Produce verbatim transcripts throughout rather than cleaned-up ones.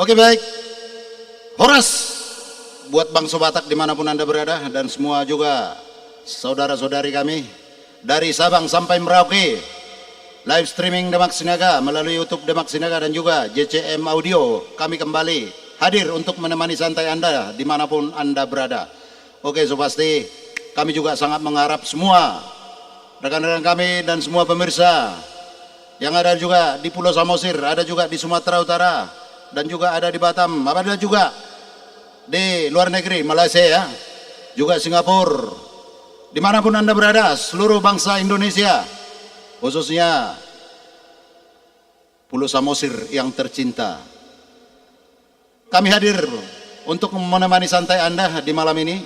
Oke, baik. Horas buat bangso Batak dimanapun Anda berada, dan semua juga saudara-saudari kami dari Sabang sampai Merauke. Live streaming Demak Sinaga melalui YouTube Demak Sinaga dan juga J C M Audio. Kami kembali hadir untuk menemani santai Anda dimanapun Anda berada. Oke, so pasti kami juga sangat mengharap semua rekan-rekan kami dan semua pemirsa yang ada juga di Pulau Samosir, ada juga di Sumatera Utara, dan juga ada di Batam, ada juga di luar negeri, Malaysia, ya, juga Singapura. Dimanapun Anda berada, seluruh bangsa Indonesia, khususnya Pulau Samosir yang tercinta. Kami hadir untuk menemani santai Anda di malam ini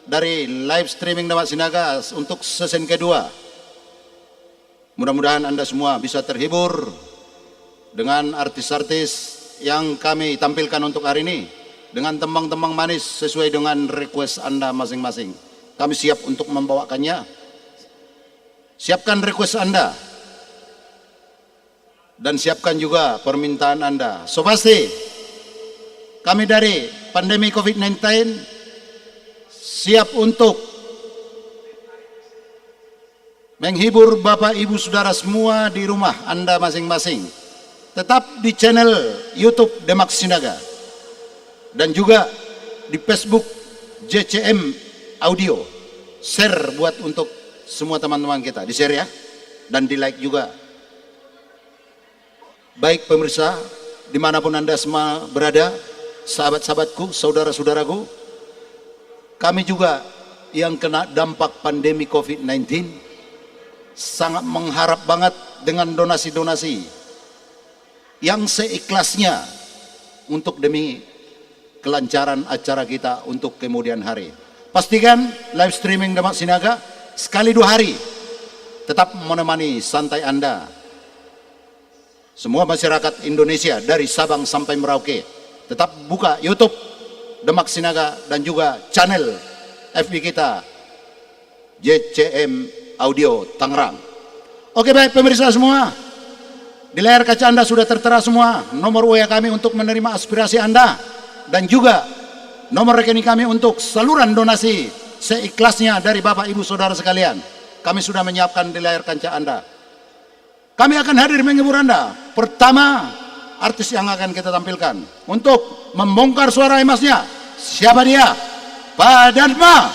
dari live streaming Demak Sinaga untuk season kedua. Mudah-mudahan Anda semua bisa terhibur dengan artis-artis yang kami tampilkan untuk hari ini, dengan tembang-tembang manis sesuai dengan request Anda masing-masing. Kami siap untuk membawakannya. Siapkan request Anda. Dan siapkan juga permintaan Anda. So pasti, kami dari pandemi covid sembilan belas siap untuk menghibur Bapak Ibu Saudara semua di rumah Anda masing-masing. Tetap di channel YouTube Demak Sinaga. Dan juga di Facebook J C M Audio. Share buat untuk semua teman-teman kita. Di-share, ya. Dan di-like juga. Baik pemirsa, dimanapun Anda semua berada, sahabat-sahabatku, saudara-saudaraku, kami juga yang kena dampak pandemi covid sembilan belas sangat mengharap banget dengan donasi-donasi yang seikhlasnya untuk demi kelancaran acara kita untuk kemudian hari. Pastikan live streaming Demak Sinaga sekali dua hari tetap menemani santai Anda. Semua masyarakat Indonesia dari Sabang sampai Merauke tetap buka YouTube Demak Sinaga dan juga channel F B kita J C M Audio Tangerang. Oke, baik pemirsa semua, di layar kaca Anda sudah tertera semua nomor W A kami untuk menerima aspirasi Anda dan juga nomor rekening kami untuk saluran donasi seikhlasnya dari Bapak Ibu Saudara sekalian. Kami sudah menyiapkan di layar kaca Anda. Kami akan hadir menghibur Anda. Pertama, artis yang akan kita tampilkan untuk membongkar suara emasnya. Siapa dia? Pak Dharma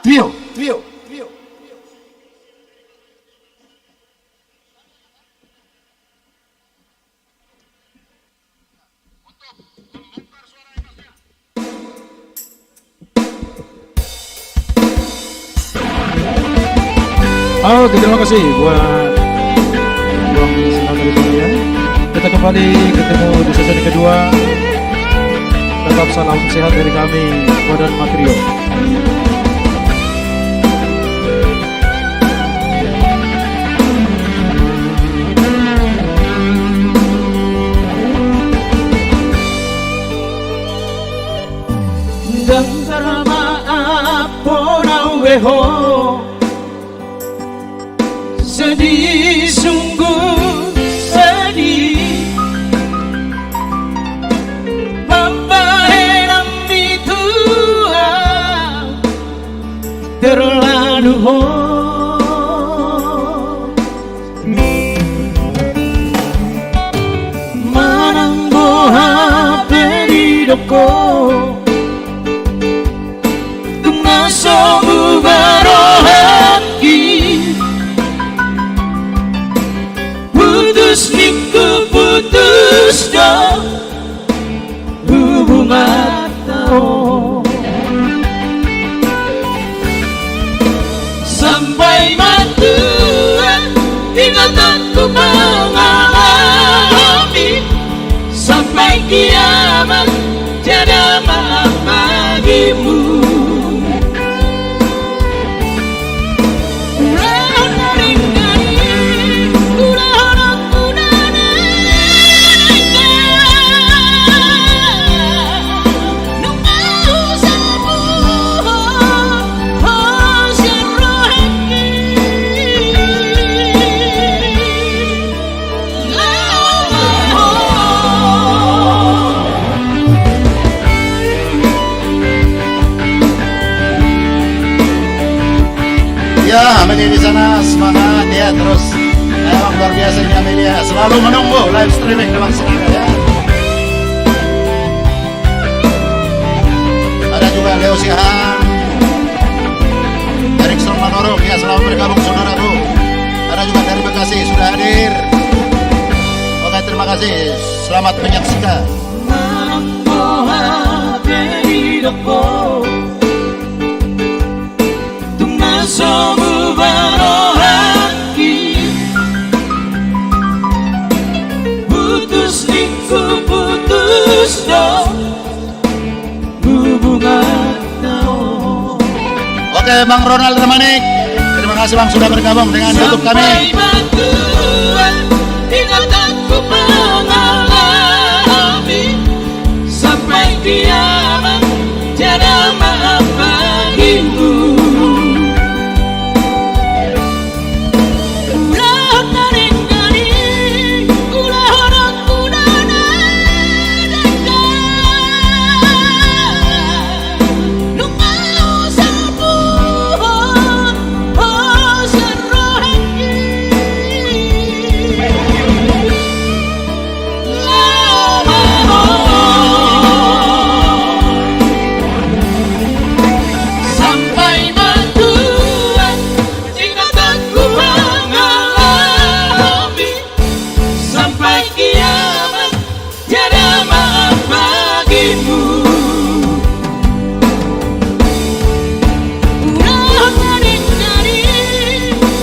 Trio. Trio. Oke, terima kasih buat Bang Sinatri Jaya. Kita kembali ketemu di sesi kedua. Tetap salam sehat dari kami, Badan Matrio. Ndang tarmaaf ho na ue ho, sedih, sungguh sedih. Mambahen hami tu ahu terlalu ho. Manang boha pe didok ho, tung na so hubarohahon. Putus ningku putus do hubunganta on. Sampai ma tua ingatanku mangalami, sampai kiamat tiada maaf bagimu. Ya, Amelia di sana, semangat ya terus. Emang luar biasa ini Amelia, selalu menunggu live streaming dengan senang ya. Ada juga Leo Siahaan, Erikson Manurung, ya, selamat bergabung, saudaraku. Ada juga dari Bekasi sudah hadir. Oke, terima kasih. Selamat menyaksikan. Manang boha pe didok ho, tung na so muba rohangki. Putus ningku putus do hubunganta on. Oke, Bang Ronald Remanik, terima kasih, Bang, sudah bergabung dengan YouTube kami. Sampai ma tuat ingatanku mangalami, sampai kiamat tiada maaf bagimu. Ulaon na denggan i, ulaon on sudah na denggan. Nunga husalpuhon ho sian rohangki. Laho ma ho. Sampai ma tuat ingatanku mangalami, sampai kiamat tiada maaf bagimu. Ulaon na denggan i,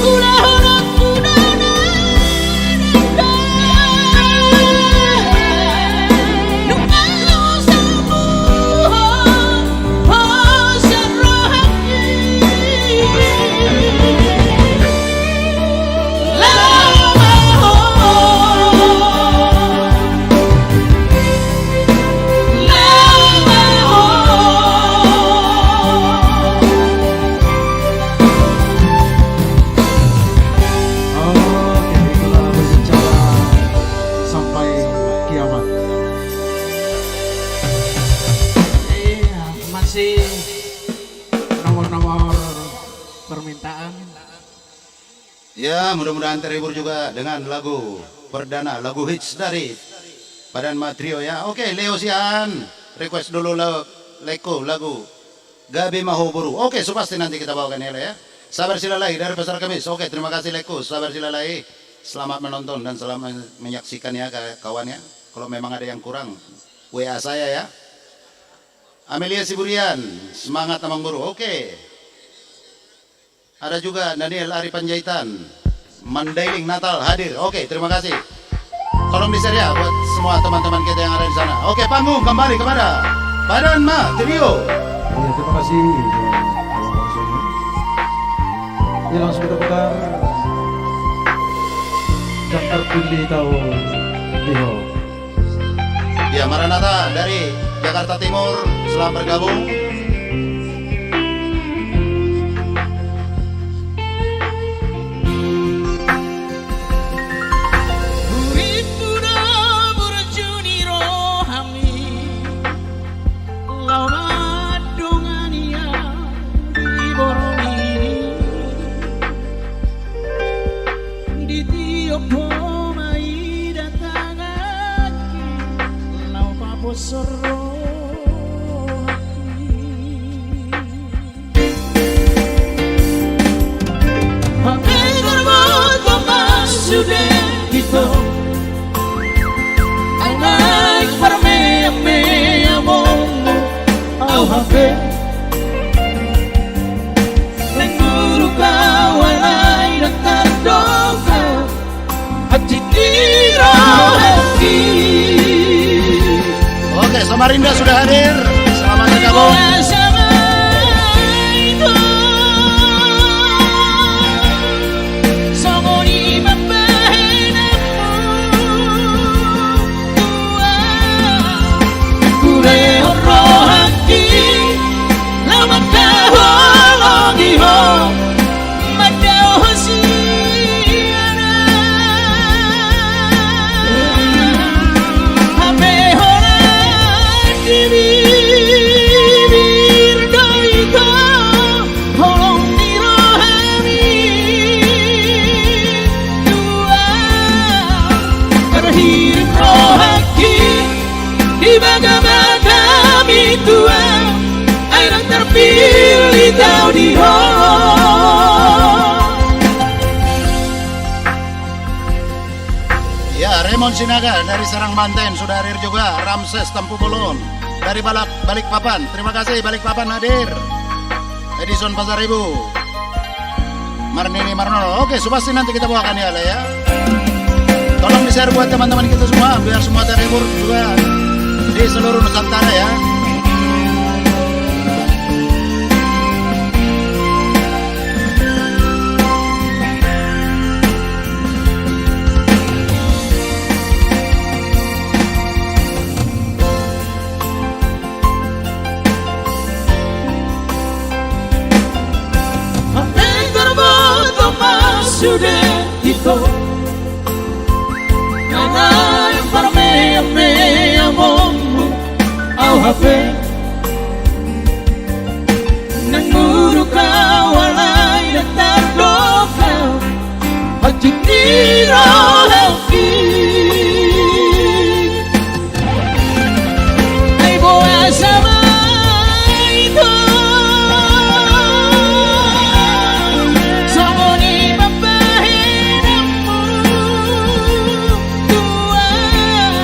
ulaon on sudah na denggan. Nunga husalpuhon ho sian rohangki. Laho ma ho. Laho ma ho. Oke, itulah berbicara sampai kiamat. Iya, masih nomor-nomor permintaan. Ya, mudah-mudahan terhibur juga dengan lagu perdana, lagu hits dari Padanma Trio ya. Oke, Leo Siahaan, request dulu la-, laengku, lagu Gabe Ma Ho Boru. Oke, so pasti nanti kita bawakan ya, Le, ya. Sabar Silalahi dari Pasar Kemis. Oke, terima kasih, laengku, Sabar Silalahi. Selamat menonton dan selamat men-, menyaksikan ya, ka-, kawan ya. Kalau memang ada yang kurang, W A saya ya. Amelia Siburian, semangat Amang Boru. Oke. Ada juga Daniel Ari Panjaitan, Mandailing Natal hadir. Oke, terima kasih. Tolong di-share ya buat semua teman-teman kita yang ada di sana. Oke, panggung kembali kepada Padanma Trio. Iya, terima kasih. Ya, langsung kita putar. Daftar pilih tahu Liho. Ya, Maranatha dari Jakarta Timur, selamat bergabung. Hurinduhon burju ni rohami, laho mandongani au di borngin i. Ditiop ho ma ida tanganki, laho paposhon rohangki. Hape tarboto ma sude ito, ai naeng parmeammeamon au hape. Naeng buruk au alai ndang tardongka hansit ni rohangki. Oke, Samarinda sudah hadir. Selamat bergabung. Songon i ma bahenonmu. Hulehon rohangki laho mangkaholongi ho, mandao ho sian au. Hape holan di bibir Sinaga dari Serang Banten sudah hadir juga. Ramses Tampubolon dari Balak, Balikpapan. Terima kasih, Balikpapan hadir. Edison Pasaribu. Marnini Marnono. Oke, Subasti nanti kita bawakan ya, Ale, ya. Tolong di-share buat teman-teman kita semua, biar semua terhibur juga di seluruh Nusantara, ya. Hape tarboto ma sude ito, na naeng parmeameaonmu au hape. Naeng muruk au alai na tardok au, hansit ni rohangki. Ai boasa ma ito songon i mambahenonmu, Tuhan?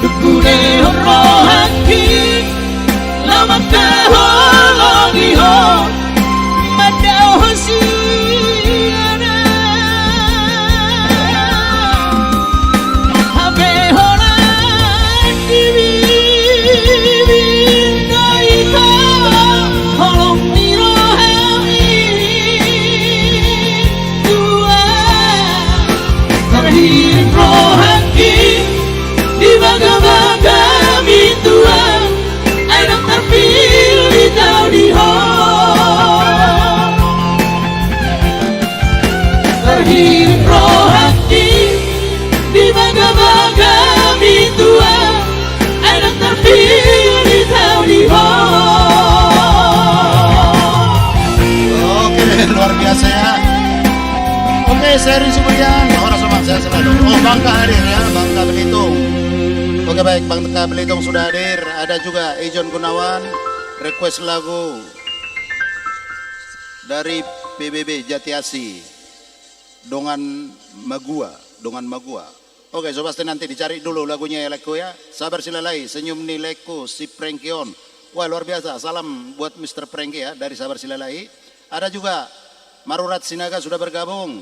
Dung hulehon rohangki laho mangkaholongi ho, mandao ho sian au. Hape holan di bibir do ito holong ni rohami, Tuhan. Tarhirim rohangki di bagabagami, Tuhan, ai ndang tarpillit au di ho. Tarhirim rohangki di bagabagami, Tuhan, ai ndang tarpillit au di ho. Oke, luar biasa ya. Oke, Seri Subrian, horas, Bang, sehat selalu. Oh, Bangka hadir ya, Bangka Belitung. Oke, baik, Bangka Belitung sudah hadir. Ada juga Ijon Gunawan, request lagu dari P B B Jatiasi, Dongan Magua, Dongan Magua. Oke, Subasti nanti dicari dulu lagunya ya, Leko ya. Sabar Silalahi, Senyum ni Leko, si Prengki on. Wah, luar biasa. Salam buat Mister Prengki ya, dari Sabar Silalahi. Ada juga Marurat Sinaga sudah bergabung.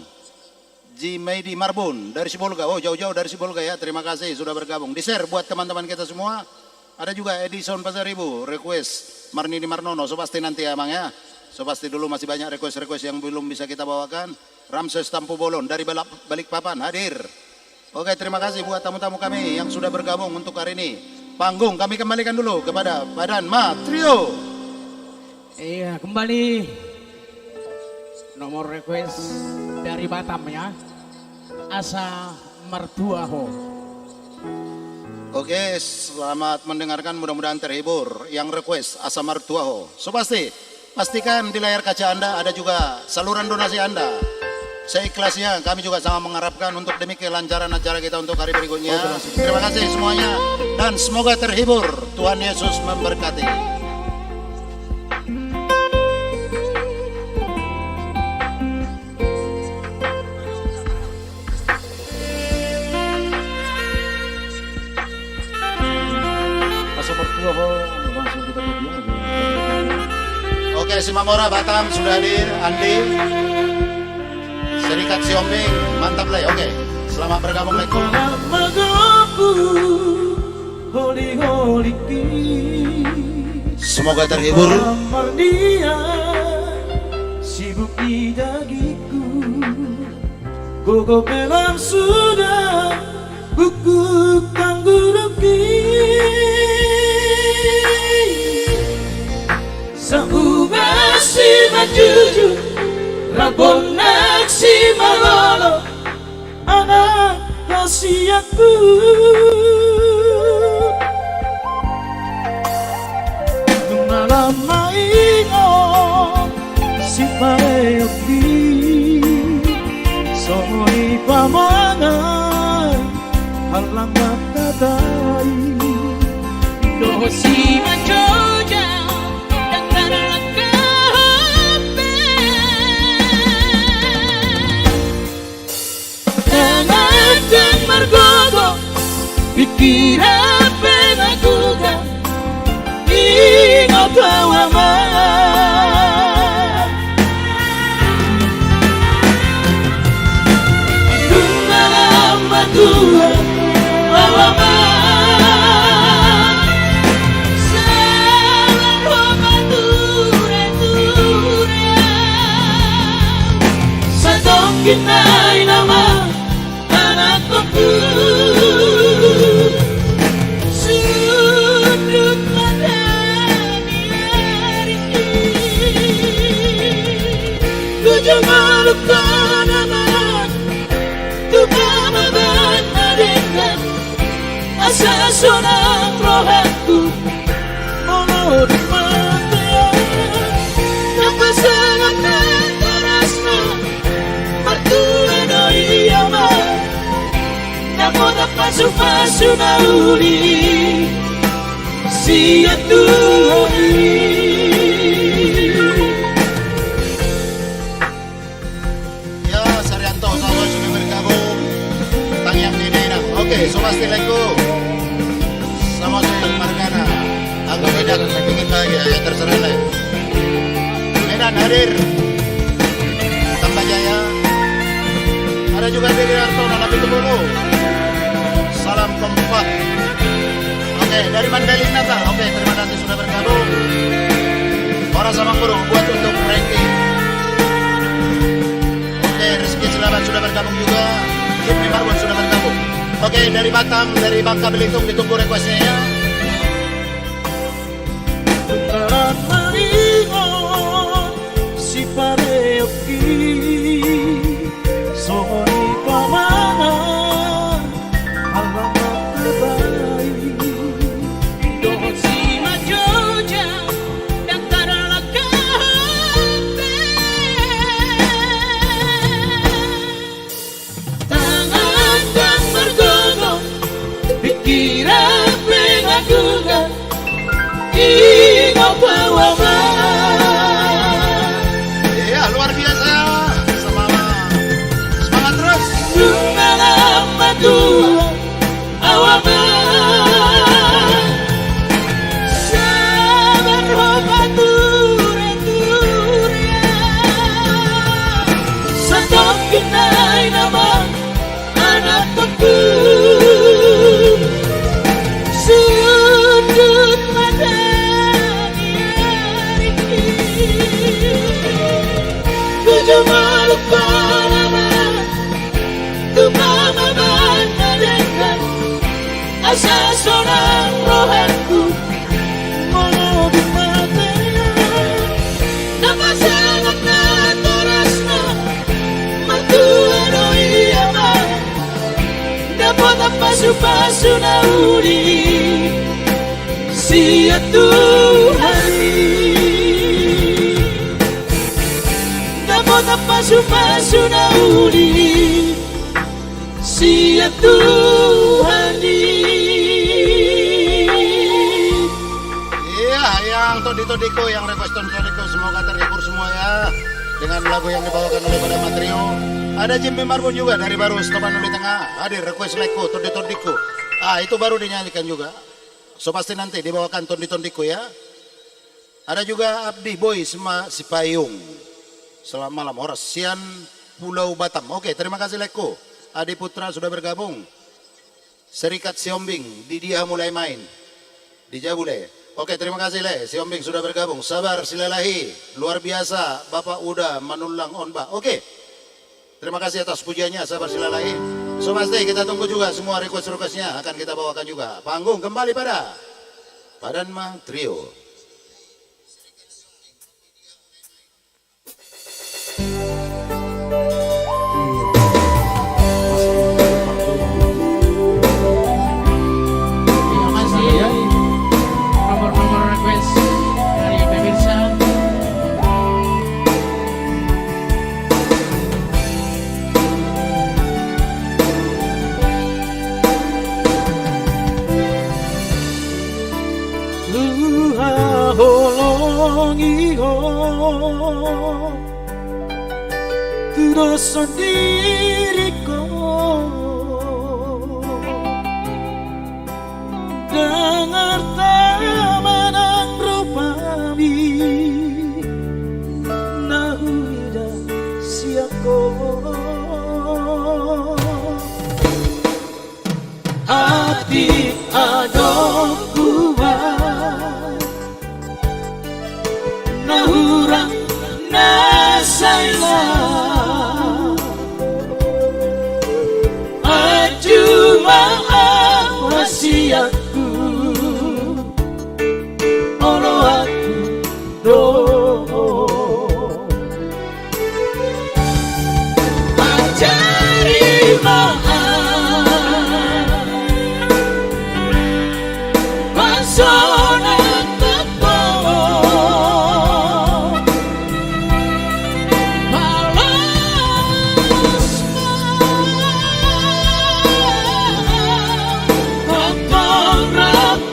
Jimaidi Marbun dari Sibolga. Oh, jauh-jauh dari Sibolga ya. Terima kasih sudah bergabung. Di-share buat teman-teman kita semua. Ada juga Edison Pasaribu request Marnini Marnono. Subasti nanti ya, Mang, ya. Subasti dulu, masih banyak request-request yang belum bisa kita bawakan. Ramses Tampubolon dari Balak-, Balikpapan hadir. Oke, terima kasih buat tamu-tamu kami yang sudah bergabung untuk hari ini. Panggung kami kembalikan dulu kepada Badan Ma Trio. Iya, kembali nomor request dari Batam ya. Asa Mertua Ho. Oke, selamat mendengarkan, mudah-mudahan terhibur. Yang request Asa Mertua Ho. Subasti, pastikan di layar kaca Anda ada juga saluran donasi Anda. Seikhlasnya, kami juga sangat mengharapkan untuk demi kelancaran acara kita untuk hari berikutnya. Oke, langsung. Terima kasih semuanya dan semoga terhibur. Tuhan Yesus memberkati. Asa Mertua Ho, langsung kita buat dia. Oke, Simamora, Batam sudah hadir, Andi. Serikat Siombing, mantap, Lay. Oke, selamat bergabung, Lay. Semoga terhibur. Sibuk di dagingku, gogo pe lam suda, guguk tanggurungki. Saunga si manjujung, rabonna si malolo, anak hasianku. Nunga lam maingot sipareonki, songon i pamangan hallang mangkatai. Dohot si manjojang, ndang tarlangkahon be. Tangan ndang margogo, Kau ama. Nunga lam matua au ama. Sabar ho pature-ture. Satongkin nai nama. Anakku, sundut mata ni ari. Tujuh maluk tanaman, tu pamaban na denggan, asa sonang rohangku. Molo di mate, na pasangat na torasna, martua do i ama. Dapot pasu-pasu na uli sian Tuhan i. Ya, Sarianto, Samuel sudah bergabung. Tangiang Nina. Oke, Sobasti Lengku. Sama saya Margana. Agak beda, ingin bahagia, ya terserah lah. Medan hadir. Tambah Jaya. Ada juga dari Arto, Nana Pitupulu. Salam kompak. Oke, dari Mandailing Natal. Oke, terima kasih sudah bergabung. Horas Amangboru buat untuk Frankie. Oke, Rizky Silaban sudah bergabung juga. Jimmy Marwan sudah bergabung. Oke, dari Batam, dari Bangka Belitung ditunggu requestnya ya. Tungkaran maringon si pareoki, songon i pamangan, alamat terbaik. Dohot si Majoja, daktar langkahon pe. Tangan ndang margogo, pikiran pe ndang dunggan. Ingot au ama. Iya, luar biasa. Semangat. Semangat terus. Nunga lam matua au ama. Sabar ho pature-ture. Satongkin nai nama anakku. Sundut mata ni ari. Tujuh maluk tanaman, tu pamaban na denggan, asa sonang rohangku. Molo di mate, na pasangat na torasna, martua do i ama. Dapot pasu-pasu na uli sian Tuhan i. Dapot pasu-pasu na uli sian Tuhan i. Iya, yang tondi-tondingku, yang request tondi-tondingku, semoga terhibur semua ya dengan lagu yang dibawakan oleh Padama Trio. Ada Jimmy Marbun juga dari Baru, Setopan Uli Tengah, hadir request laguku, tondi-tondingku. Ah, itu baru dinyanyikan juga. So pasti nanti dibawakan tondi-tondingku ya. Ada juga Abdi Boy Sima Sipayung. Selamat malam, horas sian Pulau Batam. Oke, terima kasih laguku. Adi Putra sudah bergabung. Serikat Siombing, di dia mulai main? Di Jabu, Le. Oke, terima kasih, Le. Siombing sudah bergabung. Sabar Silalahi, luar biasa, Bapak udah manullang on, Pak. Oke. Terima kasih atas pujiannya, Sabar Silalahi. So pasti kita tunggu juga semua request-requestnya akan kita bawakan juga. Panggung kembali pada Padama Trio. Terima kasih. Nomor-nomor request dari pemirsa. Huhaholongi ho tu dos sondiringku. Ndang arta manang rupa Di adong hubang na hurang na sai lam, anju ma au hasianku, oloanku do. Ajari ma au pasonang tongtong, malas ma tongtong rap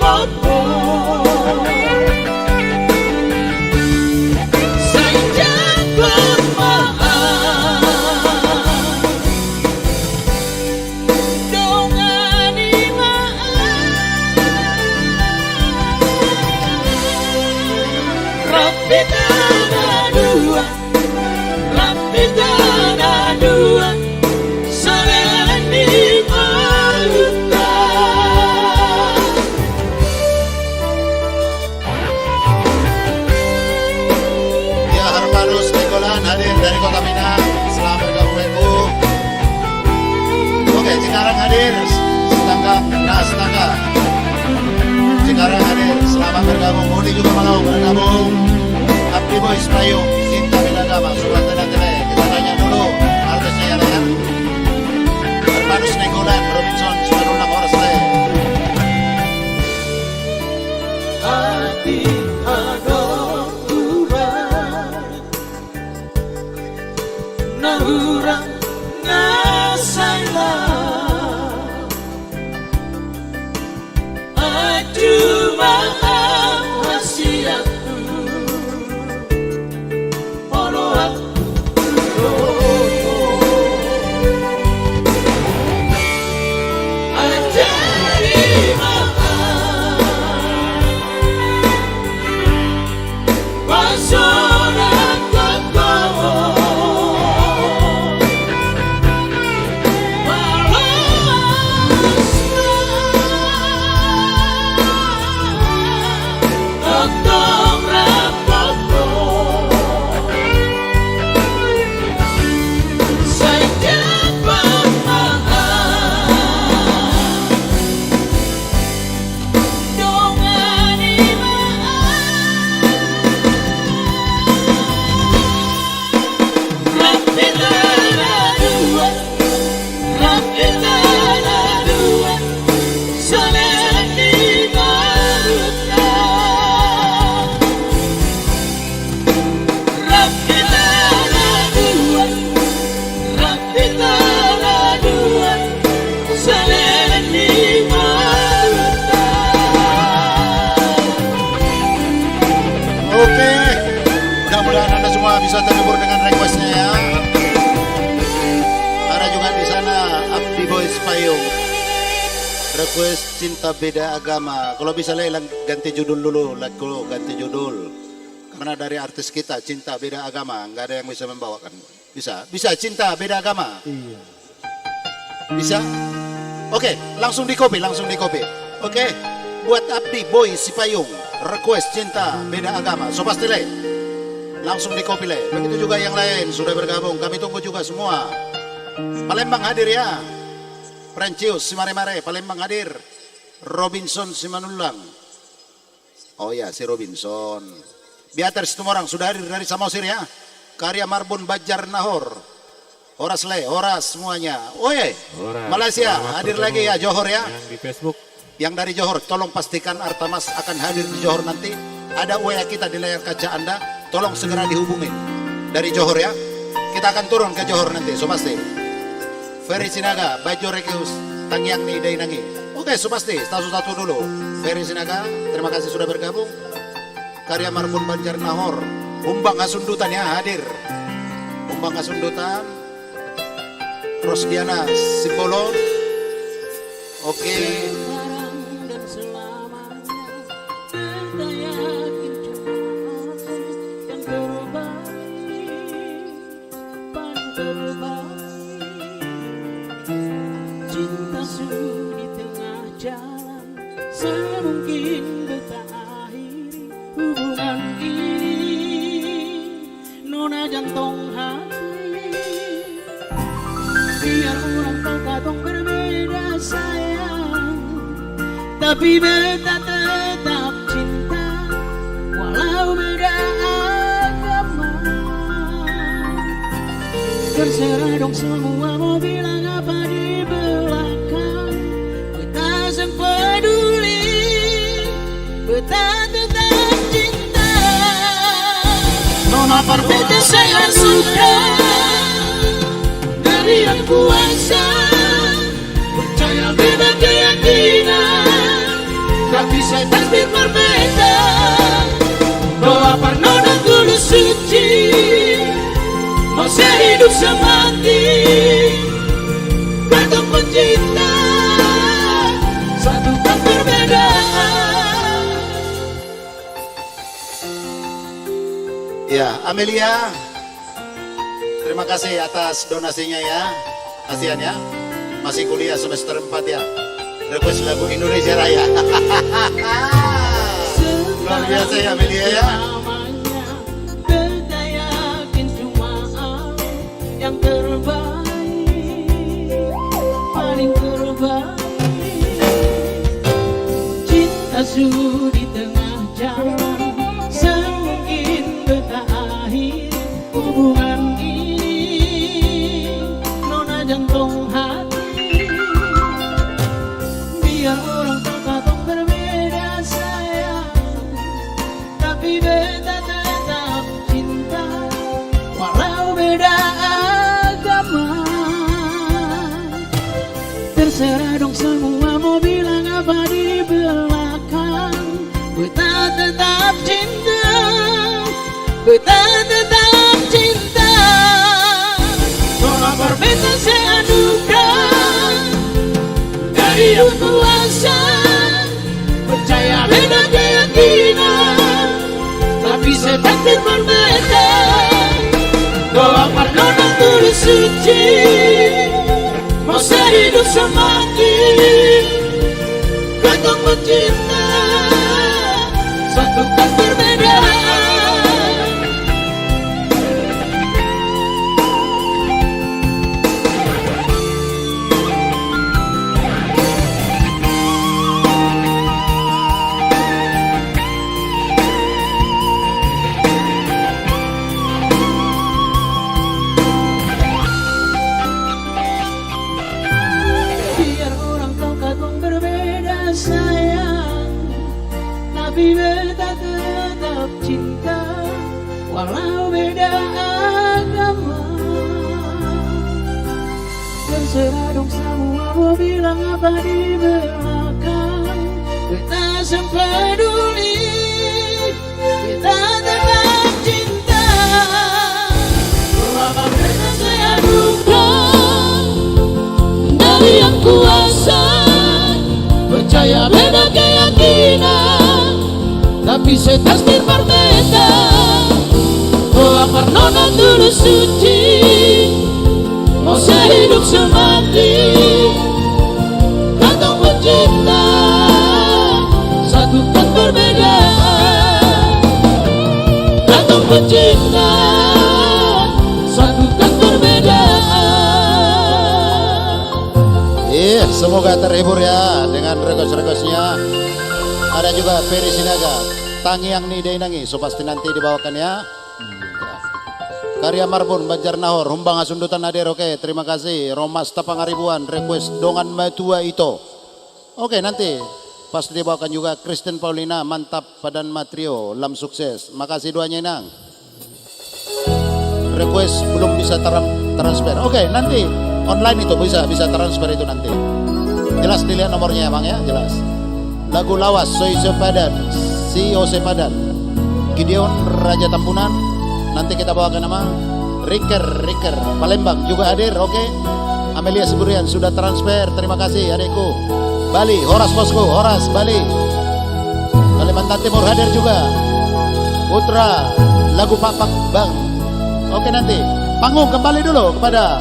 Ya, Harpanus Nainggolan hadir dari Kota Pinang. Selamat bergabung, Ibu. Oke, Cikarang hadir. Setangkap, nah, setangkap. Cikarang hadir. Selamat bergabung. Uli juga mau bergabung. Abdi Boys Payung, Cinta Beda Agama, Sumatera Tele. Kita tanya dulu artisnya ya, Lehan. Harpanus Nainggolan, Robinson Simanullang, Horas Lae. Hati adong hubang na hurang na sai lam, anju ma au hasianku, oloanku do. Ajari ma au pasonang tongtong, malas ma tongtong rap tongtong. Sai dapot ma au, dongani ma au. Rap hita na dua, rap hita na dua, saleleng ni ngolunta. Rap hita na dua, rap hita na dua, saleleng ni ngolunta. Oke, mudah-mudahan Anda semua bisa terhibur dengan requestnya ya. Ada juga di sana Abdi Boys Payung. Request Cinta Beda Agama. Kalau bisa, Lehan, ganti judul dulu, lagu ganti judul. Karena dari artis kita, Cinta Beda Agama, nggak ada yang bisa membawakan. Bisa, bisa, Cinta Beda Agama. Iya. Bisa? Oke, langsung di-copy, langsung di-copy. Oke, buat Abdi Boy Sipayung, request Cinta Beda Agama. So pasti, Lehan. Langsung di-copy, Lehan. Begitu juga yang lain sudah bergabung. Kami tunggu juga semua. Palembang hadir ya. Frencius Simaremare, Palembang hadir. Robinson Simanullang. Oh ya, si Robinson. Biater Situmorang sudah hadir dari Samosir ya. Karya Marbun Banjar Nahor. Horas Lae, horas semuanya. Oe, horas, Malaysia, selamat bergabung. Hadir lagi ya, Johor ya. Yang di Facebook. Yang dari Johor, tolong pastikan Artamas akan hadir di Johor nanti. Ada W A kita di layar kaca Anda, tolong segera dihubungin. Dari Johor ya. Kita akan turun ke Johor nanti, so pasti. Ferry Sinaga, Bajo Rekeus, Tangiang ni Dainangi. Oke, so pasti, satu-satu dulu. Ferry Sinaga, terima kasih sudah bergabung. Karya Marbun Banjar Nahor. Humbang Hasundutan ya, hadir. Humbang Hasundutan. Rosdiana Simbolon. Oke. Semungkin beta akhiri hubungan ini, nona jantong hati. Biar orang tahu katong berbeda sayang, tapi beta tetap cinta walau beda agama. Terserah dong semua mau bilang apa di belakang, beta seng peduli, beta tetap cinta. Nona parbeta saya suka dari yang kuasa. Percaya beda keyakinan, tapi saya takdir berbeda. Doa parnona tulus suci, mau sehidup semati. Katong pecinta, satukan perbedaan. Ya, Amelia. Terima kasih atas donasinya ya. Kasihan ya. Masih kuliah semester empat ya. Request lagu Indonesia Raya. Luar biasa ya, Amelia ya. Selamanya beta yakin cuma Allah yang terbaik, paling terbaik. Cinta su di tengah jalan, semungkin beta akhiri hubungan ini, nona jantong hati. Biar orang tahu katong berbeda sayang, tapi beta tetap cinta walau beda agama. Terserah dong semua mau bilang apa di belakang, beta tetap cinta, beta tetap cinta. Doa parbeta saya anugerah dari Yang Kuasa. Percaya beda keyakinan, tapi saya takdir berbeda. Doa parnona tulus suci, mau sehidup semati. Katong pecinta, satukan perbedaan. Biar orang tahu katong berbeda sayang, tapi beta tetap cinta walau beda agama. Terserah dong semua mau bilang apa di belakang, beta seng peduli, beta tetap cinta. Doa parbeta saya anugerah dari Yang Kuasa. Percaya beda keyakinan, tapi saya takdir berbeda. Doa parnona tulus suci, mau sehidup semati. Katong pecinta, satukan perbedaan. Katong pecinta, satukan perbedaan. Iya, semoga terhibur ya dengan request-requestnya. Ada juga Ferry Sinaga, Tangiang ni Dainang i, so pasti nanti dibawakan ya. Karya Marbun, Banjar Nahor, Humbang Hasundutan hadir, oke, terima kasih. Romas Tapangaribuan, request Dongan Matua Ito. Oke, nanti pasti dibawakan juga. Kristen Paulina, mantap, Padan Ma Trio, lam sukses. Makasih doanya, Inang. Request belum bisa tram-, transfer. Oke, nanti online itu bisa, bisa transfer itu nanti. Jelas dilihat nomornya, Bang, ya, jelas. Lagu lawas, Soi Sepadan, Si Ose Padan. Gideon Raja Tampunan, nanti kita bawakan nama Riker, Riker. Palembang juga hadir, oke. Amelia Siburian sudah transfer, terima kasih adikku. Bali, horas bosku, horas, Bali. Kalimantan Timur hadir juga. Putra, lagu Pakpak Bang. Oke, nanti panggung kembali dulu kepada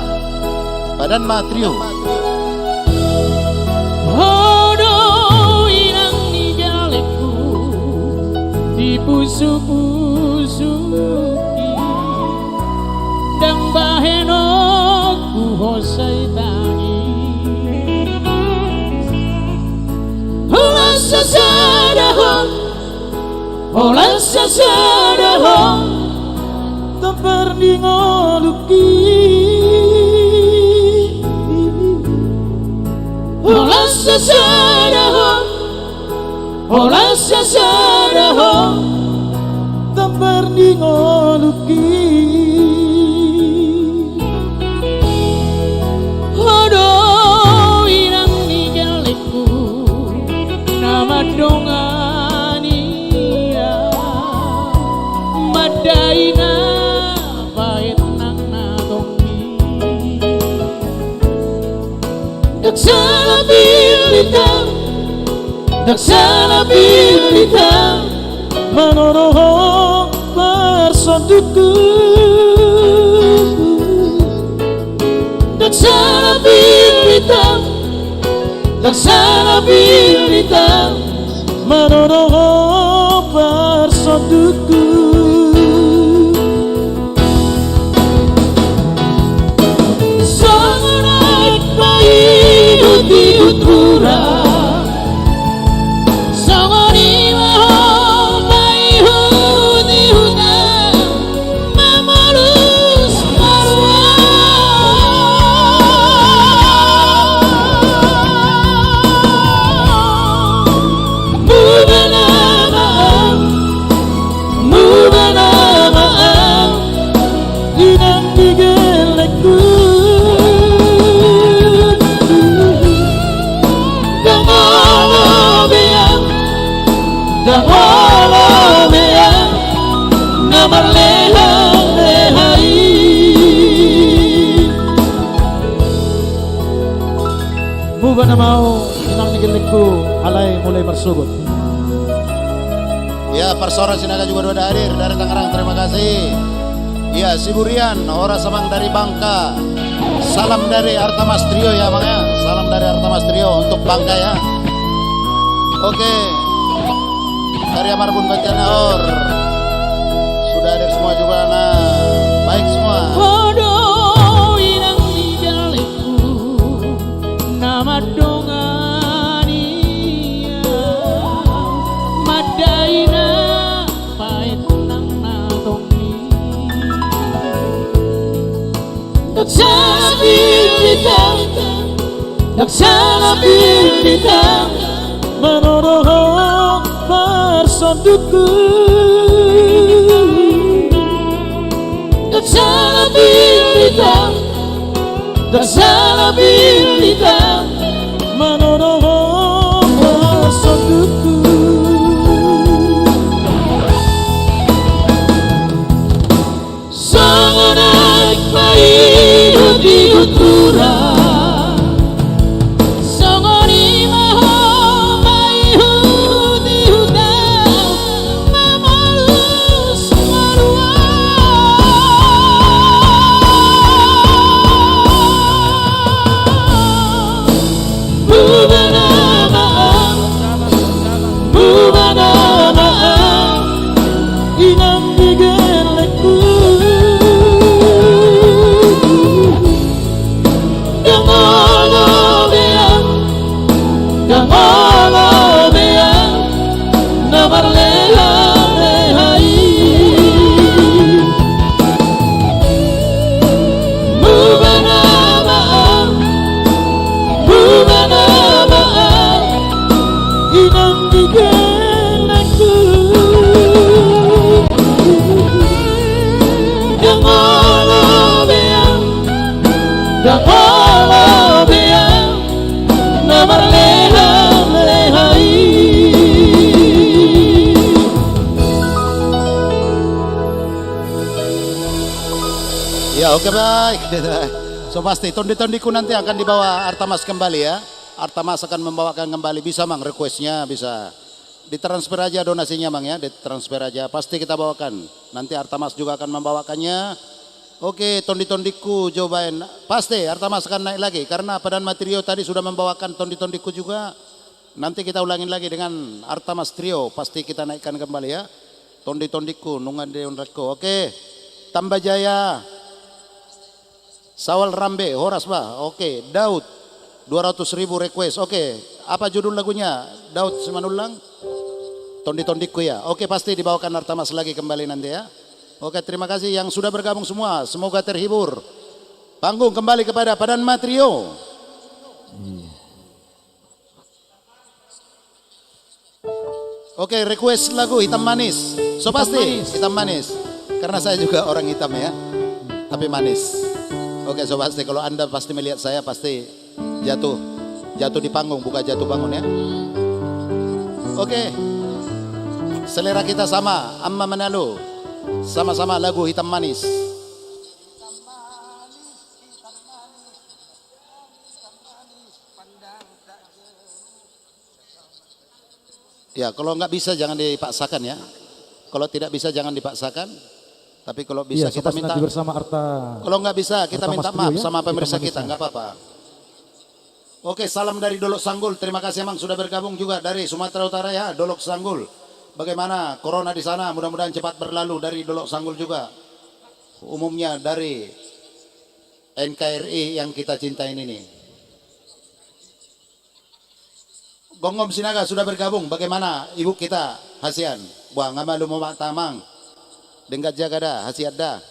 Padan Ma Trio. Dipusupusuhi ndang bahenonku ho sai tangi. Holan sasada ho, holan sasada ho tampar di ngolungki. Holan sasada ho, holan sasada ho tampar di ngolungki. Ho do inang ni gellengku na mandongani ahu, mandai na paet nang na tonggi. Ndang sala pilihta, ndang sala pilihta, manodohon parsondukku. Ndang sala pilihta, ndang sala pilihta, manodohon parsondukku. Songon aek paihutihut hura, songon i ma ho paihutihut ahu mamolus maruan. Muba nama ahu, muba nama ahu, inang ni gellengku. Ndang olo be ahu, ndang olo be ahu na marlehaleha i. Muba nama ahu, inang ni gellengku, alai mulai marsogot. Ya, Parsaoran Sinaga juga sudah hadir dari Tangerang, terima kasih. Ya, Siburian, horas Amang dari Bangka. Salam dari Artamas Trio ya, Amang ya. Salam dari Artamas Trio untuk Bangka ya. Oke. Karya Marbun Banjar Nahor. Sudah hadir semua juga, nah. Baik semua. Ho do inang ni gellengku na mandongani ahu, mandai na paet nang na tonggi. Ndang sala pilihta, ndang sala pilihta, manodohon parsondukku. Ndang sala pilihta, ndang sala pilihta, manodohon parsondukku. Songon aek paihutihut hura, songon i ma ho paihutihut ahu mamolus maruan. Muba nama ahu, muba nama ahu, inang ni gellengku. Ndang olo be ahu, ndang olo be ahu na marlehaleha i. Muba nama ahu, muba nama ahu, inang ni gellengku. Ndang olo be ahu, ndang olo be ahu na marlehaleha i. Ya, oke, baik. So pasti tondi-tondiku nanti akan dibawa Artamas kembali ya. Artamas akan membawakan kembali, bisa, Mang, requestnya bisa. Ditransfer aja donasinya, Mang, ya, ditransfer aja. Pasti kita bawakan. Nanti Artamas juga akan membawakannya. Oke, tondi-tondiku jo baen. Pasti Artamas akan naik lagi karena Padan Matrio tadi sudah membawakan tondi-tondiku juga. Nanti kita ulangin lagi dengan Artamas Trio, pasti kita naikkan kembali ya. Tondi-tondingku, nunga di onrangku. Oke. Tamba Jaya. Sawal Rambe, horas bah. Oke. Daud, dua ratus ribu request. Oke. Apa judul lagunya? Daud Simanullang. Tondi-tondingku ya. Oke, pasti dibawakan Arta Mas lagi kembali nanti ya. Oke, terima kasih yang sudah bergabung semua. Semoga terhibur. Panggung kembali kepada Padan Matrio. Oke, request lagu Hitam Manis. So pasti Hitam Manis. Hitam Manis. Karena saya juga orang hitam ya. Tapi manis. Oke, so pasti kalau Anda pasti melihat saya pasti jatuh. Jatuh di panggung, bukan jatuh bangun ya. Oke. Selera kita sama, Amma Manalu. Sama-sama lagu Hitam Manis. Ya, kalau nggak bisa jangan dipaksakan ya. Kalau tidak bisa jangan dipaksakan. Tapi kalau bisa kita minta, kalau nggak bisa kita minta maaf sama pemirsa kita, nggak apa-apa. Oke, salam dari Dolok Sanggul. Terima kasih Amang sudah bergabung juga dari Sumatera Utara ya, Dolok Sanggul. Bagaimana corona di sana? Mudah-mudahan cepat berlalu dari Dolok Sanggul juga. Umumnya dari N K R I yang kita cintain ini. Gomgom Sinaga sudah bergabung. Bagaimana ibu kita, hasian? Buah, nga malu mo mata Amang. Denggan jaga da, hasian da.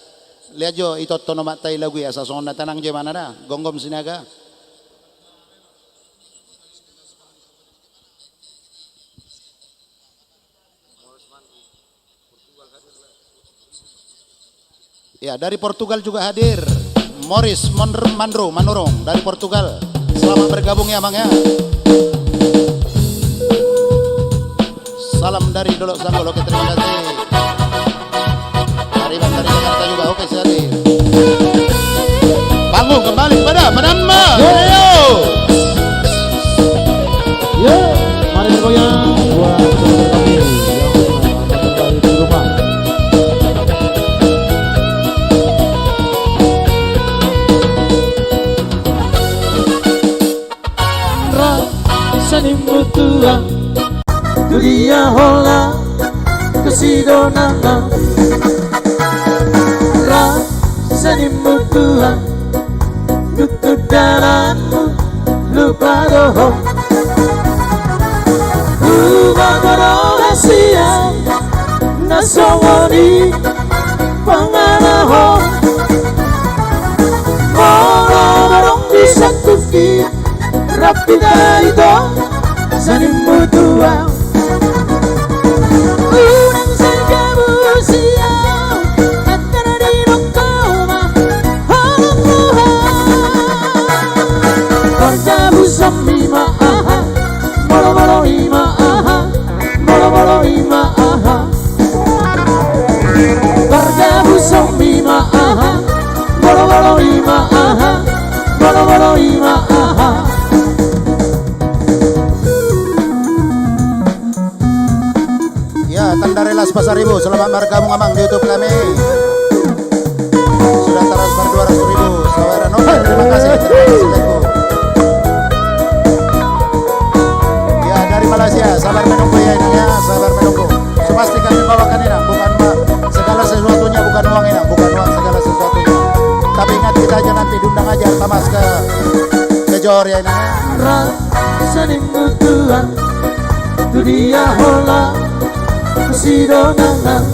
Lihat jo, itoto no mata i lagu i, asa songon na tanang jo mana da. Gomgom Sinaga. Ya, dari Portugal juga hadir. Morris Monr-, Manro, Manurung dari Portugal. Selamat bergabung ya, Mang ya. Salam dari Dolok Sanggul. Oke, terima kasih. Dari Bang dari Jakarta juga. Oke, siap. Panggung kembali kepada Padan Matrio. Yo, mari bergoyang buat saudara kami yang kembali di rumah. Ra, seni mutuang. Tu dia hola, tu sidonangan. Ra, seni mutuang. Tutu dalanmu lupa dohot. Uba dohot hasian na songon i pangalahon. Molo adong di satuki rap hita ito. Seni mutuang. Unang sai gabu siau antara di dokoma. Holong roha. Pargabuson i ma aha. Molo-molo i ma aha. Molo-molo i ma aha. Pargabuson i ma aha. Molo-molo i ma aha. Molo-molo i ma aha. Ya, Tanda Relas Pasaribu, selamat bergabung Amang di YouTube kami. Sudah transfer dua ratus ribu, saudara Novel, terima kasih, terima kasih, Leko. Ya, dari Malaysia, sabar menunggu ya, Inang ya, sabar menunggu. So pasti kami bawakan, Inang, bukan ma-, segala sesuatunya bukan uang, Inang, bukan uang segala sesuatunya. Tapi ingat kita aja nanti diundang aja Arta Mas ke, ke Johor ya, Inang ya. Ra, seni mutuang. Tu dia hola, tu sidonangan.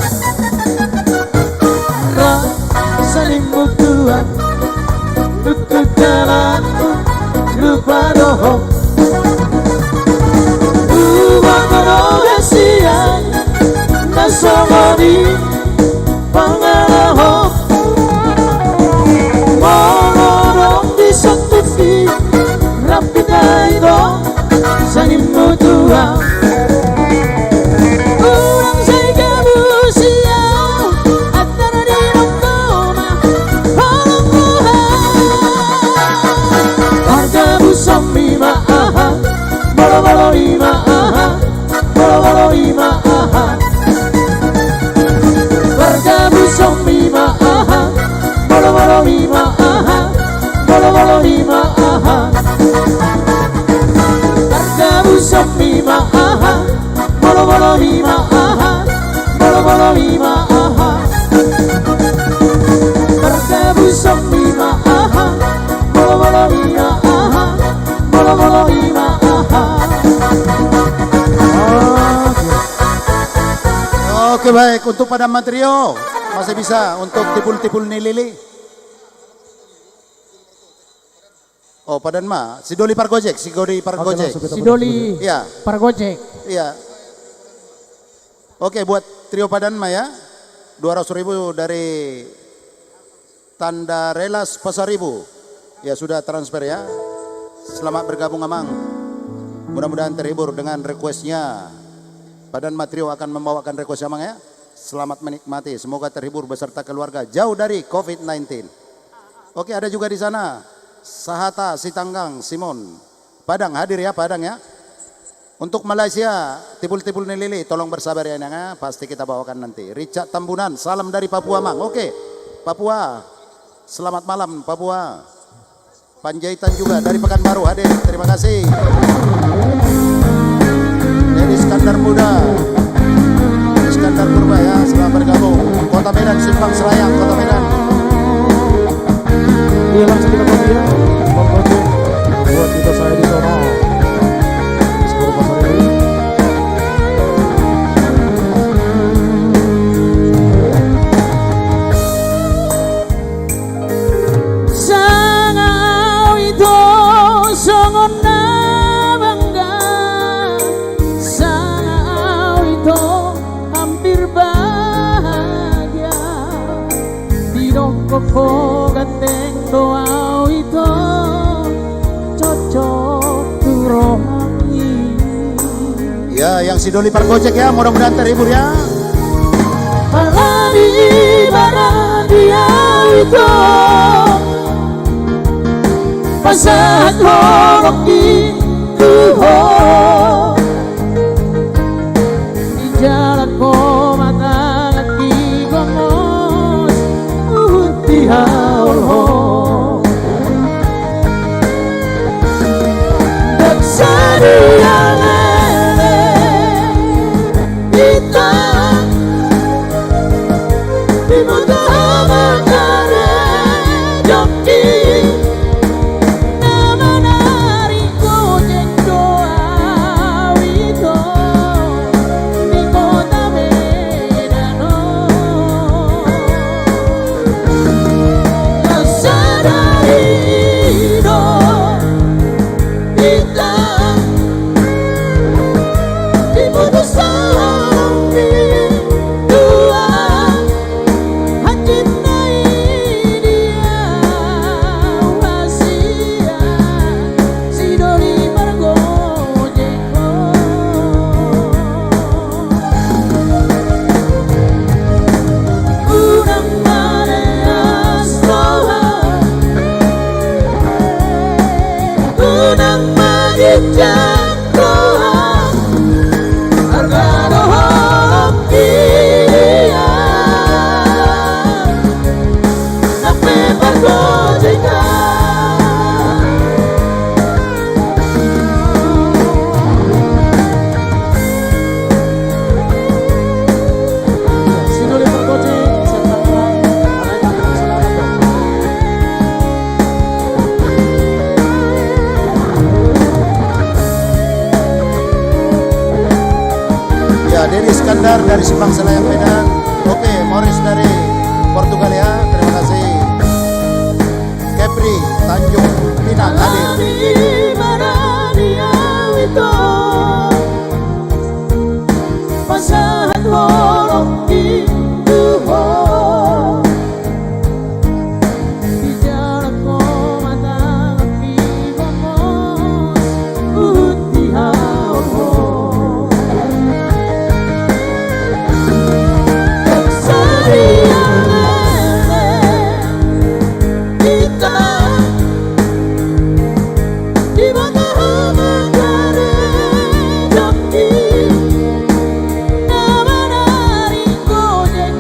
Ra, seni mutuang. Tutu dalanmu lupa dohot. Uba dohot hasian na songon i pangalahon. Molo adong di satuki rap hita ito. Seni mutuang. Unang sai gabu siau antara di dokoma. Holong roha. Pargabuson i ma aha. Ima aha. Margabus on ima aha. Molo-molo ima aha. Molo-molo ima aha. Oke. Oke, baik, untuk Padan Ma Trio masih bisa, untuk tipul-tipul ni Lili. Oh, Padan Ma, si Doli Pargojek, si Doli Pargojek. Oke, langsung kita Sidoli. Iya. Pargojek. Iya. Oke, buat Trio Padan Ma ya. Dua ratus ribu dari Tanda Relas Pasaribu. Ya, sudah transfer ya. Selamat bergabung, Amang. Mudah-mudahan terhibur dengan requestnya. Padan Ma Trio akan membawakan request, Amang ya. Selamat menikmati. Semoga terhibur beserta keluarga, jauh dari covid sembilan belas. Oke, ada juga di sana Sahata Sitanggang Simon. Padang hadir ya, Padang ya. Untuk Malaysia, tipul-tipul ni Lili, tolong bersabar ya, Inang ya. Pasti kita bawakan nanti. Richard Tambunan, salam dari Papua, Mang. Oke, Papua. Selamat malam, Papua. Panjaitan juga dari Pekanbaru hadir. Terima kasih. Dari Iskandar Muda. Iskandar Purba ya, selamat bergabung. Kota Medan, Simpang Selayang, Kota Medan. Iya, langsung kita panggil ya. Bang Gojek. Buat kita saya di sono. Seluruh pasar ini. Sanga au ito songon na bangga, sanga au ito hampir bahagia. Didok ho ganteng do au ito, cocok tu rohami. Ya, yang si Doli Pargojek ya, mudah-mudahan terhibur ya. Alani ibarat dia itu pasahat holong di tuho. Di jalan ko mata lagi gomos, uhut di haol ho. Daksa dia lele. Ita di mata mangare joki na manari gojek do au ito di kota Medan on. Na sadari i do. Ita diputus salami dua. Hanjit nai dia uasia si Doli Pargojek. Unang maleas roha, unang maginjang roha, arga dohot dia. Sampe pargojekan. Ya, Dedi Iskandar dari Simpang Selayang Medan. Oke, Morris dari Portugal ya. Terima kasih. Kepri Tanjung Pinang hadir. Pasahat holong di tuho. Di jalan ko mata lagi gomos, uhut di haol ho. Sadia lele ita di mata mangare joki na manari gojek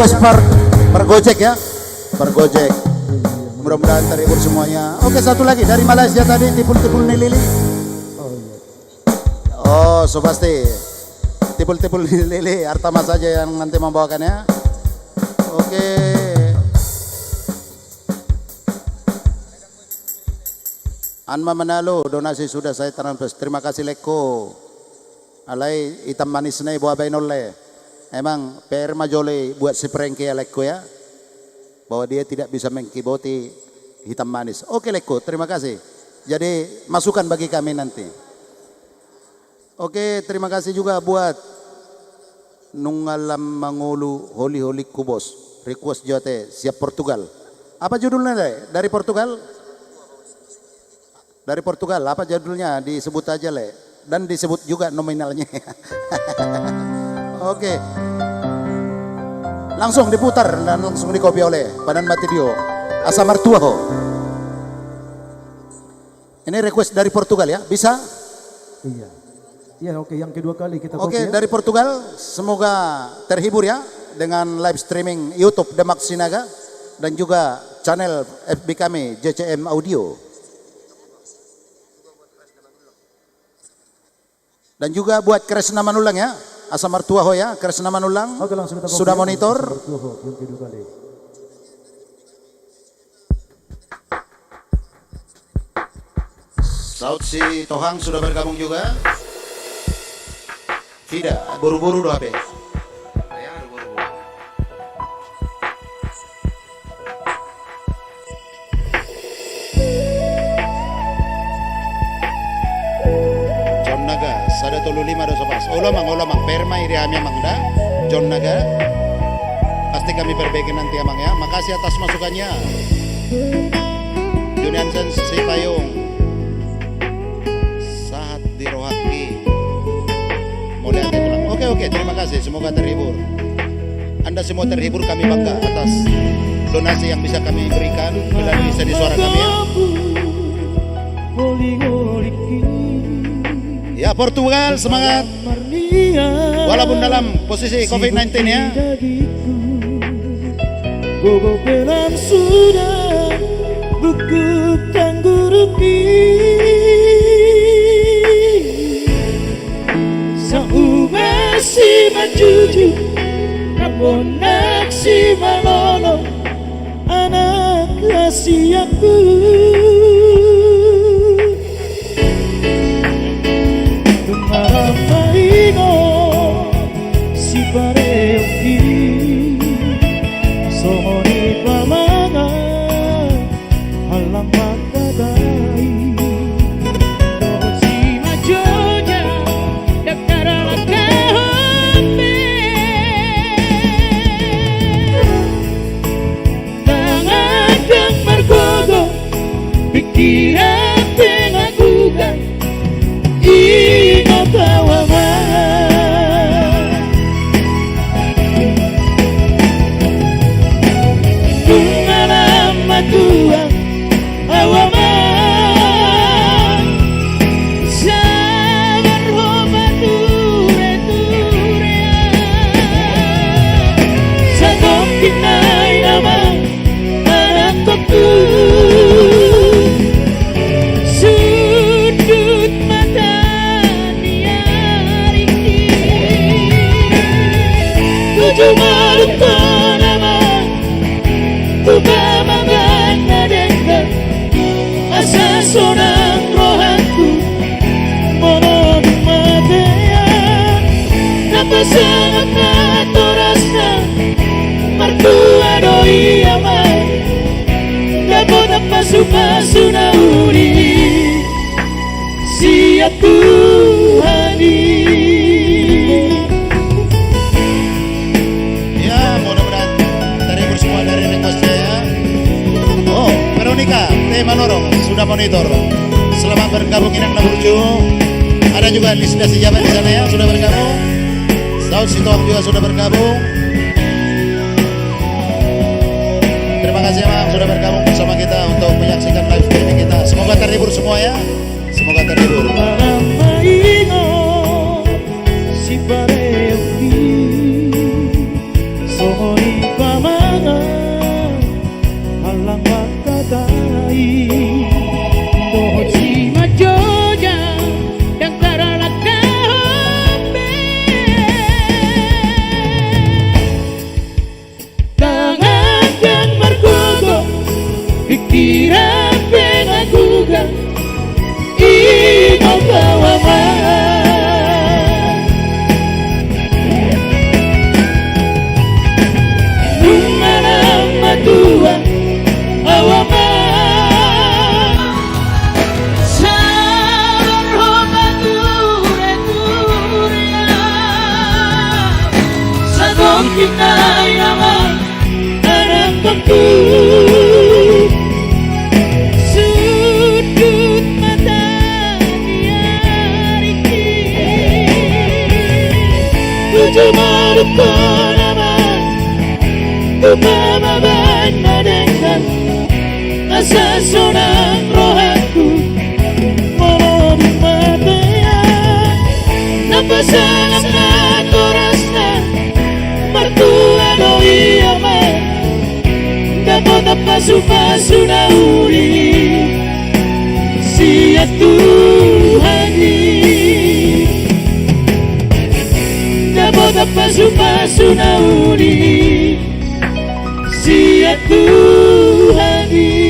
Per, per Gojek ya, per Gojek. Mudah-mudahan terhibur semuanya. Oke, satu lagi dari Malaysia tadi, tipul-tipul ni lili. Oh, so pasti. Tipul-tipul ni lili, Artama saja yang nanti membawakannya. Oke. An ma Manalo, donasi sudah saya transfer. Terima kasih, Leko. Alai hitam manisna i boha baen on, Le. Emang P R ma jolo i buat si Frankie ya, Leko ya. Bahwa dia tidak bisa mengkiboti hitam manis. Oke, Leko, terima kasih. Jadi masukan bagi kami nanti. Oke, terima kasih juga buat Nunga Lam Mangolu, Holi-holingku, Bos. Request jo ate, siap Portugal. Apa judulnya, Le? Dari Portugal? Dari Portugal, apa judulnya? Disebut aja, Le. Dan disebut juga nominalnya. Oke. Langsung diputar dan langsung dikopi oleh Panan Matidio. Asa martua ho. Ini request dari Portugal ya, bisa? Iya. Iya, oke, yang kedua kali kita kopi. Oke, ya. Dari Portugal, semoga terhibur ya dengan live streaming YouTube Demak Sinaga dan juga channel F B kami, J C M Audio. Dan juga buat Kresna Manullang ya, asa martua ho ya, Kresna Manullang. Oke, langsung kita kopi sudah ya, monitor. Asa martua ho, yang kedua kali. Saud Sitohang sudah bergabung juga. Tidak, buru-buru do hape. John Naga, sada tolu lima do so pas. Olo amang, olo amang, P R ma i di hami amang da. John Naga. Pasti kami perbaiki nanti amang ya. Makasih atas masukannya. Juniansen Sipayung. Sahat di rohangki. Mauliate tulang. Oke, oke, terima kasih. Semoga terhibur. Anda semua terhibur, kami bangga atas donasi yang bisa kami berikan melalui seni suara kami ya. Ya, Portugal, semangat. Walaupun dalam posisi covid sembilan belas ya. Gogo pe lam suda bukuk tangguruk i. Sauma si manjuju, na ponnak si malolo, anak hasianku. Dung malam ma ingot sipareongki, songon i pamangan hallang mangkatai. Dohot si manjoja ndang tarlangkahon be. Tangan ndang margogo, pikiran pe nganguga, ingot au amang. Nunga lam matua au amang. Sabar ho patureture. Satongkin nai nama anakkonku. Sundut mata ni aringki. Tujuh malukon amang. Tu pamangan na denggan, asa sonang rohangku, molo dung matean. Na pasangap natorasna, martua do i amang, dapotan pasupasu na uli sian Tuhan i. Ya, mudah-mudahan terhibur semua dari request saya. Oh, Veronica T Manurung sudah monitor. Selamat bergabung, Inang na burju. Ada juga Nisda Sijabat di sana ya, sudah bergabung. Saud Sitohang juga sudah bergabung. Terima kasih, Bang, sudah bergabung bersama kita untuk menyaksikan live streaming kita. Semoga terhibur semua ya. Semoga terhibur. Malam ma ingot sipareongki, songon i Hita i nama anak bangku. Sundut mata di ariki. Tuju madungko nama tu pamaban na denggan. Asa sonang rohangku molo dung matean. Na pasahat na torasna martua do i ama. Dapot pasupasu na uli sian Tuhan i. Dapot pasupasu na uli sian Tuhan i.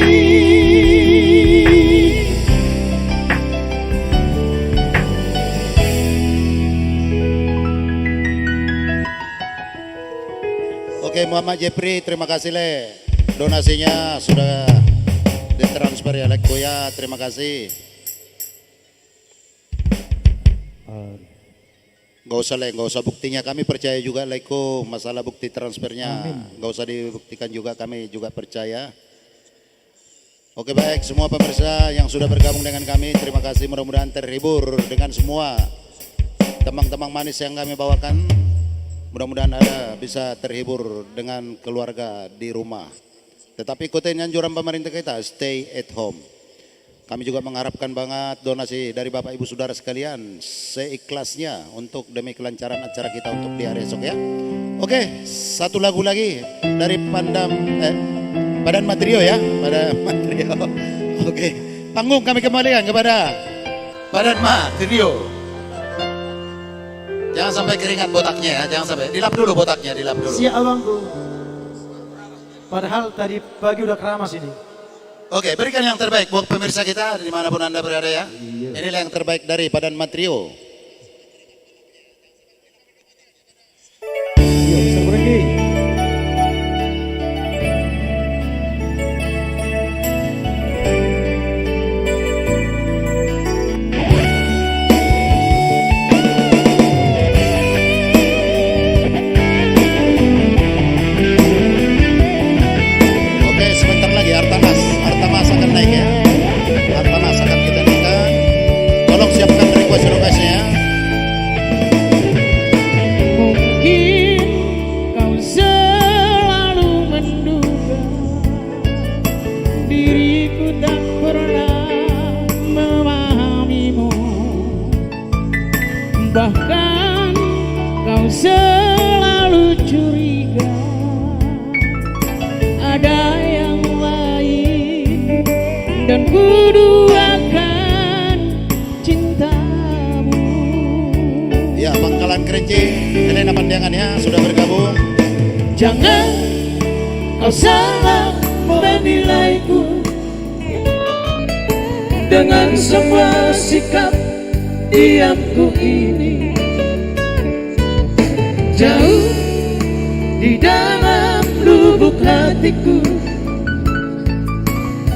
Oke, Muhammad Jepri, terima kasih, Le. Donasinya sudah ditransfer ya, Leko, ya. Terima kasih. Ah. Nggak usah, Le, nggak usah buktinya. Kami percaya juga, Leko, masalah bukti transfernya. Amin. Nggak usah dibuktikan juga, kami juga percaya. Oke, baik, semua pemirsa yang sudah bergabung dengan kami, terima kasih. Mudah-mudahan terhibur dengan semua tembang-tembang manis yang kami bawakan. Mudah-mudahan Anda bisa terhibur dengan keluarga di rumah. Tetap ikutin anjuran pemerintah kita, stay at home. Kami juga mengharapkan banget donasi dari Bapak Ibu Saudara sekalian seikhlasnya untuk demi kelancaran acara kita untuk di hari esok, ya. Oke, satu lagu lagi dari Pandam, eh, Padan Matrio, ya, Padan Matrio. Oke, panggung kami kembalikan kepada Padan Matrio. Jangan sampai keringat botaknya, ya, jangan sampai. Dilap dulu botaknya, dilap dulu. Siap, abangku. Padahal tadi pagi udah keramas ini. Oke, berikan yang terbaik buat pemirsa kita dimanapun Anda berada, ya. Iya. Inilah yang terbaik dari Padan Matrio. Iya, Mister Franky. Oke, sebentar lagi Artamas, Artamas akan naik, ya. Artamas akan kita naikkan. Tolong siapkan request, requestnya, ya. Mungkin kau selalu menduga diriku tak pernah memahamimu. Bahkan kau selalu curiga ada yang lain dan kuduakan cintamu. Ya, Pangkalan Kerinci, Helena Pandiangan, ya, sudah bergabung. Jangan kau salah menilaiku dengan semua sikap diamku ini. Jauh di dalam lubuk hatiku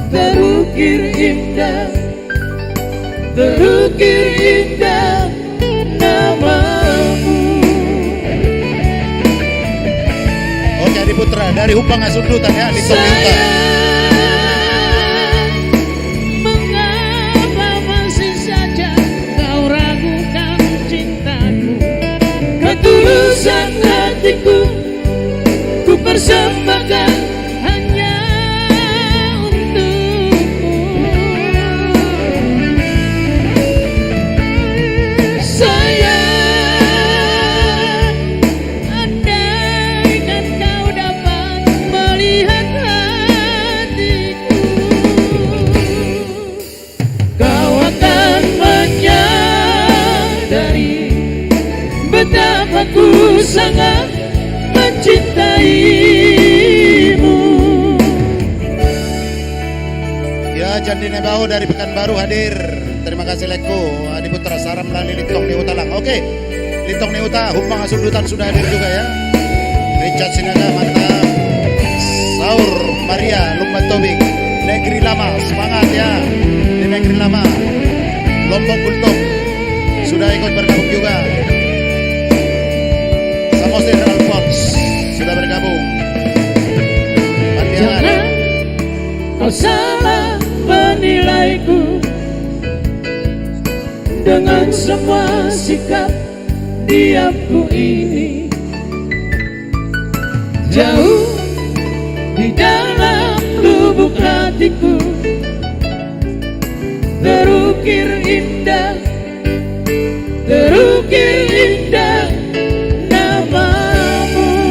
terukir indah, terukir indah namamu. Oke, Adi Putra, dari Humbang Hasundutan, ya, di Tokyo. Sayang, mengapa masih saja kau ragukan cintaku? Ketulusan hatiku ku persembahkan hanya untukmu. Sayang, andaikan kau dapat melihat hatiku, kau akan menyadari betapa ku sangat mencintaimu. Ya, Candi Nebao dari Pekanbaru hadir. Terima kasih, Leko. Adi Putra, salam lali Lintong ni Huta Lang. Oke. Lintong ni Huta, Humbang Hasundutan sudah hadir juga, ya. Richard Sinaga, mantap. Saur Maria, Lumban Tobing. Negeri Lama, semangat, ya. Di Negeri Lama. Lombok Gultom sudah ikut bergabung juga. Samosir Alphonse. Jangan kau salah menilaiku dengan semua sikap diamku ini. Jauh di dalam lubuk hatiku terukir indah, terukir indah namamu.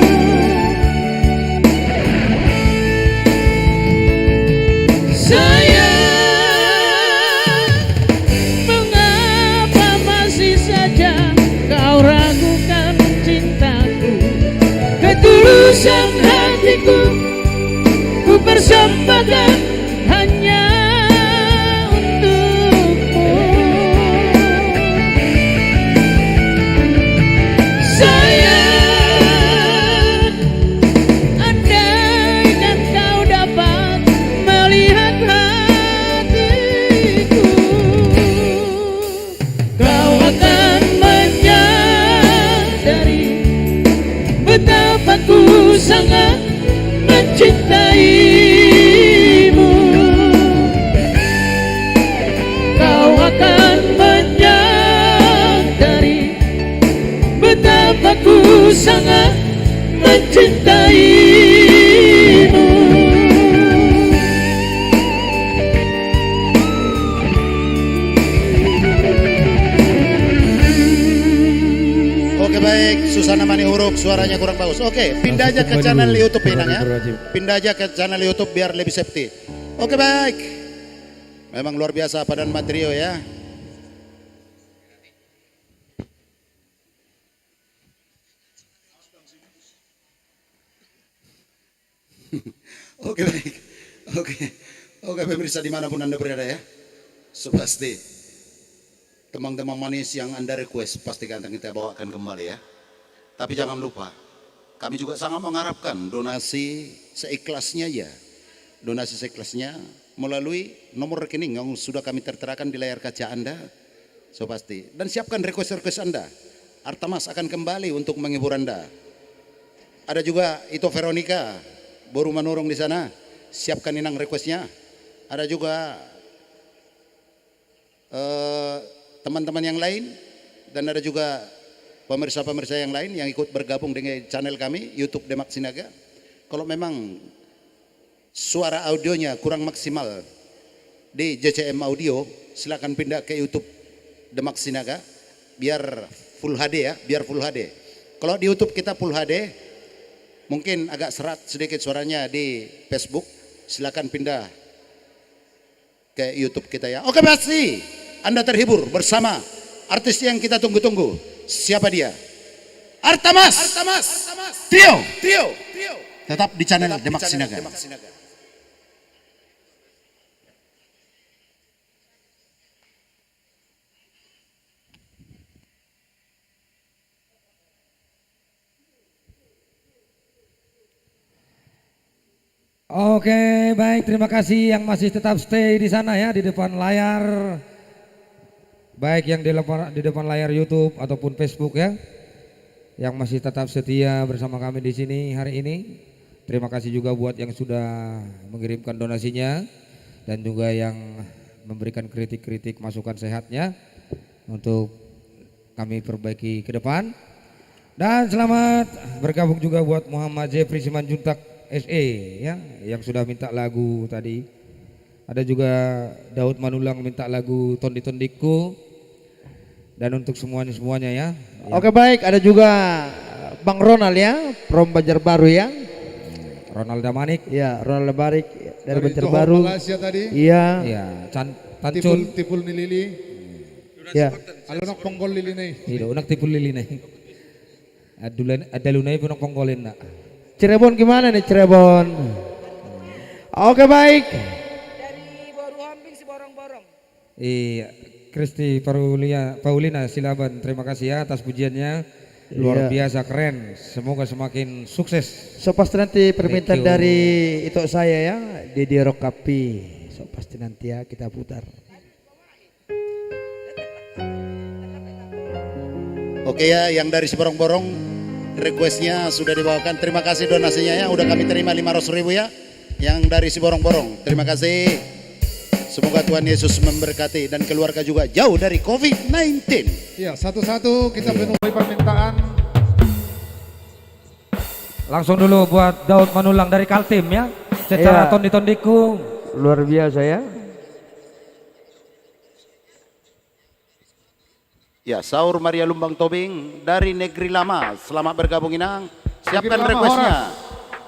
Sayang, mengapa masih saja kau ragukan cintaku? Ketulusan hatiku ku persembahkan hanya untukmu. Sayang, andaikan kau dapat melihat hatiku, kau akan menyadari betapa ku sangat mencintaimu. Kau akan menyadari betapa ku sangat mencintaimu. Oke, baik, Susana Manihuruk, suaranya kurang bagus. Oke, pindah aja ke channel YouTube, Inang, ya. Pindah aja ke channel YouTube biar lebih safety. Oke, baik. Memang luar biasa Padan Matrio, ya. Oke, baik. Oke. Oke, pemirsa dimanapun Anda berada, ya. So pasti teman-teman manis yang Anda request pasti akan kita bawakan kembali, ya. Tapi jangan lupa, kami juga sangat mengharapkan donasi seikhlasnya, ya. Donasi seikhlasnya melalui nomor rekening yang sudah kami terterakan di layar kaca Anda. So pasti. Dan siapkan request-request Anda. Artamas akan kembali untuk menghibur Anda. Ada juga Ito Veronica, boru Manurung di sana. Siapkan, Inang, request-nya. Ada juga, eh, teman-teman yang lain, dan ada juga pemirsa-pemirsa yang lain yang ikut bergabung dengan channel kami, YouTube Demak Sinaga. Kalau memang suara audionya kurang maksimal di J C M Audio, silakan pindah ke YouTube Demak Sinaga, biar full H D, ya, biar full H D. Kalau di YouTube kita full H D, mungkin agak serak sedikit suaranya di Facebook, silakan pindah ke YouTube kita, ya. Oke, pasti Anda terhibur bersama artis yang kita tunggu-tunggu. Siapa dia? Artamas. Artamas. Trio. Trio. Tetap di channel Demak Sinaga. Oke, baik, terima kasih yang masih tetap stay di sana, ya, di depan layar. Baik yang di depan, di depan layar YouTube ataupun Facebook, ya, yang masih tetap setia bersama kami di sini hari ini. Terima kasih juga buat yang sudah mengirimkan donasinya dan juga yang memberikan kritik-kritik, masukan sehatnya untuk kami perbaiki ke depan. Dan selamat bergabung juga buat Muhammad Jeffrey Simanjuntak S E, ya, yang sudah minta lagu tadi. Ada juga Daud Manulang minta lagu Tondi-tondingku. Dan untuk semuanya, semuanya, ya. Ya. Oke, baik, ada juga Bang Ronald, ya, from Banjarbaru, ya. Ronald Damanik. Ya, Ronald Damanik dari Banjarbaru. Dari Johor, Malaysia tadi. Iya. Iya, Can-, Tancun. Tipul, Tipul ni Lili. Ya. Ala unang ponggol lilina i. Iya, unang tipul lilina i. Adula-, adaluna i pe unang ponggolna. Cirebon gimana nih, Cirebon? Oke, baik. Dari Boru Hombing, Siborongborong. Iya, Kristi Parulia-, Paulina Silaban, terima kasih, ya, atas pujiannya. Luar biasa keren. Semoga semakin sukses. So pasti nanti permintaan dari ito saya, ya, Dedi Rokapi. So pasti nanti, ya, kita putar. Oke, ya, yang dari Siborongborong requestnya sudah dibawakan. Terima kasih donasinya, ya, udah kami terima lima ratus ribu, ya. Yang dari Siborong-borong, terima kasih. Semoga Tuhan Yesus memberkati dan keluarga juga jauh dari covid sembilan belas. Iya, satu-satu kita penuhi permintaan. Langsung dulu buat Daud Manulang dari Kaltim, ya. Secara tondi-tondingku. Luar biasa, ya. Ya, Saur Maria Lumbang Tobing dari Negeri Lama. Selamat bergabung, Inang. Siapkan requestnya.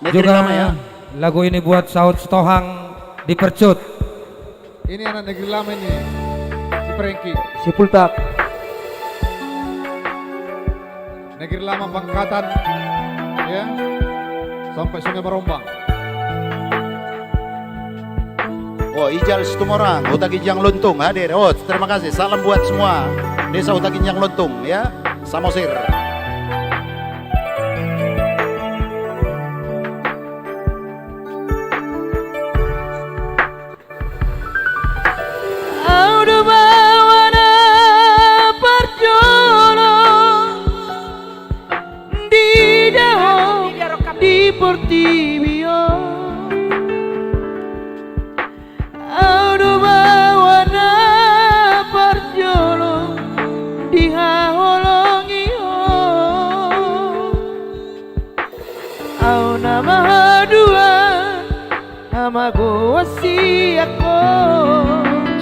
Negeri Lama, ya. Juga lagu ini buat Saud Sitohang di Percut. Ini anak Negeri Lama ini, si Prengki. Si Pultak. Negeri Lama Pangkatan, ya, sampai Sungai Marombang. Oh, Ijal Situmorang, Huta Ginjang Lontung hadir. Oh, terima kasih. Salam buat semua Desa Huta Ginjang Lontung, ya, Samosir. Au do baoa na parjolo diida ho di portibi on. Au do baoa na parjolo dihaholongi ho. Au nama haduan, hamagoan sian ho.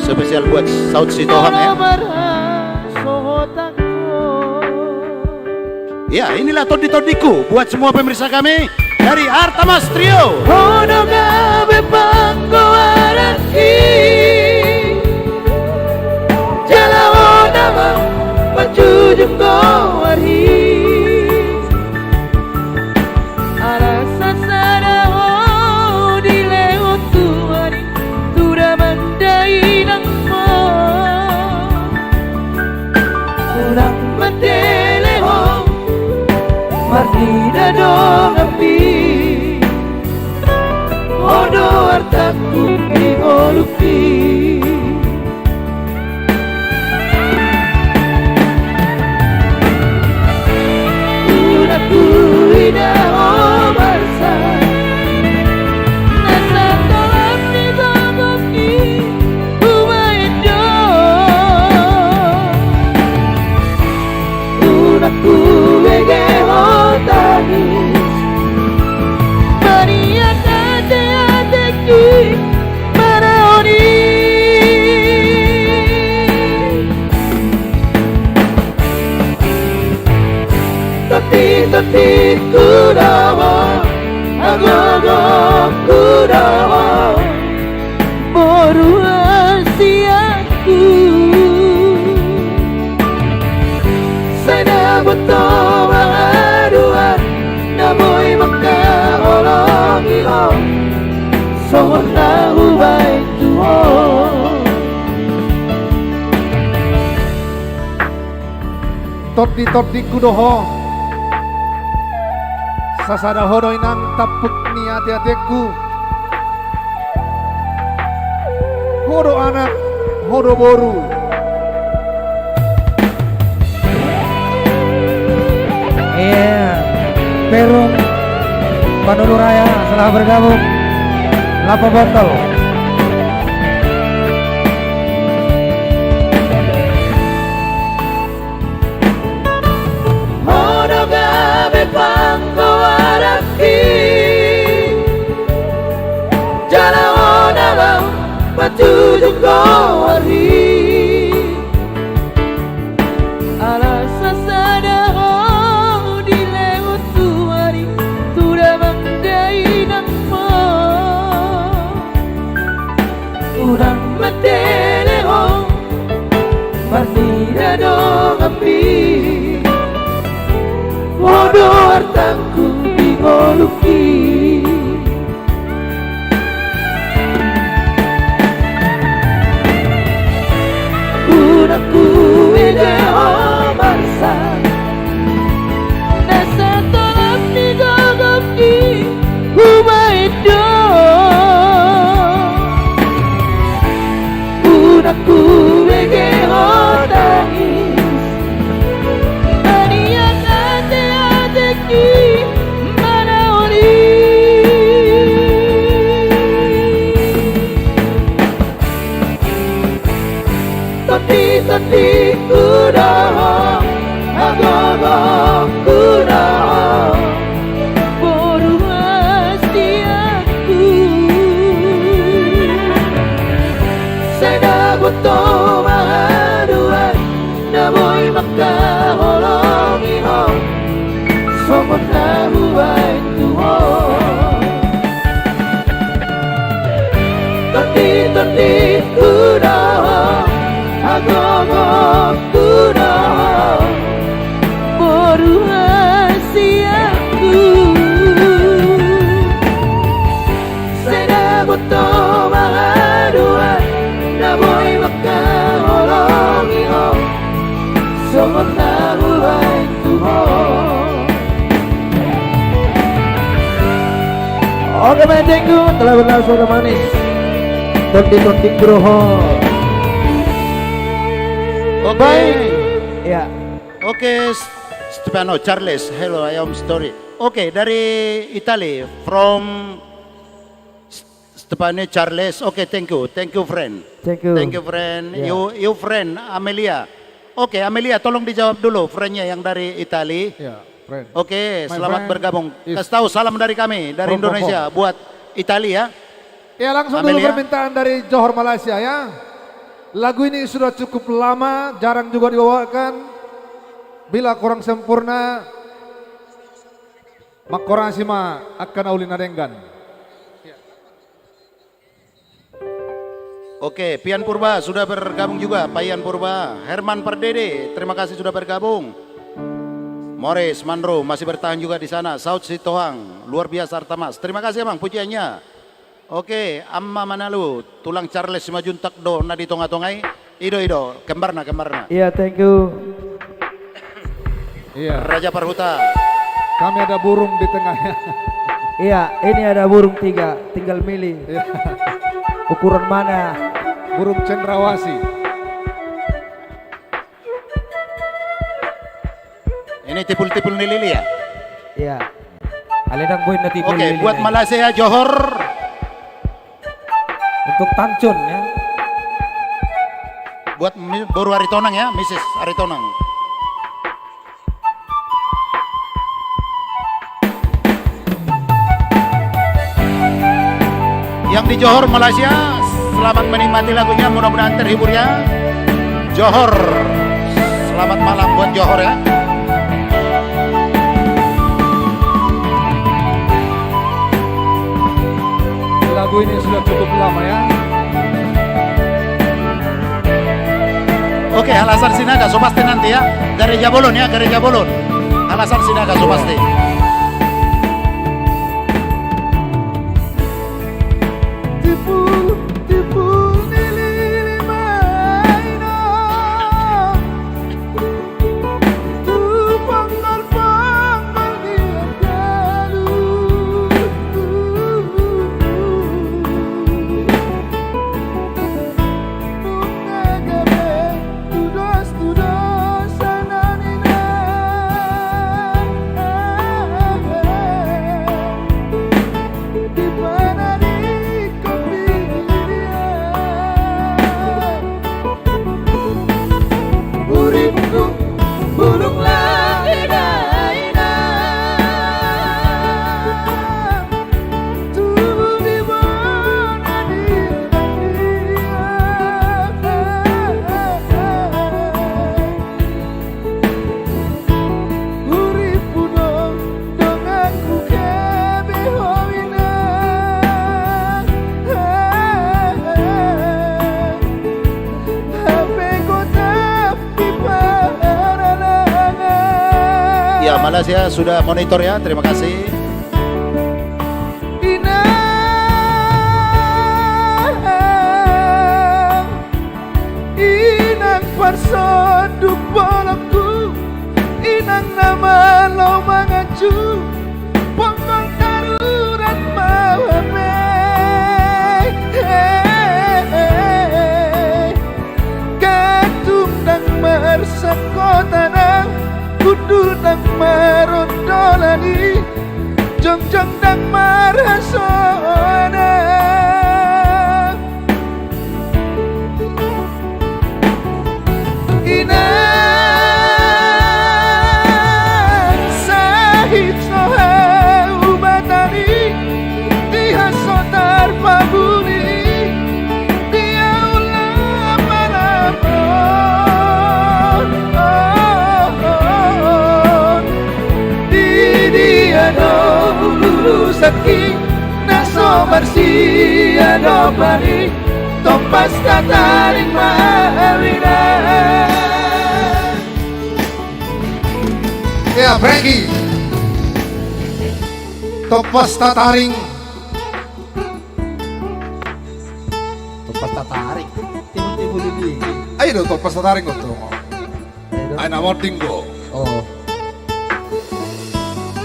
Spesial buat Saud Sitohang, ya. Marhasohotan ho. Ya, inilah tondi-tondingku buat semua pemirsa kami dari Artamas Trio. Ho do gabe panggoaranki, jala ho nama manjujung goarhi. Ala sasada ho dilehon Tuhan i tu damang dainang ho. Unang mandele ho marnida donganpi, ho do artangku di ngolungki. Unang huida ho marsak, na satolap ni gogongki hubaen do. Unang hubege ho tangis, maniak ateatengki manaon i. Tondi-tondingku do ho, hagogongku do ho, boru hasianku. Sai na boto ma haduan na boi mangkaholongi ho, songon na hubaen tu ho. Tondi-tondingku do ho, sasada ho do inang tampuk ni ateatengku. Ho do anak, ho do boru. Iya, Perum Manulu Raya, selamat bergabung. Lapo Botol. Ho do gabe panggoaranki, jala ho nama manjujung goarhi. Ala sasada ho dilehon Tuhan i tu damang dainang ho. Unang mandele ho marnida donganpi, ho do artangku di ngolungki. Unang huida ho marsak, na satolap ni gogongki hubaen do. Unang hubege ho tangis, maniak ateatengki manaon i. Taholongi ho songon na hubaen tu ho. Tondi-tondingku do ho, hagogongku do ho, boru hasianku. Sai dapothon ma haduan na boi mangkaholongi ho songon na hubaen tu ho. Oke, men, thank you. Telah berlangsung suara manis. Tondi-tondingku do ho. Oke. Baik. Ya. Oke, S-, Stefano Charles. Hello, I am story. Oke, dari Itali, from Stefani Charles, oke, thank you. Thank you, friend. Thank you. Thank you, friend. Yeah. You, you friend, Amelia. Oke, Amelia, tolong dijawab dulu friendnya yang dari Itali. Yeah, friend. Oke, selamat bergabung. Kasih tahu salam dari kami, dari Indonesia, buat Itali ya. Ya, langsung dulu permintaan dari Johor, Malaysia ya. Lagu ini sudah cukup lama, jarang juga dibawakan. Bila kurang sempurna, mangkorasi ma angka na uli na denggan. Oke, Pian Purba sudah bergabung juga, Pak Ian Purba. Herman Pardede, terima kasih sudah bergabung. Morris Manro masih bertahan juga di sana. Saud Sitohang, luar biasa Artamas. Terima kasih, Bang, pujiannya. Oke, Amma Manalu, tulang Charles Simanjuntak do na di tonga-tonga i. I do, i do, kembarna, kembarna. Iya, thank you. Iya. Raja Parhuta. Kami ada burung di tengahnya. Iya, ini ada burung tiga, tinggal milih. Iya. Ukuran mana? Burung cendrawasih. Ini tipul-tipul ni lili ya? Iya. Alai ndang boi na tipul ni lili. Oke, buat Malaysia, Johor. Untuk Tancun ya. Buat mi-, boru Aritonang ya, Misis Aritonang. Yang di Johor, Malaysia, selamat menikmati lagunya, mudah-mudahan terhibur ya. Johor, selamat malam buat Johor ya. Lagu ini sudah cukup lama ya. Oke, Halasan Sinaga, so pasti nanti ya. Gareja Bolon ya, Gareja Bolon. Halasan Sinaga, so pasti. Tipul, tipul ni lili ma i do. Tu ponggol-ponggol ni angka lu. Nunga gabe tudos-tudosan na nian. Di panari kopi dia. Uripku bulung langit dainang. Tubu di bona ni dia. Uripku do donganku gabe ho inang. Hape gotap di paralangan. Ya, Malaysia sudah monitor ya, terima kasih. Inang, inang parsonduk bolongku, inang na malo manganju, ponggol tarurat ma hape. Gantung ndang marsangkotan, gundul ndang marondolani, jongjong ndang marhasohotan. Inang, sahit so haubatani, dia so tarpabuni, dia ula palapo. Na so marsiadopan i, tompas tataring ma hami na. Ya, Frankie. Tompas tataring. Tompas tataring. Timun-timun ini. Ayo dong, tompas tataring kau tuh. Ayo dong. Ayo, na mending go. Oh.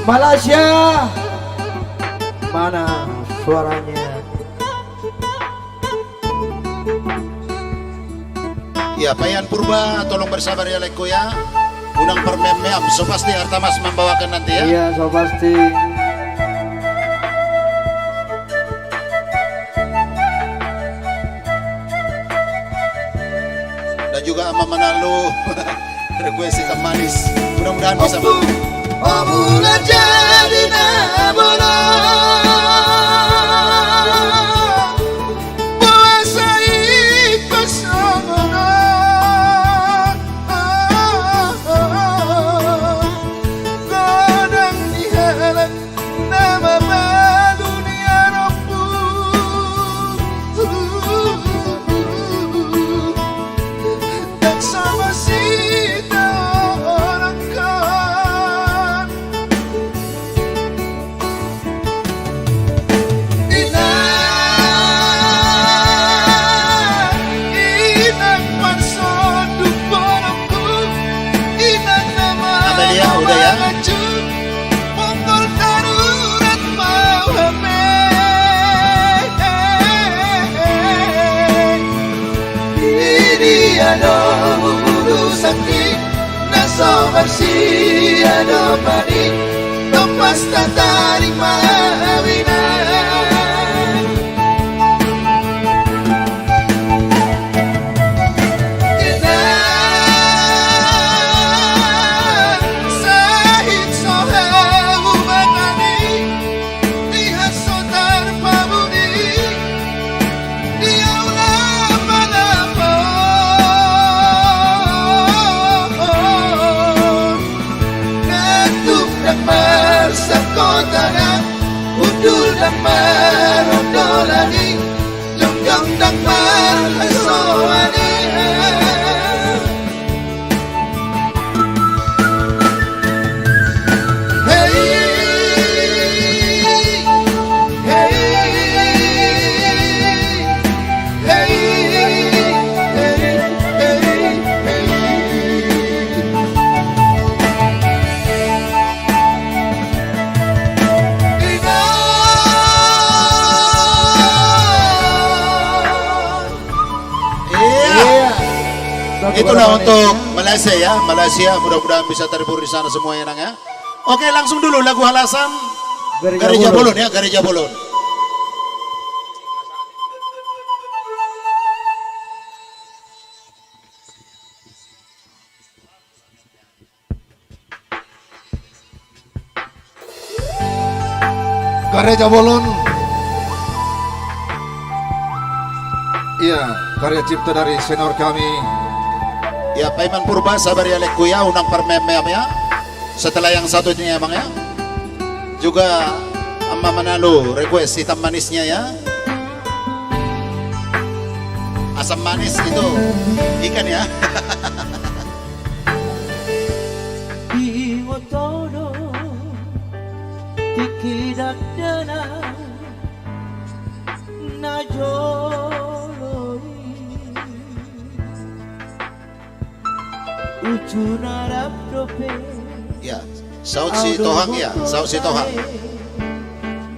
Malaysia. Mana suaranya? Ya, Payan Purba, tolong bersabar ya, laengku ya. Unang parmeam-meam, so pasti Artamas membawakan nanti ya. Iya, so pasti. Dan juga Ama Manalu. Request hitam manis. Mudah-mudahan bisa. Ompung, ompung na jadi na bolon. Boasa ingkon songon on. Godang ni halak na mabalu ni arompu. Ndang so masita orang kan. Inang, inang parsonduk bolongku, inang na mangacung. Amelia, udah ya? Punggol darurat mau hape. Di dia do bulu sakti, na so marsiadopan i, tompas tataring ma hami na. Sahit so hau manani, di hasotar pabuni, di aula palapo. Natuk ndang marsangkotanan, hundul ndang marondolani, jongjong ndang marhasoani. Iya. Iya. Itulah untuk Malaysia ya, Malaysia, mudah-mudahan bisa terhibur di sana semuanya, Nang ya. Oke, langsung dulu lagu Halasan. Gereja Bolon. Gereja Bolon ya, Gereja Bolon. Gereja Bolon. Iya, karya cipta dari senior kami. Ya, Paimon Purba, sabar ya, laengku ya, unang parmeam-meam ya. Setelah yang satu ini emang ya. Juga Ama Manalu request hitam manisnya ya. Asam manis itu ikan ya. Di otono tingki dakdanak na jolo i. Uju na rap dope. Ya, saut si Tohang ya, saut si Tohang.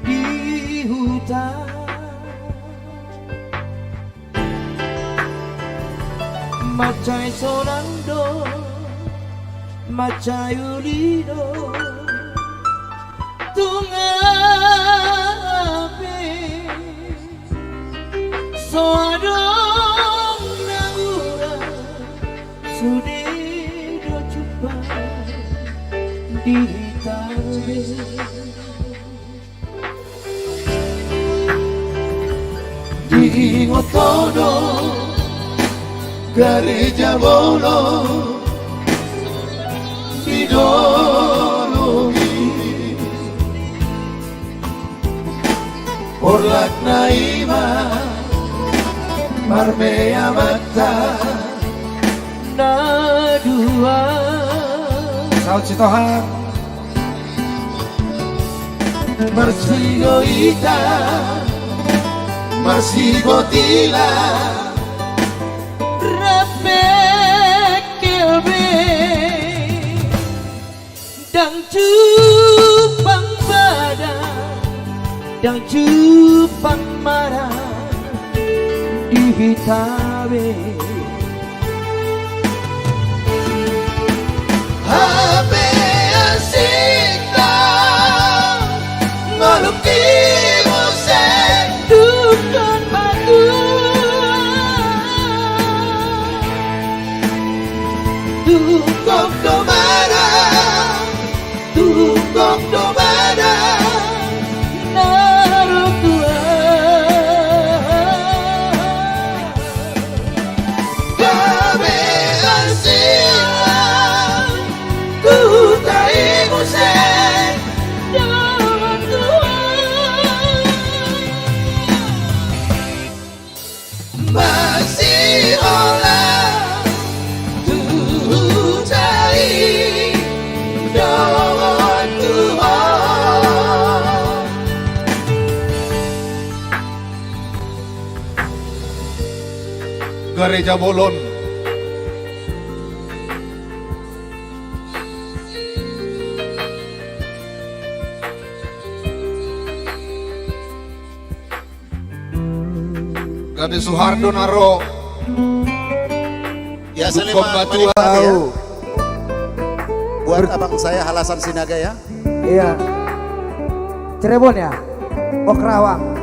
Di huta. Mansai sonang do, mansai uli do. Tung hape so adong na mura, sude do jumpa di hita. Diingot ho do gareja bolon di dolok i. Makna i ma marmeamanta na dua. Saut Sitohang. Marsigoitan, marsigotila, rap mengkel be. Ndang jumpang badan, ndang jumpang mara di hita be. Hape asing ndang, ngoluk i muse dungkon matua. Dungkon do mara, dungkon do mara na ro tua. Gabe asing ndang, huta i muse dohot Tuhan. Masihola tu huta i dohot Tuhan. Gareja Bolon. Gabe Suhardo na ro. Ya, dungkon matua. Buat abang saya Halasan Sinaga ya. Iya. Cirebon ya? Oh, Karawang.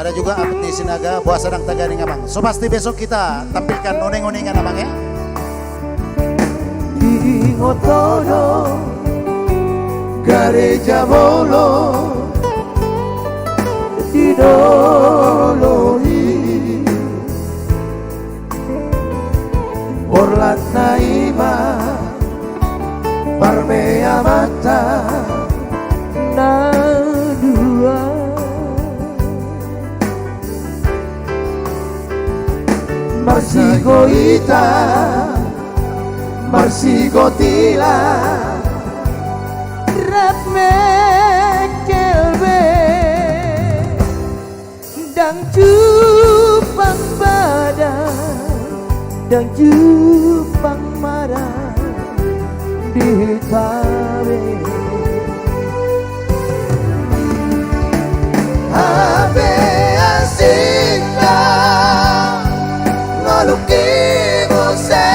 Ada juga Abdi Sinaga, Boasa Dang Taganing, Abang. So pasti besok kita tampilkan uning-uningan, Abang, ya. Ingot ho do gareja Bolon di dolok i. Borlatna i ma marmeamanta na dua. Marsigoitan, marsigotila, rap mengkel be. Ndang jumpang badan, ndang jumpang mara di hita be. Hape asing ndang, ngoluk i muse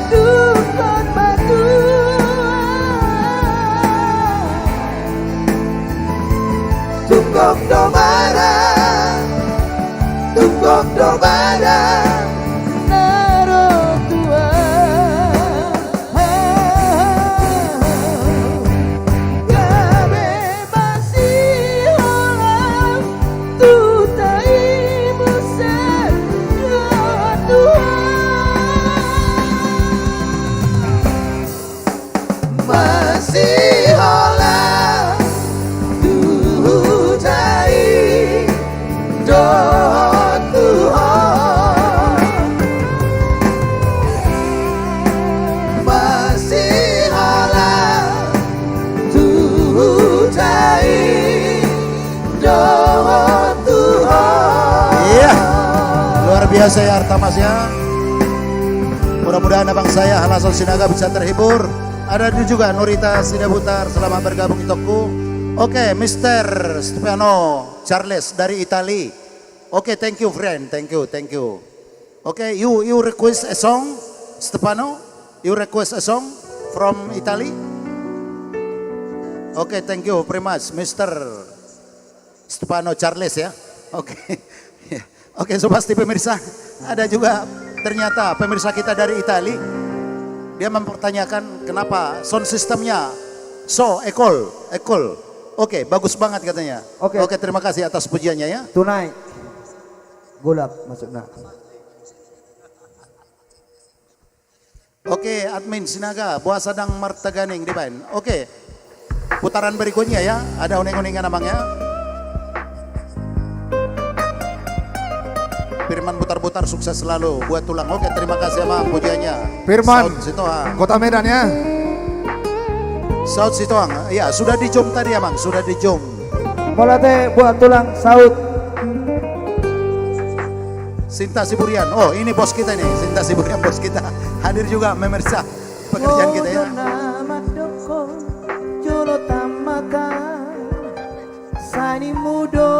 dungkon matua. Tungkok do mara, tungkok do mara na ro tua. Gabe masihola tu huta i muse dohot Tuhan. Masihola tu huta i dohot Tuhan. Masihola tu huta i dohot Tuhan. Iya. Luar biasa ya, Artamas ya. Mudah-mudahan abang saya Halasan Sinaga bisa terhibur. Ada juga Norita Sidabutar, selamat bergabung, itongku. Oke, Mister Stefano Charles dari Itali. Oke, thank you, friend. Thank you, thank you. Oke, you, you request a song, Stefano? You request a song from Italy? Oke, thank you very much, Mister Stefano Charles ya. Oke. Ya. Oke, so pasti pemirsa, ada juga ternyata pemirsa kita dari Itali. Dia mempertanyakan kenapa sound systemnya so ekol, ekol. Oke, bagus banget katanya. Oke. Oke, terima kasih atas pujiannya ya. Tunai. Golap maksudnya. Oke, admin Sinaga, Boasa Dang Martaganing dibaen. Oke. Putaran berikutnya ya, ada uning-uningan, Amang, ya. Firman putar-putar, sukses selalu buat tulang. Oke, terima kasih, Amang, pujiannya. Firman, Saud Sitohang. Kota Medan, ya. Saud Sitohang. Iya, sudah di-zoom tadi, Amang, sudah di-zoom. Mauliate buat tulang, saut. Sinta Siburian. Oh, ini bos kita ini, Sinta Siburian, bos kita. Hadir juga, pemirsa. Pekerjaan kita, ya. Olo na mandok ho jolo tampatan, sai nimu do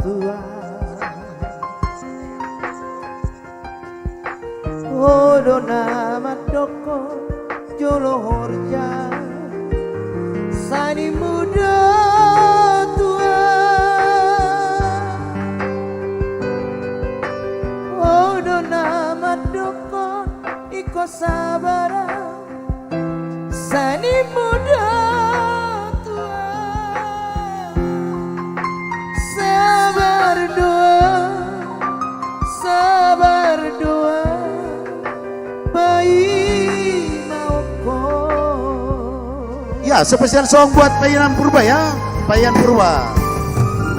tuat. Olo na mandok ho jolo horja, sai nimu do tuat. Olo na mandok ho ingkon sabar, sai nimu do tuat. Sabar do, sabar do, paima ho. Ya, spesial song buat Payanan Purba, ya. Payanan Purba.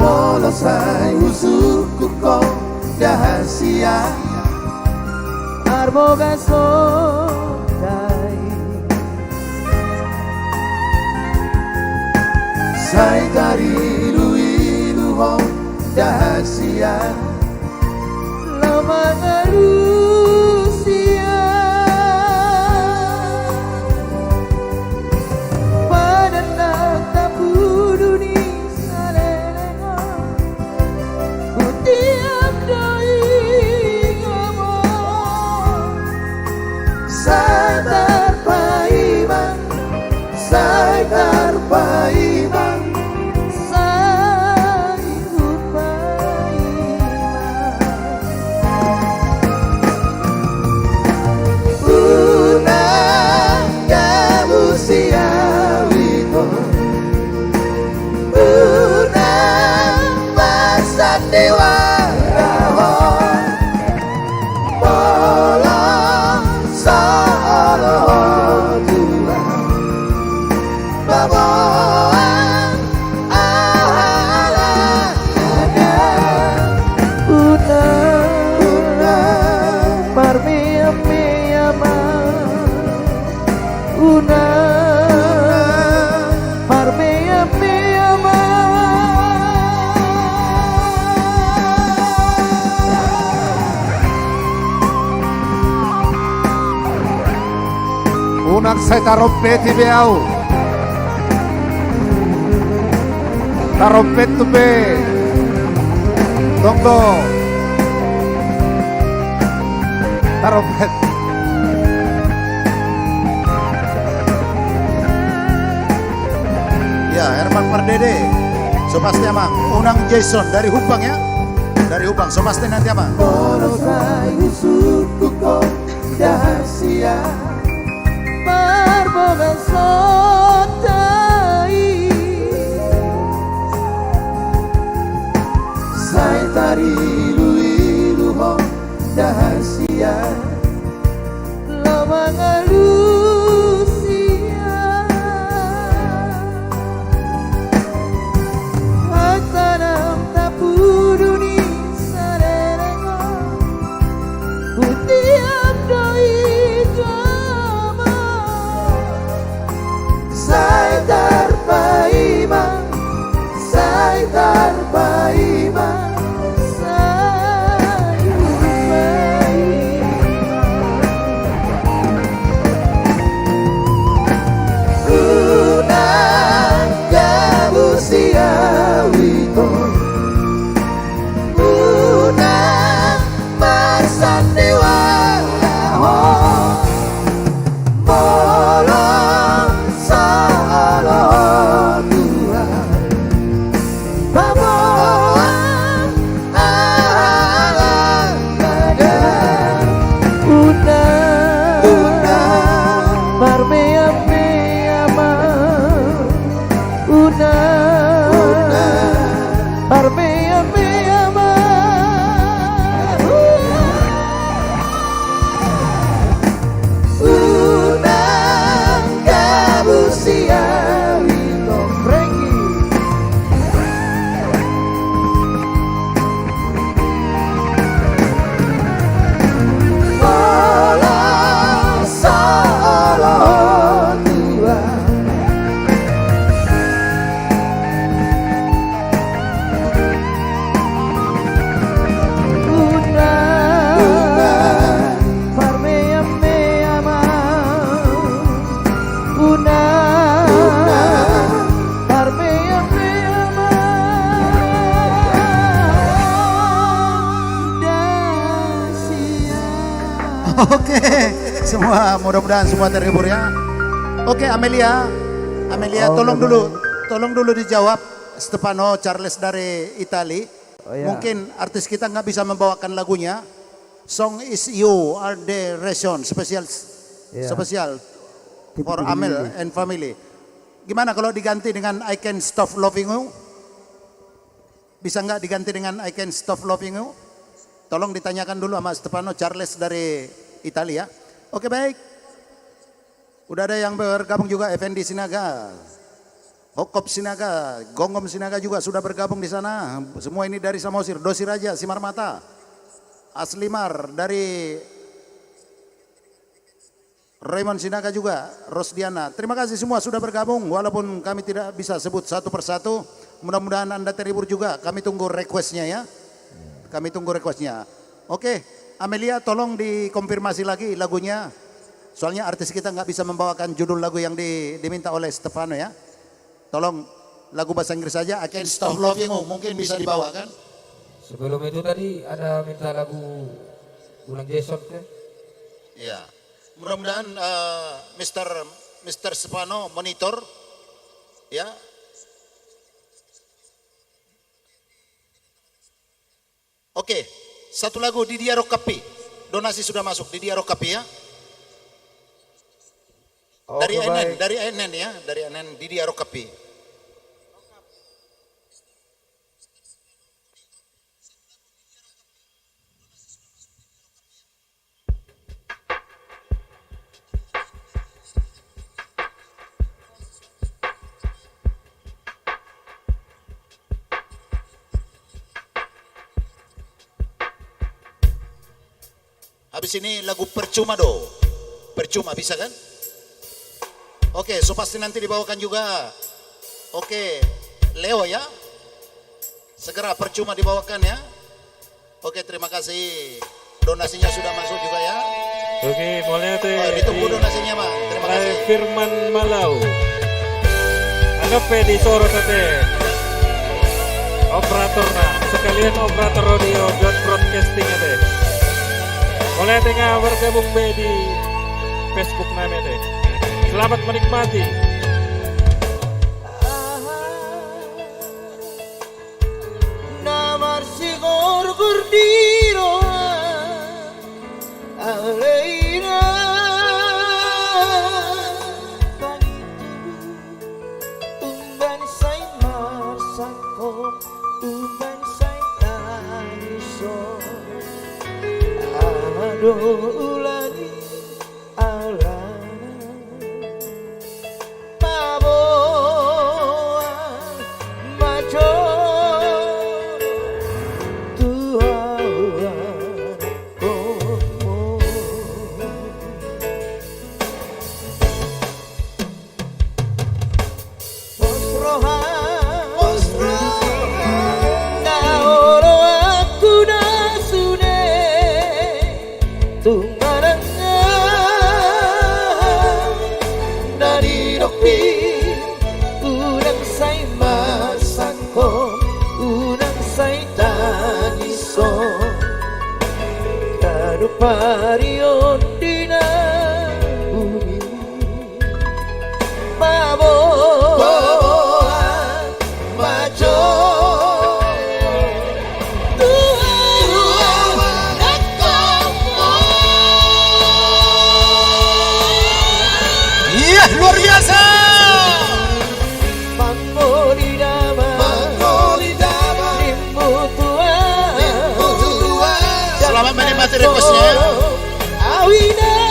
Molo sai husungkun ho rahasia, marbogason tahi, sai tarilu-ilu ho rahasia, laho mangalusi au. Padan na tapudu ni saleleng on, hutiop do i gomos. Sai tarpaima, sai tarpaima, sai hupaima. Unang gabusi au ingkon, unang marsandiwara ho. Molo so olo ho tulang, paboa aha halak. Unang, unang marmeam-meam ma. Unang marmeam-meam ma. Unang sai tarompeti be au. Tarompet tu be. Tong do. Tarompet. Ya, Herman Pardede. So pasti, Amang. Unang Jason dari Hupang, ya. Dari Hupang. So pasti nanti, Amang. Molo sai husungkun ho rahasia, marbogason tahi, sai tarilu-ilu ho rahasia, laho mangalusi au. Hata na tapudu ni saleleng on, hutiop do i gomos. Sai tarpaima, sai tarpaima, sai hupaima. Oke, semua, mudah-mudahan semua terhibur ya. Oke, Amelia, Amelia, oh, tolong dulu, tolong dulu dijawab. Stefano Charles dari Itali. Oh, iya. Mungkin artis kita nggak bisa membawakan lagunya. Song is you are the reason special, iya, special for Amel and family. Gimana kalau diganti dengan I Can't Stop Loving You? Bisa nggak diganti dengan I Can't Stop Loving You? Tolong ditanyakan dulu sama Stefano Charles dari Italia. Oke, baik. Udah ada yang bergabung juga, Effendi Sinaga, Hokop Sinaga, Gonggom Sinaga juga sudah bergabung di sana. Semua ini dari Samosir, Dosi Raja, Simarmata, Aslimar dari Raymond Sinaga juga, Rosdiana. Terima kasih semua sudah bergabung, walaupun kami tidak bisa sebut satu persatu. Mudah-mudahan Anda terhibur juga. Kami tunggu request-nya ya. Kami tunggu request-nya. Oke, Amelia, tolong dikonfirmasi lagi lagunya. Soalnya artis kita nggak bisa membawakan judul lagu yang di-, diminta oleh Stefano ya. Tolong, lagu bahasa Inggris saja, I Can't Stop Loving You, mungkin bisa dibawakan. Sebelum itu tadi ada minta lagu Ulang Jason, kan? Iya. Mudah-mudahan, eh, Mister, Mister Stefano monitor, ya. Oke, satu lagu Di Dia Rongkappi. Donasi sudah masuk, Di Dia Rongkappi ya. Dari N N, dari N N ya, dari N N, Di Dia Rongkappi. Habis ini lagu Percuma do. Percuma, bisa kan? Oke, so pasti nanti dibawakan juga. Oke, Leo ya. Segera Percuma dibawakan ya. Oke, terima kasih. Donasinya sudah masuk juga ya. Oke, mauliate. Oh, ditunggu di donasinya, Bang. Terima kasih. Firman Malau. Anggap pe di Sorong ate. Operatorna, sekalian operator audio dan broadcasting ate. Mauliate nga bergabung be di Facebook nami ate. Selamat menikmati. Na marsigorgor di roha, alai na pangitu umbahen sai marsangkop, umbahen sai tangis on. Aha do ulaon i alana? Paboa ma jo tu ahu anakhonmu. Pos roha, pos roha, na oloanku na sune. Tung manang aha na nidokpi, unang sai marsangkop, unang sai tangis on. Ganup ari on di na bumi. Paboa ma jo tu ahu anakhonmu. Iya, luar biasa. Mangoli damang, mangoli damang, nimmu tuan, nimmu tuan. Selamat menikmati request-nya ya. Ahu ina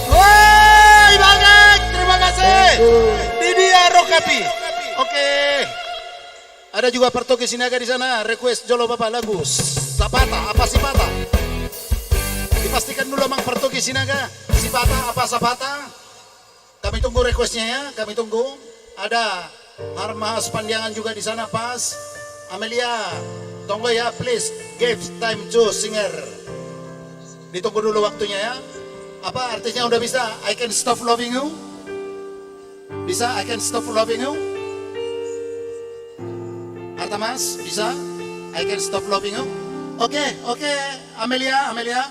Woi, Bagak, terima kasih. Di dia Rokapi. Oke. Ada juga Partogi Sinaga di sana, request jolo Bapak lagu Sapata apa Sipata. Dipastikan dulu Amang Partogi Sinaga, Sipata apa Sapata. Kami tunggu requestnya ya, kami tunggu. Ada Harma Supandiangan juga di sana, pas. Amelia, tunggu ya, please give time to singer. Ditunggu dulu waktunya ya. Apa artisnya udah bisa? I Can Stop Loving You. Bisa I Can Stop Loving You? Artamas, bisa I Can Stop Loving You? Oke, oke, Amelia, Amelia.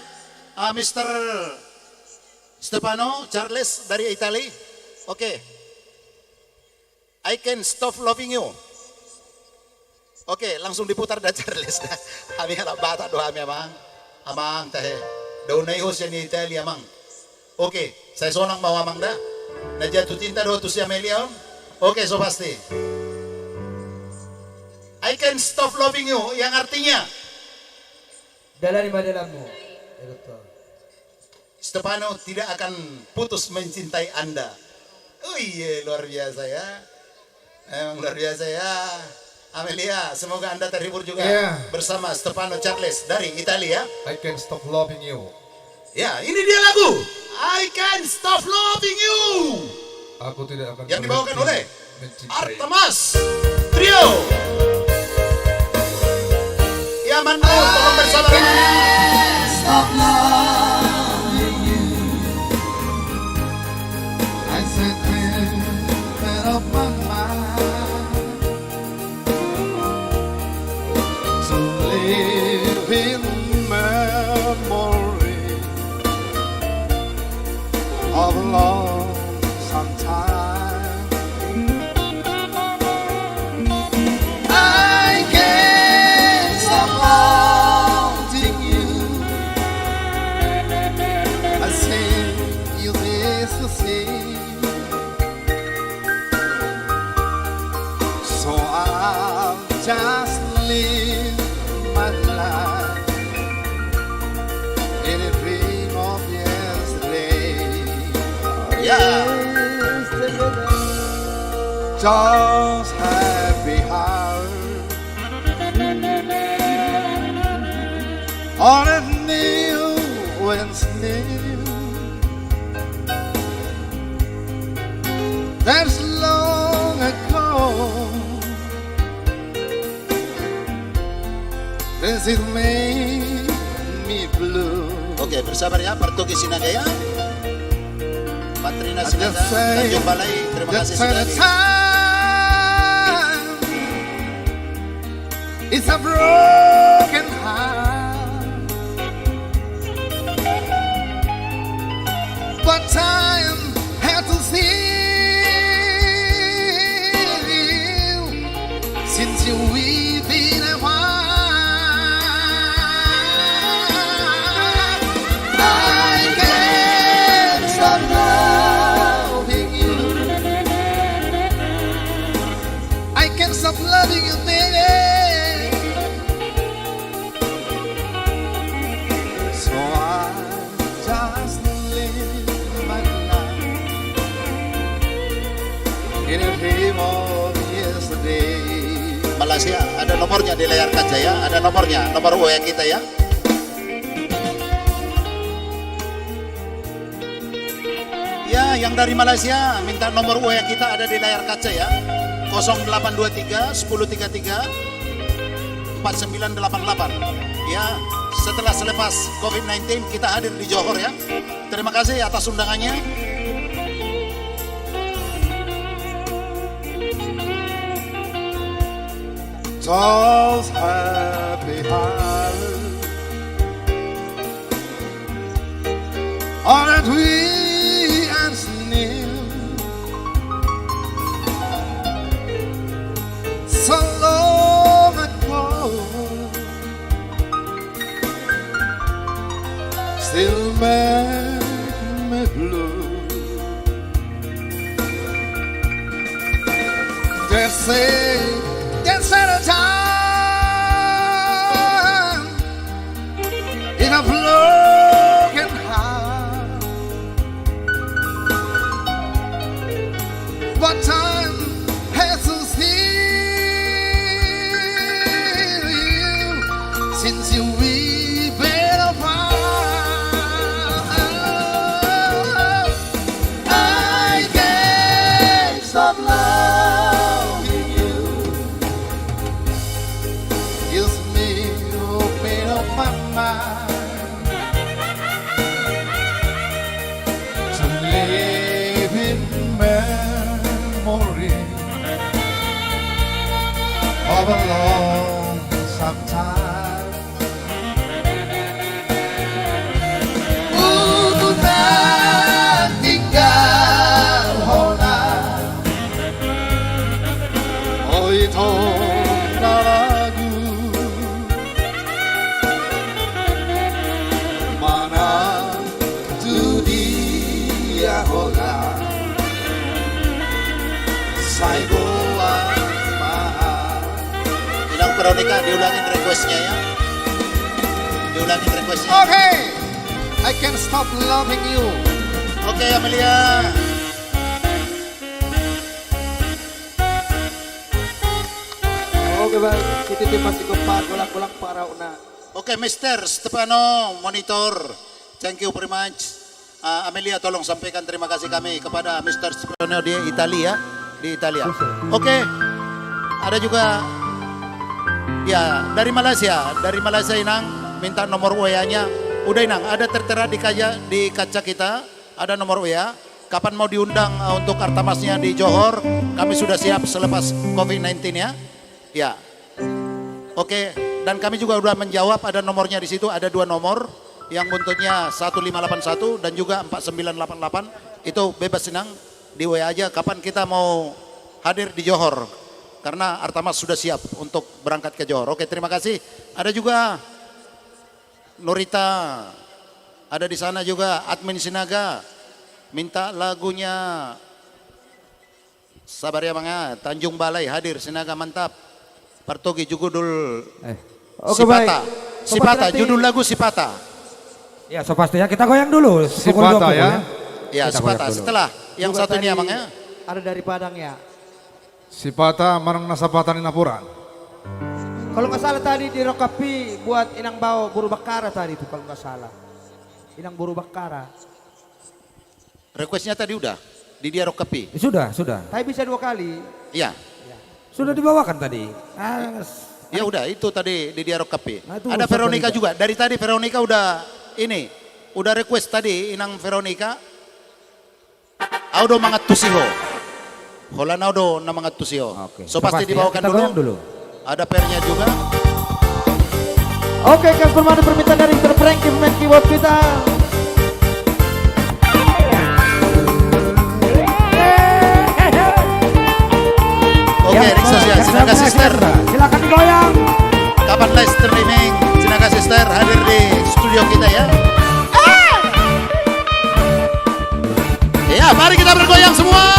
Ah, Mister Stefano, Charles dari Itali. Oke. I Can Stop Loving You. Oke, langsung diputar da Charles da. Hami halak Batak do hami, Amang. Amang, tahe. Daun na ihos ya ni Itali, Amang. Oke, sai sonang mau Amang da. Na jatuh cinta do tu si Amelia on. Oke, so pasti. I Can Stop Loving You, yang artinya? Dalani ma dalanmu. Ya, betul. Stefano tidak akan putus mencintai Anda. Oh iya, luar biasa ya. Emang luar biasa ya. Amelia, semoga Anda terhibur juga, iya, bersama Stefano Charles dari Italia. I Can Stop Loving You. Ya, ini dia lagu I Can Stop Loving You. Aku tidak akan. Yang dibawakan oleh Artamas Trio. Ya, Mandu, tolong bersabar. I can't stop loving you. I said, made up my mind to live in memory of a long sometime. I can't stop wanting you. I say you miss the sea. So I'll just live my life in a dream of yesterday. Yeah. Just happy hour on a new and new. That's long ago. Oke, bersabar ya, Partogi Sinaga ya. Patrina Sinaga, Tanjung Balai, terima kasih sekali. It's a broken heart, but time had to see. Since you weeping a while, I can't stop loving you. I can't stop loving you, baby. So I just live my life in a dream of yesterday. Malaysia, ada nomornya di layar kaca ya, ada nomornya, nomor W A kita ya. Ya, Yang dari Malaysia, minta nomor W A kita ada di layar kaca ya. Kosong delapan dua tiga, sepuluh tiga tiga, empat sembilan delapan delapan. Ya, setelah selepas covid sembilan belas, kita hadir di Johor ya. Terima kasih atas undangannya. Those happy hearts are that we and sneer so long ago still make me blue. They say, they say the time is a broken heart, but time hasn't healed you since we've been apart. I can't stop loving you. Gives me a bit of my mind to live in memory of a long time. Ulang tinggal hona, oi tong na lagu, manang tu dia hona. Sai boan ma. Inang Veronica, diulangin requestnya ya. Diulangin requestnya. Oke. I can't stop loving you. Oke, Amelia. Oke, baik. Kita tim masih gempa, golang-golang parau na. Oke, Mister Stefano, monitor. Thank you very much. Ah, Amelia, tolong sampaikan terima kasih kami kepada Mister Stefano di Italia, di Italia. Oke, ada juga, ya, dari Malaysia. Dari Malaysia, Inang, minta nomor W A-nya. Udah, Inang, ada tertera di kaca, di kaca kita, ada nomor W A. Kapan mau diundang, eh, untuk Artamasnya di Johor? Kami sudah siap selepas covid sembilan belas ya. Ya. Oke, dan kami juga udah menjawab, ada nomornya di situ, ada dua nomor, yang buntutnya satu lima delapan satu dan juga empat sembilan delapan delapan. Itu bebas, Inang, di W A aja kapan kita mau hadir di Johor. Karena Artamas sudah siap untuk berangkat ke Johor. Oke, terima kasih. Ada juga Nurita, ada di sana juga admin Sinaga, minta lagunya. Sabar ya, Amang, ya. Tanjung Balai hadir, Sinaga mantap. Partogi, judul, eh, oke, Sipata. Baik. Sipata, judul lagu Sipata. Ya, so pasti ya, kita goyang dulu. Pukul dua puluh ya. Ya, Sipata. Setelah yang satu ini, Amang, ya. Ada dari Padang ya. Sipata manang na sapata ni napuran. Kalau nggak salah tadi di Rokkapi buat Inang Bao Boru Bakkara tadi itu, kalau nggak salah. Inang Boru Bakkara. Requestnya tadi udah di dia Rokkapi. Eh, sudah, sudah. Tapi bisa dua kali. Iya. Sudah dibawakan tadi. Ah, ya udah, itu tadi di dia Rokkapi. Nah, itu ada Veronica juga. Dari tadi Veronica udah ini, udah request tadi, Inang Veronica. Au do mangantusi ho. Holan au do na mangantusi ho. Oke. So pasti dibawakan dulu. Ada pairnya juga. Oke, kami hormati permintaan dari Mister Frankie, pemain keyboard kita. Oke, ya, Riksa, ya, Sinaga Sister. Silakan digoyang. Kapan live streaming Sinaga Sister hadir di studio kita ya? Ya, mari kita bergoyang semua.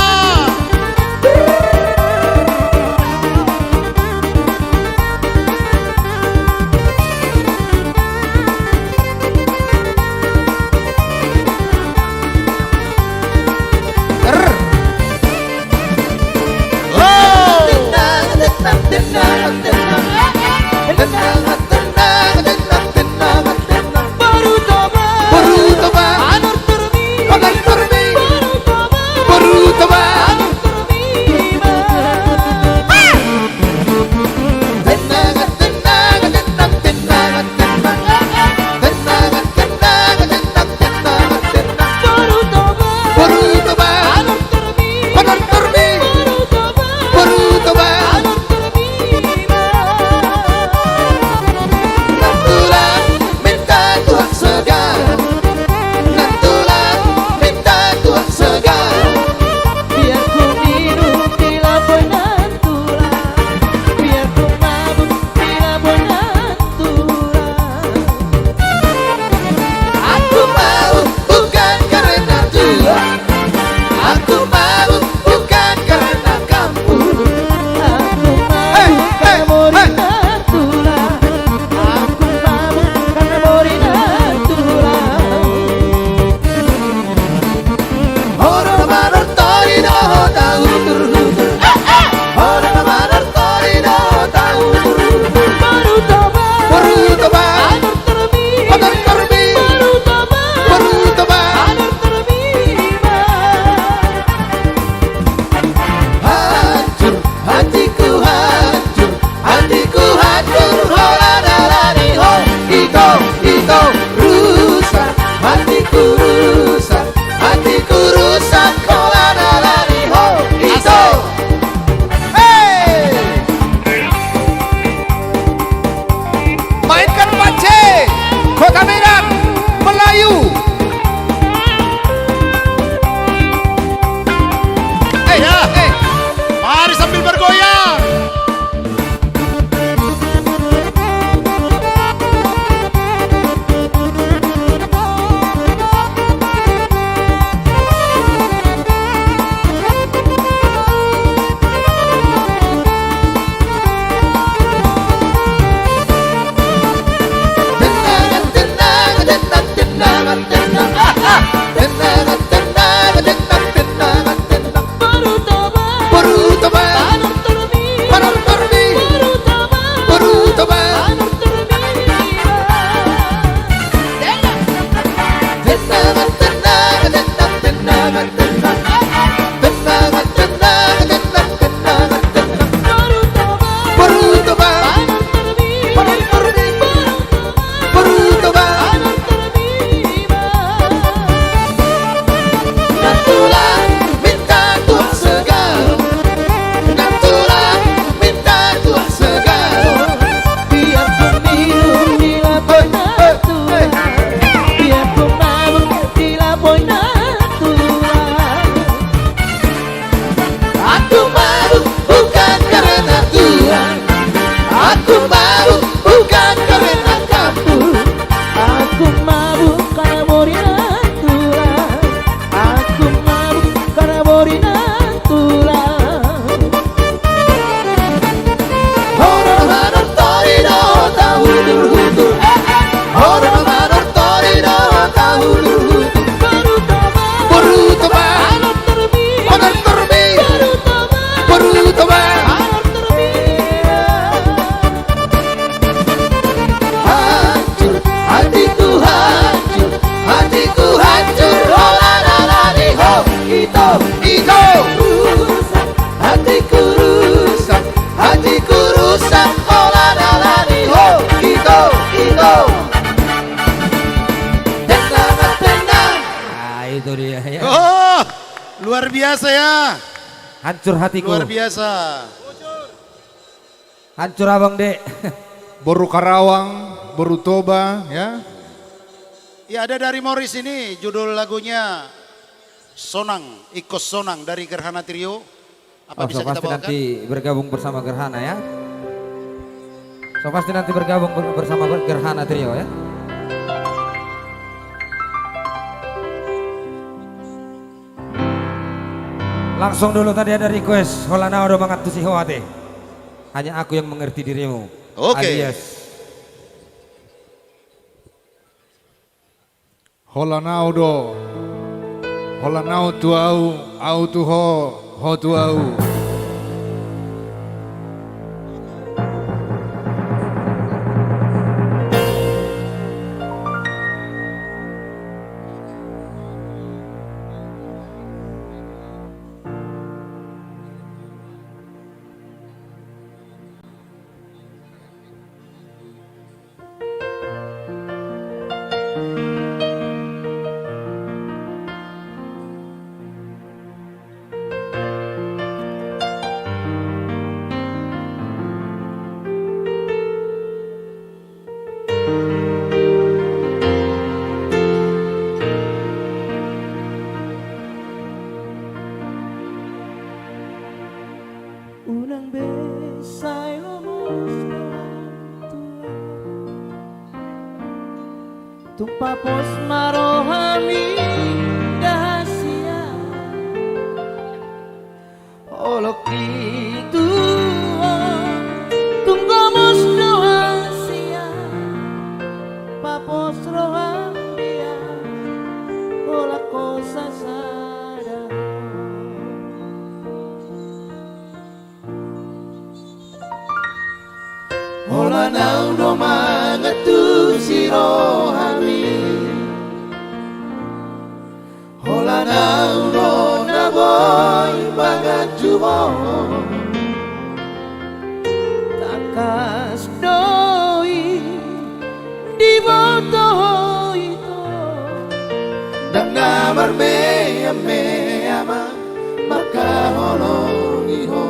Luar biasa ya. Hancur hatiku. Luar biasa. Hancur abang, Dek. Boru Karawang, Boru Toba, ya. Ya, ada dari Morris ini, judul lagunya Sonang, Ingkon Sonang dari Gerhana Trio. Apa bisa kita bawakan? Oh, so pasti nanti bergabung bersama Gerhana, ya. So pasti nanti bergabung ber-, bersama Gerhana Trio, ya. Langsung dulu tadi ada request, Hola Nau do mangantusi ho ate. Hanya aku yang mengerti dirimu. Oke. Alias. Hola Nau do. Hola Nau tu au, au tu ho, ho tu au. Unang be sai lomos do hami tu ahu. Tung papos ma rohami da hasian. Olo i tu ho, tung gomos do hasian. Papos roham dia, holan ho sasada. Hola Nau do mangantusi rohami. Hola Nau do na boi manganju ho. Tangkas do i diboto ho ito. Ndang na marmeam-meam mangkaholongi ho.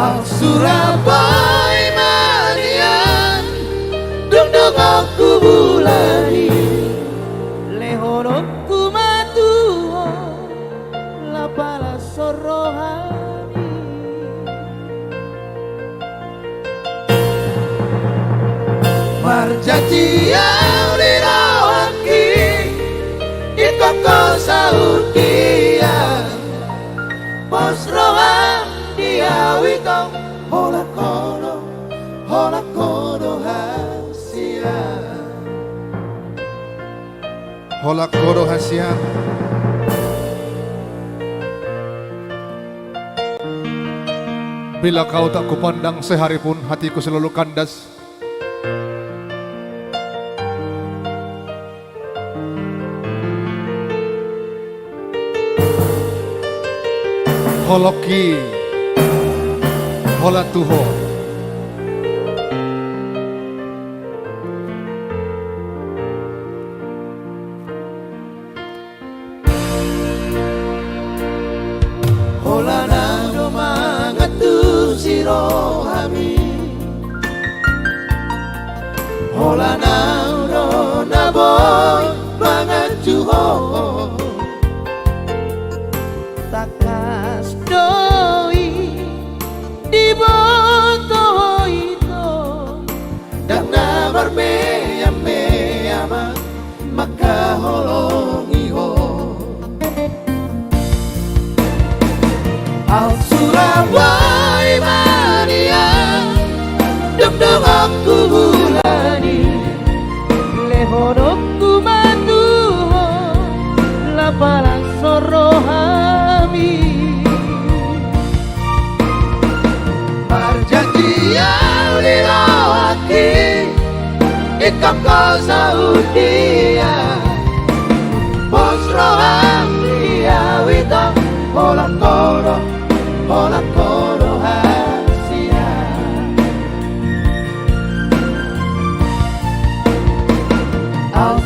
Ahu sura boi manian, dung dongan hubulani. Lehononku ma tu ho, lapalas rohami. Marjanji ahu di rohangki, ingkon ho saur dia. Pos roham di ahu ito, holan ho do, holan ho do hasian. Holan ho do hasian. Bila kau tak kupandang sehari pun, hatiku selalu kandas. Hola i, holan tu ho. Hola Nau do mangantusi rohami. Hola Nau do na boi manganju ho. Tangkas do i diboto ho ito. Ndang na marmeam-meam mangkaholongi ho. Ahu sura boi manian, dung dongan hubulani. Lehononku ma tu ho, lapalas rohami. Marjanji ahu di rohangki, ingkon ho saur dia. Pos roham di ahu ito, holan ho do, holan ho do hasian. Ahu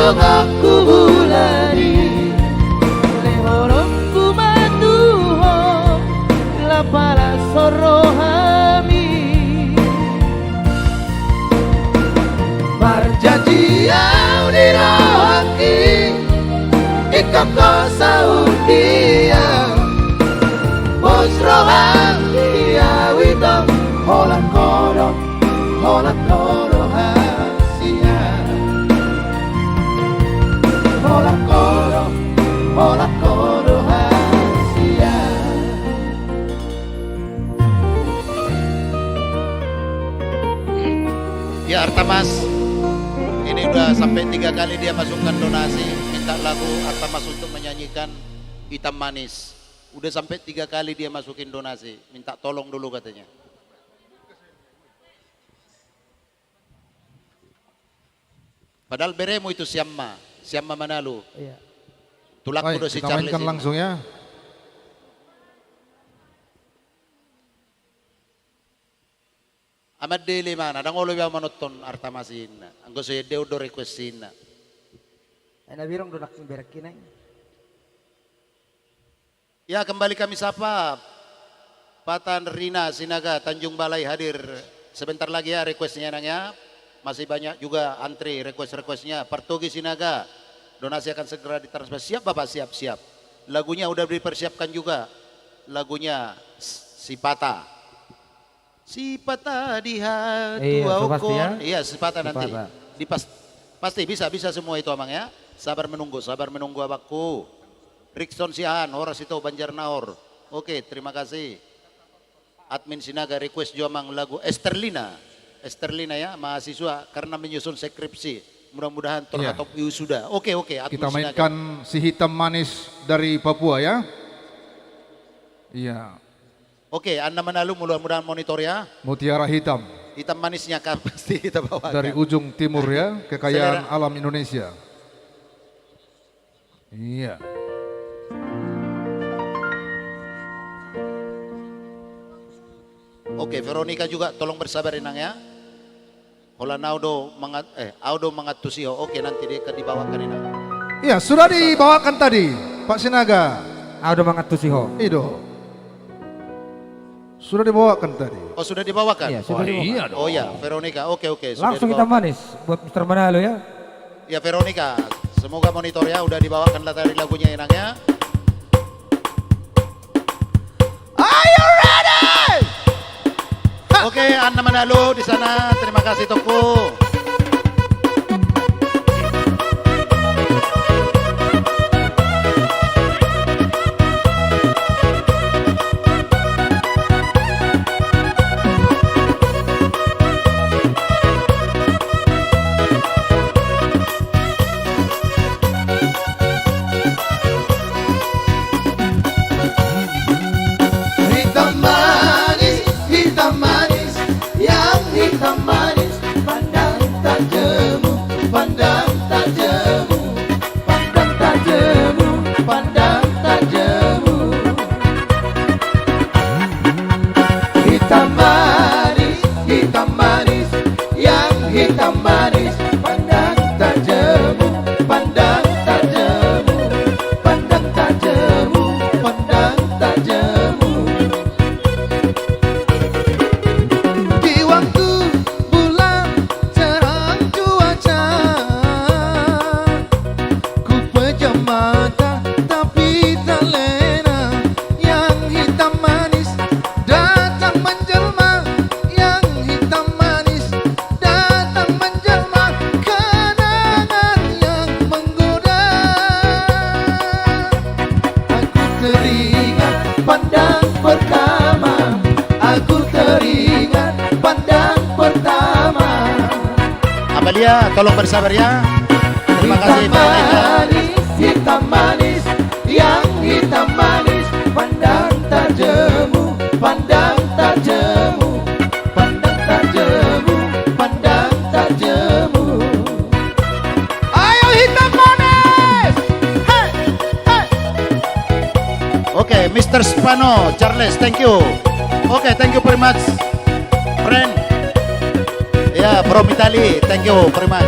Aku bulani, lehoronku ma tu ho, lapalas rohami. Marjanji au di rohangki, ingkon ho saur dia. Pos rohangki au ito, holan ho do, holan ho do hasian. Holan ho do, holan ho do hasian. Ya, Artamas. Ini udah sampai tiga kali dia masukkan donasi, minta lagu Artamas untuk menyanyikan Hitam Manis. Udah sampai tiga kali dia masukin donasi, minta tolong dulu katanya. Padahal beremu itu si Amma, si Amma Manalu. Iya. Tulangku do si Charles ini. Oi, kita mainkan langsung ya. Amande lima na, ndang olo be au manonton Artamas i ninna. Anggo so i dia do request i ninna. Ai na birong do nangkin berengki nai. Ya, kembali kami sapa Patan Rina Sinaga, Tanjung Balai hadir. Sebentar lagi ya requestnya, Nang, ya. Masih banyak juga antri request-requestnya. Partogi Sinaga, donasi akan segera ditransfer. Siap, Bapak, siap, siap. Lagunya udah dipersiapkan juga. Lagunya S-, Sipata. Sipata di hatuaon. Iya, so pasti ya. Iya, Sipata nanti. Sipata. Dipas-, pasti bisa, bisa semua itu, Amang, ya. Sabar menunggu, sabar menunggu, abangku. Rikson Siahaan, Horas Ito, Banjarnahor. Oke, terima kasih. Admin Sinaga request juga, Amang, lagu Esterlina. Esterlina ya, mahasiswa karena menyusun skripsi. Mudah-mudahan terhatop wisuda. Oke, oke, admin Sinaga. Kita mainkan Si Hitam Manis dari Papua ya. Iya. Oke, Anna Manalu, mudah-mudahan monitor ya. Mutiara Hitam. Hitam manisnya kan pasti kita bawakan. Dari ujung timur ya, kekayaan alam Indonesia. Iya. Oke, Veronica juga tolong bersabar, Inang, ya. Holan au do mangat-, eh, au do mangantusi ho. Oke, nanti dia akan dibawakan, Inang. Iya, sudah dibawakan tadi, Pak Sinaga. Au do mangantusi ho. I do. Sudah dibawakan tadi. Oh, sudah dibawakan? Iya, sudah dibawakan. Oh, iya, Veronica. Oke, oke, sudah dibawakan. Langsung Hitam Manis buat Mister Manalu ya. Ya, Veronica, semoga monitor ya, udah dibawakan lah tadi lagunya, Inang, ya. Are you ready? Oke, Anna Manalu di sana, terima kasih, Tongku. Hitam manis, hitam manis, yang hitam manis, pandang tak jemu, pandang tak jemu, pandang tak jemu, pandang tak jemu. Hitam manis, hitam manis, yang hitam manis, pandang tak jemu, pandang tak jemu, pandang tak jemu, pandang tak jemu. Di waktu bulan terang cuaca, ku pejam mata tapi tak lena. Yang hitam manis datang menjelma, yang hitam manis datang menjelma, kenangan yang menggoda. Aku teringat pandang pertama, aku teringat pandang pertama. Amalia, tolong bersabar ya. Terima kasih, Pak Raja. Hitam manis, hitam manis, yang hitam manis, pandang tak jemu, pandang tak jemu, pandang tak jemu, pandang tak jemu. Ayo, hitam manis! Hey! Hey! Oke, Mister Spano, Charles, thank you. Oke, thank you very much, friend. Ya, from Italy, thank you very much.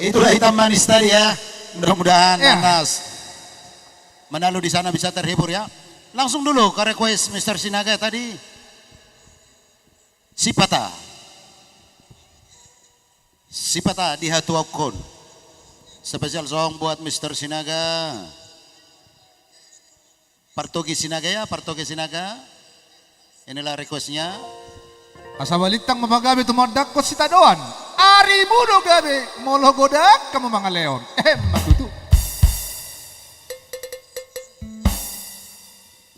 Itulah hitam manis tadi ya. Mudah-mudahan Anas Manalu di sana bisa terhibur ya. Langsung dulu ke request Mister Sinaga tadi. Sipata. Sipata di hatuakkon. Spesial song buat Mister Sinaga. Partogi Sinaga ya, Partogi Sinaga. Inilah requestnya. Asa balintang ma pagabe tumandangkon sitadoan. Arimu do gabe molo godang hamu mangalehon. Ehem ma tutu.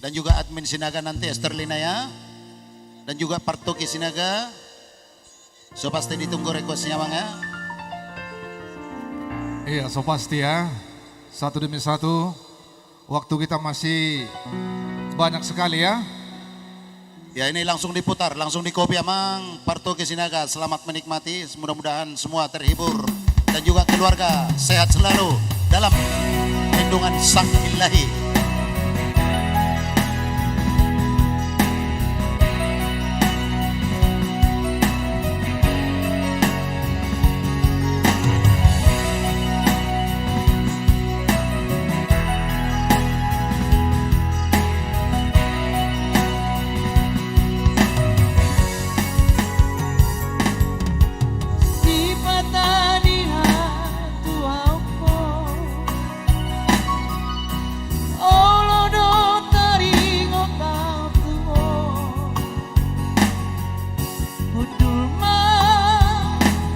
Dan juga admin Sinaga nanti Esterlina ya. Dan juga Partogi Sinaga. So pasti ditunggu requestnya, Bang, ya. Iya, so pasti ya. Satu demi satu. Waktu kita masih banyak sekali ya. Ya, ini langsung diputar, langsung dikopi, Amang. Partogi Sinaga, selamat menikmati. Mudah-mudahan semua terhibur. Dan juga keluarga sehat selalu dalam lindungan Sang Ilahi. Sipata di hatuakkon, olo do taringot au tu ho. Hundul ma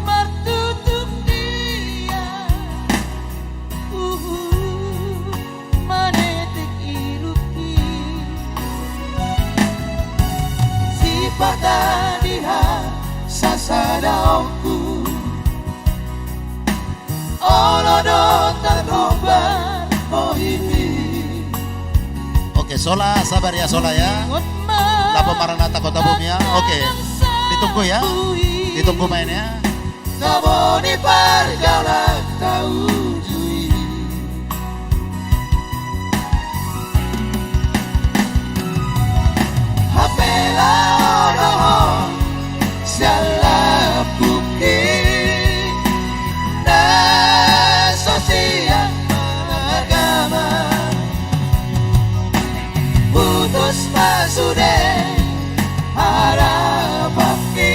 martutung dia, uhum manetek irungki. Sipata di hasasadaonku, olo do targombar bohimi. Oke, Sola, sabar ya, Sola ya. Lapo Maranatha Kotabumi ya. Oke. Ditunggu ya. Ditunggu main ya. Tabo ni parjala taujui. Hape laho dohot sian lambungki na so sian margama. Putus ma sude harapanki.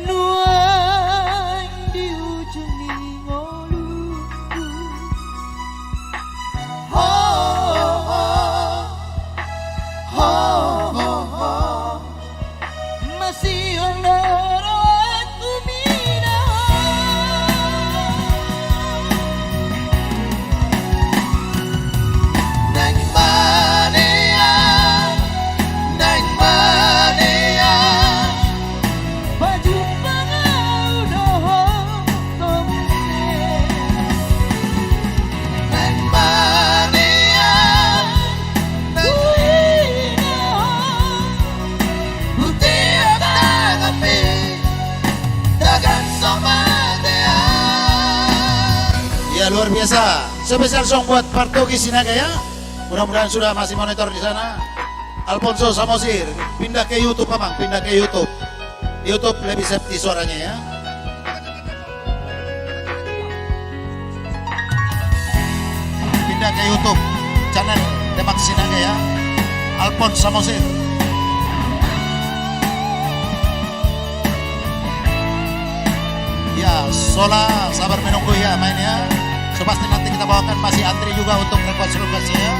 Nuaeng di ujung ni ngolungku. Ho, ho, ho. Ho, ho, ho. Masihol do rohangku minahon. Naeng maneang, naeng maneang. Pajumpang au dohot ho muse. Naeng maneang, naeng maneang. Hutiop tanganmi, tagan so matean. Ya, luar biasa. Spesial song buat Partogi Sinaga ya. Mudah-mudahan sudah masih monitor di sana. Alfonso Samosir, pindah ke YouTube, Amang, pindah ke YouTube. YouTube lebih safety suaranya ya. Pindah ke YouTube channel Demak Sinaga ya. Alfonso Samosir. Ya, Sola, sabar menunggu ya mainnya. So pasti nanti kita bawakan masih antri juga untuk request-request ya.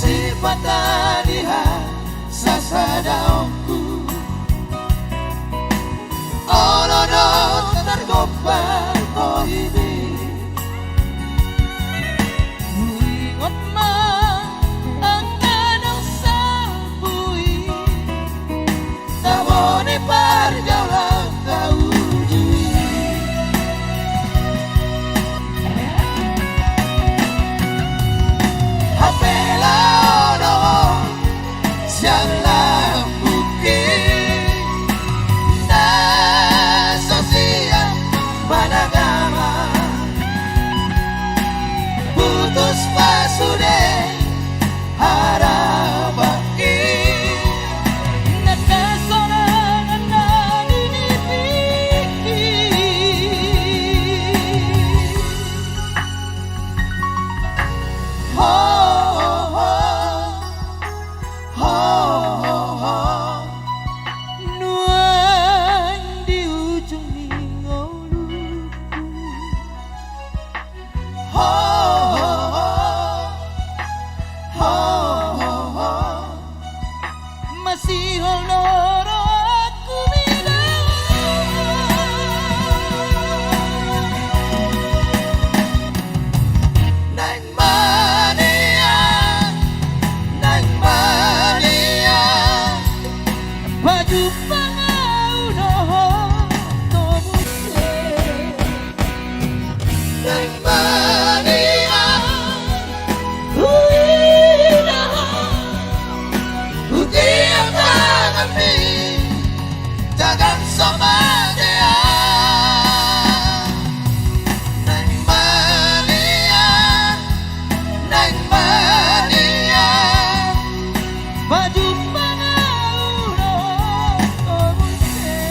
Sipata di hasasadaonku. Olo do targombar bohimi. Huingot ma angka naung salpu i. Tabo ni pargaulan taujui. Hape laho dohot sian lambungki. Naeng maliat huida ho, hutiop tanganmi, tagan so matean. Naeng maliat, naeng maliat, pajumpang ahu dohot ho muse.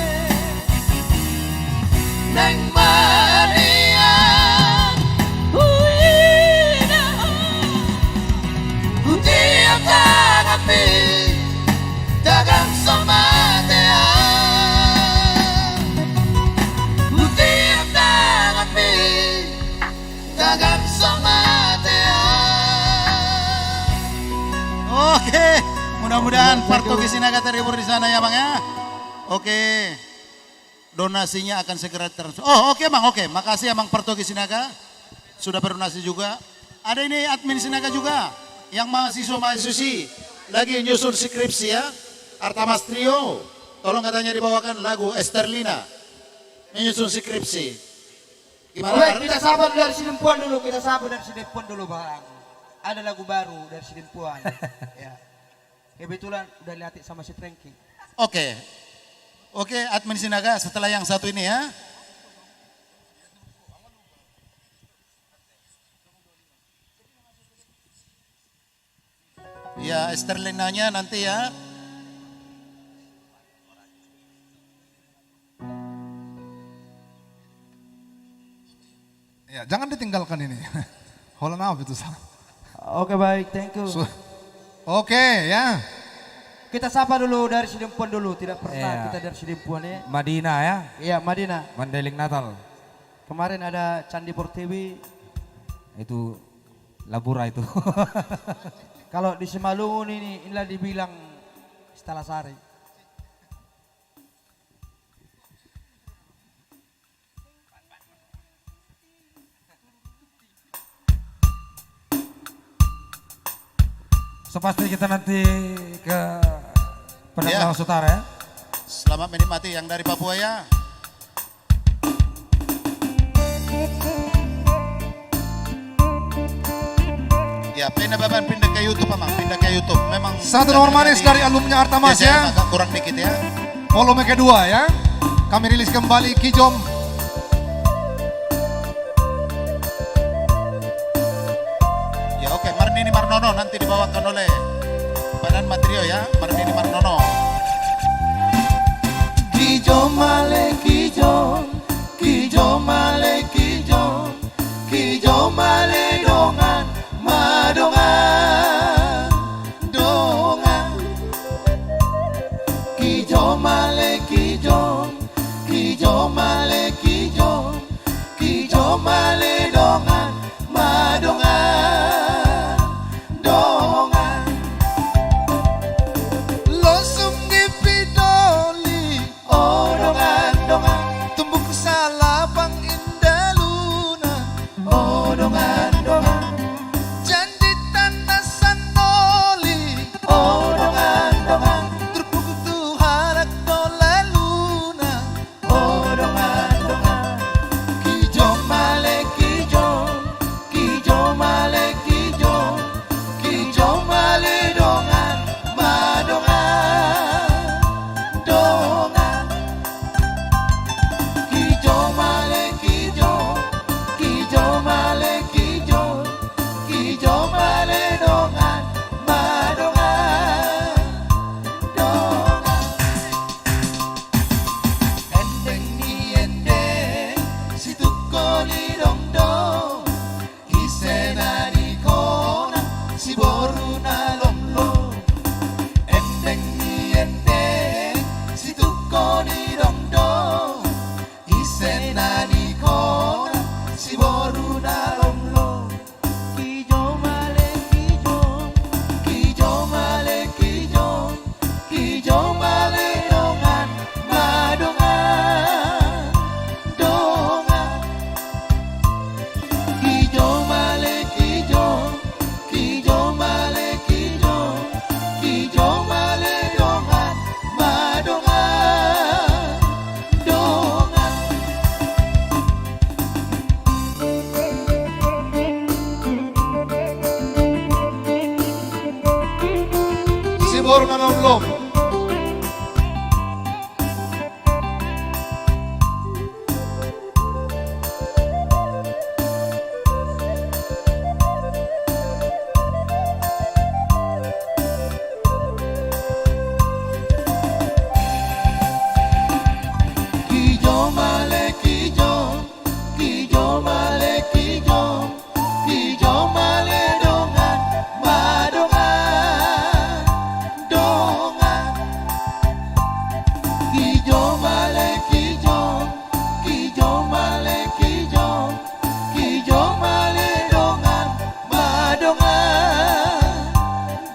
Naeng maliat huida ho, hutiop tanganmi, tagan so matean. Hutiop tanganmi, tagan so matean. Oke, mudah-mudahan Partogi Sinaga terhibur di sana ya, Bang, ya. Oke. Donasinya akan segera transfer. Oh, oke, Bang, oke. Makasih, Amang Partogi Sinaga. Sudah berdonasi juga. Ada ini admin Sinaga juga. Yang mahasiswa-mahasiswi lagi nyusun skripsi ya. Artamas Trio. Tolong katanya dibawakan lagu Esterlina. Menyusun skripsi. Gimana? Oke, kita sapa dari Sidempuan dulu, kita sapa dari Sidempuan dulu, Bang. Ada lagu baru dari Sidempuan. Ya. Kebetulan udah dilatih sama si Frankie. Oke. Oke, admin Sinaga, setelah yang satu ini ya. Ya, Esterlinanya nanti ya. Ya, jangan ditinggalkan ini. Holan ahu pe tu sa. Oke, baik, thank you. So, oke, ya. Kita sapa dulu dari Sidempuan dulu, tidak pernah kita dari Sidempuan, ya. Madina, ya. Iya, Madina. Mandailing Natal. Kemarin ada Candi Portibi. Itu Labura itu. Kalau di Simalungun ini, inilah dibilang Sitalasari. So pasti kita nanti ke Padang Lawas Utara ya. Selamat menikmati yang dari Papua ya. Ya, pindah Baban, pindah ke YouTube, Amang, pindah ke YouTube. Memang satu nomor manis dari albumnya Artamas ya. Agak kurang dikit ya. Volume kedua ya. Kami rilis kembali Kijom. Ya, oke, Marnini Marnono nanti dibawakan oleh Badan Matrio ya, Marnini Marnono. Kijom ale kijom, kijom ale kijom, kijom ale dongan, madongan, dongan. Kijom ale kijom, kijom ale kijom, kijom ale dongan, madongan, dongan. Losung di pidoli, o dongan, dongan. Tumbuk salapang indaluna, o dongan, dongan. Jandi tanda sanoli, o dongan, dongan. Turpuk tu halak do laluna, o dongan, dongan. Kijom ale kijom, kijom ale kijom, kijom ale dongan, madongan, dongan. Kijom ale kijom, kijom ale kijom, kijom ale dongan, madongan, dongan. Endeng ni endeng, situngko ni dongdong, ise na di kona, siboru na lomlom. Endeng ni endeng, situngko ni dongdong, ise na di kona, siboru na lomlom. Kijom ale kijom, kijom ale kijom, kijom ale dongan, madongan, dongan. Na lomlom. Kijom ale kijom, kijom ale kijom, kijom ale dongan, madongan, dongan. Kijom ale kijom, kijom ale kijom, kijom ale dongan, madongan,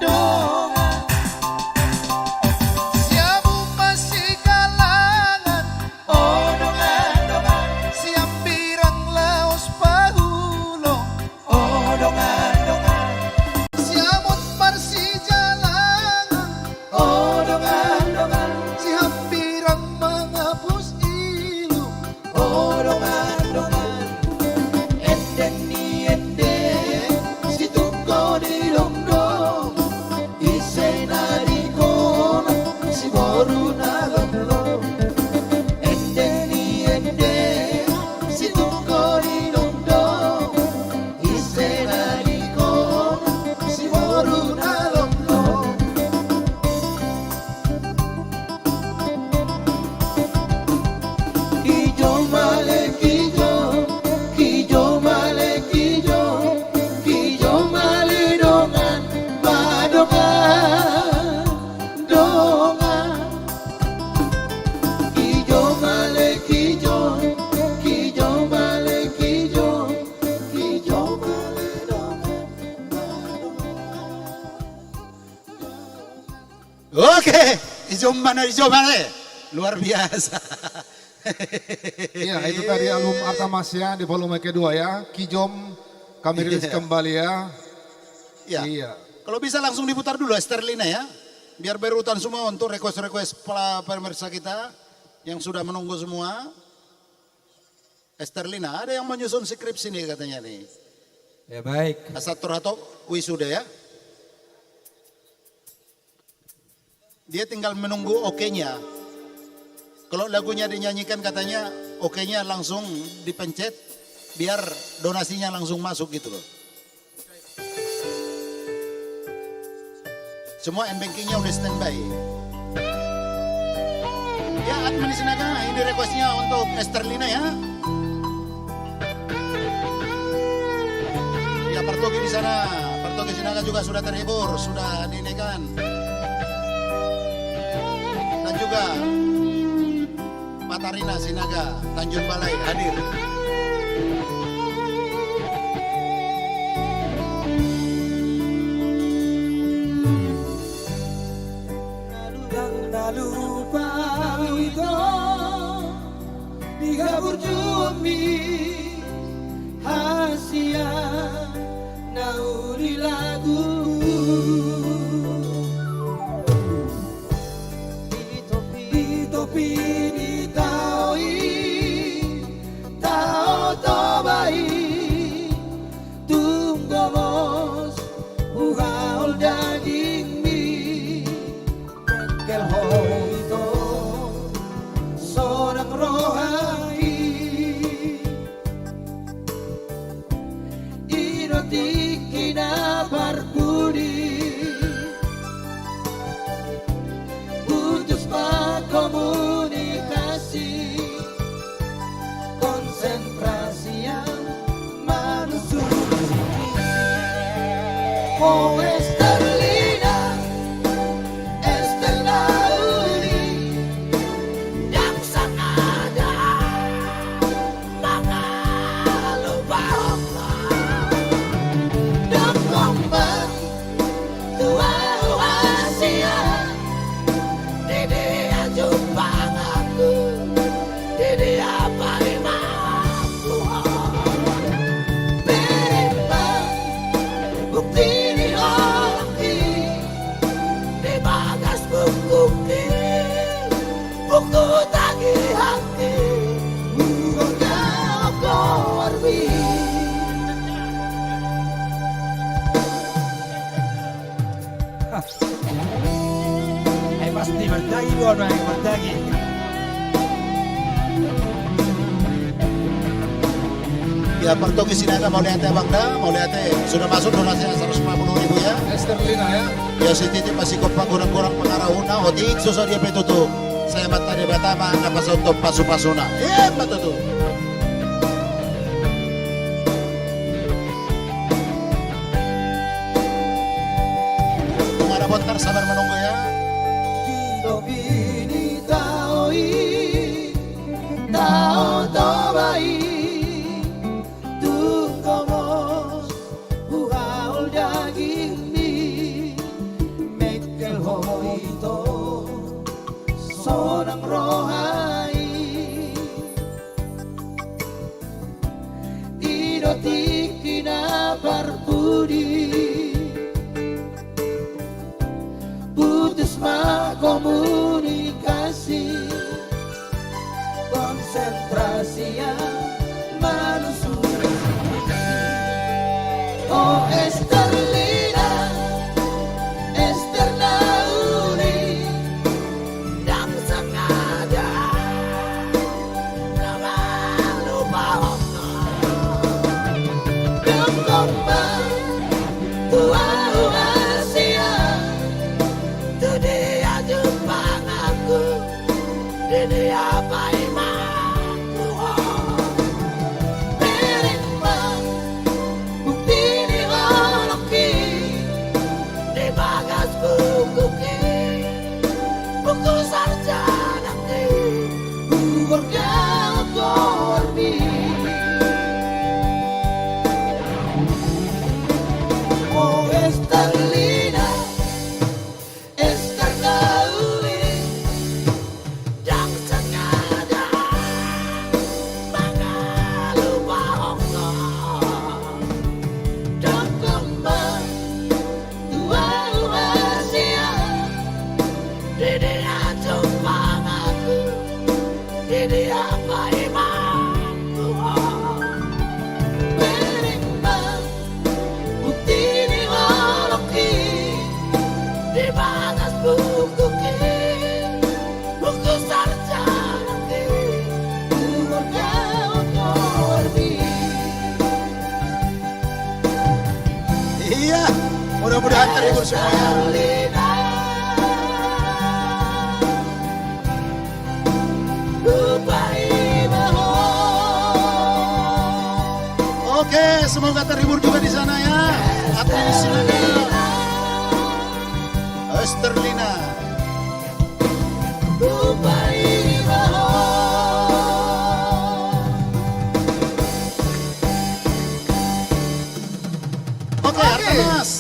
dongan. Siamun marsigalangan, o dongan, dongan. Sihambirang laos paulung, o dongan, dongan. Siamun marsijalangan, o dongan, dongan. Sihambirang mangapus ilu, o dongan, dongan. Ende ni ende, situngko ni dongdong. Ise na di kona, siboru na lomlom. Ende ni ende, situngko ni dongdong. Ise na di kona, siboru na lomlom. Kijom ale kijom, kijom ale kijom, kijom ale dongan, madongan, dongan. Kijom ale kijom, kijom ale kijom, kijom ale dongan, madongan. Oke, kijom ale, kijom ale. Luar biasa. Iya, itu tadi album Artamasia di volume kedua ya. Kijom, kami rilis kembali ya. Iya. Iya. Kalau bisa langsung diputar dulu Esterlina ya. Biar berurutan semua untuk request-request para pemirsa kita yang sudah menunggu semua. Esterlina, ada yang menyusun skripsi nih katanya nih. Ya, baik. Asa torhato wisuda ya. Dia tinggal menunggu oke-nya. Kalau lagunya dinyanyikan katanya oke-nya langsung dipencet biar donasinya langsung masuk gitu loh. Semua m-bankingnya udah standby. Ya, admin Sinaga, ini requestnya untuk Esterlina ya. Ya, partogi di sana, partogi Sinaga juga sudah terhibur, sudah ini kan. Dan juga Patarina Sinaga, Tanjung Balai hadir. Nalu dang talupa ito di haburjuonmi hasian na uli lagu. Di topi-topi ni tao i, tao Toba i, tung gomos huhaol dagingmi. Dengkel ho ito sonang roha i. I do tingki na parpudi putus markomunikasi. Konsentrasi yang manusuk sisi. Oh, Esterlina, Esterlina uli, ndang sangada mangalupahon. Dongkon ma tua huasia, di dia jumpanganku, di dia parimaanku. Berimbang bukti ni ho. Martangi do au, Amang, martangi. Ya, Partogi Sinaga, mauliate, Abang, da, mauliate. Sudah masuk donasi seratus lima puluh ribu, ya. Esterlina, ya. Ya, sititi masih kompak, kurang-kurang pengarahuna, otik, susah dia pe tutu. Sai ma Debata ma na pasaut pasupasu-pasuna. Ima tutu. Tung ada bontar, sabar menunggu, ya. Di topi ni tao i, Tao Toba i, tung gomos huhaol dagingmi, mengkel ho ito, sonang roha i. I do tingki na parpudi, putus ma komunikasi, konsentrasi na manusu. O Esterlina, Ester na uli, ndang sengaja na mangalupahon ho. Dongkon ma tu ahu, Asia, tu dia jumpanganku, di dia paimaanku ho. Bereng ma bukti ni holongki, di bagas bukuki, buku sarjanangki, huhorjahon goarmi. O Esterlina, Ester na uli, ndang sengaja mangalupahon ho. Dongkon ma tu ahu, Asia, di dia jumpanganku, di dia paimaanku ho. Bereng ma bukti ni holongki, di bagas bukuki, buku sarjanangki, huhorjahon goarmi. Iya, mudah-mudahan terhibur semuanya. Oke, semoga terhibur juga di sana ya. Aktris Sinaga. Esterlina. Oke, Artamas.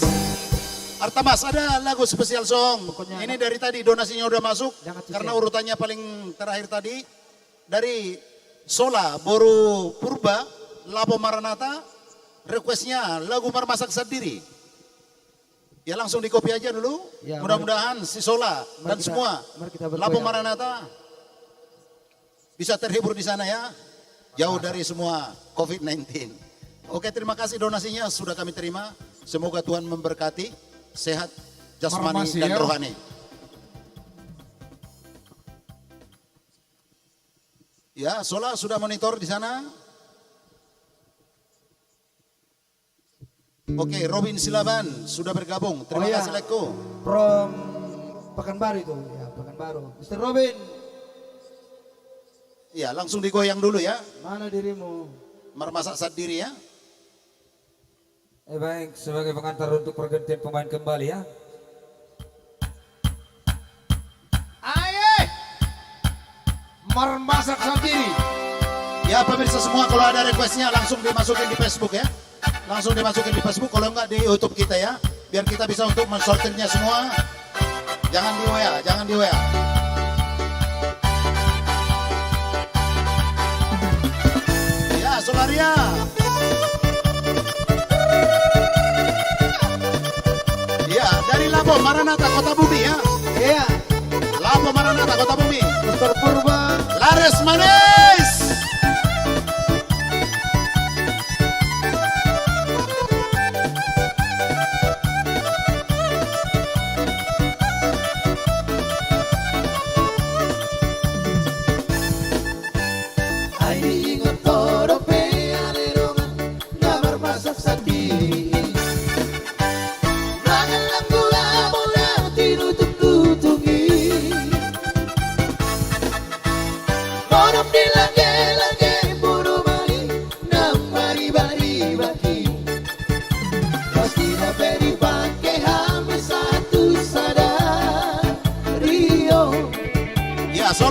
Artamas, ada lagu spesial song. Pokoknya ini dari tadi donasinya udah masuk, karena urutannya paling terakhir tadi. Dari Sola, boru Purba, Lapo Maranata, requestnya lagu Marmasak Sandiri. Ya, langsung di-copy aja dulu. Ya, mudah-mudahan si Sola dan semua Lapo Maranata bisa terhibur di sana ya. Jauh dari semua covid sembilan belas. Oke, terima kasih donasinya sudah kami terima. Semoga Tuhan memberkati, sehat jasmani dan rohani. Ya, Sola sudah monitor di sana. Oke, Robin Silaban sudah bergabung. Terima kasih, Leko. From Pekanbaru itu, ya, Pekanbaru. Mister Robin. Iya, langsung digoyang dulu ya. Mana dirimu? Marmasak Sandiri ya. Eh, baik, sebagai pengantar untuk pergantian pemain kembali ya. Aye! Marmasak Sandiri. Ya, pemirsa semua, kalau ada requestnya langsung dimasukin di Facebook ya. Langsung dimasukin di Facebook, kalau enggak di YouTube kita ya. Biar kita bisa untuk mensortirnya semua. Jangan di W A, jangan di W A. Ya, Solaria. Ya, dari Lapo Maranata, Kota Bumi ya. Iya. Lapo Maranata, Kota Bumi. Mister Purba. Laris manis.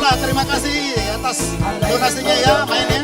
Terima kasih atas donasinya ya, mainnya.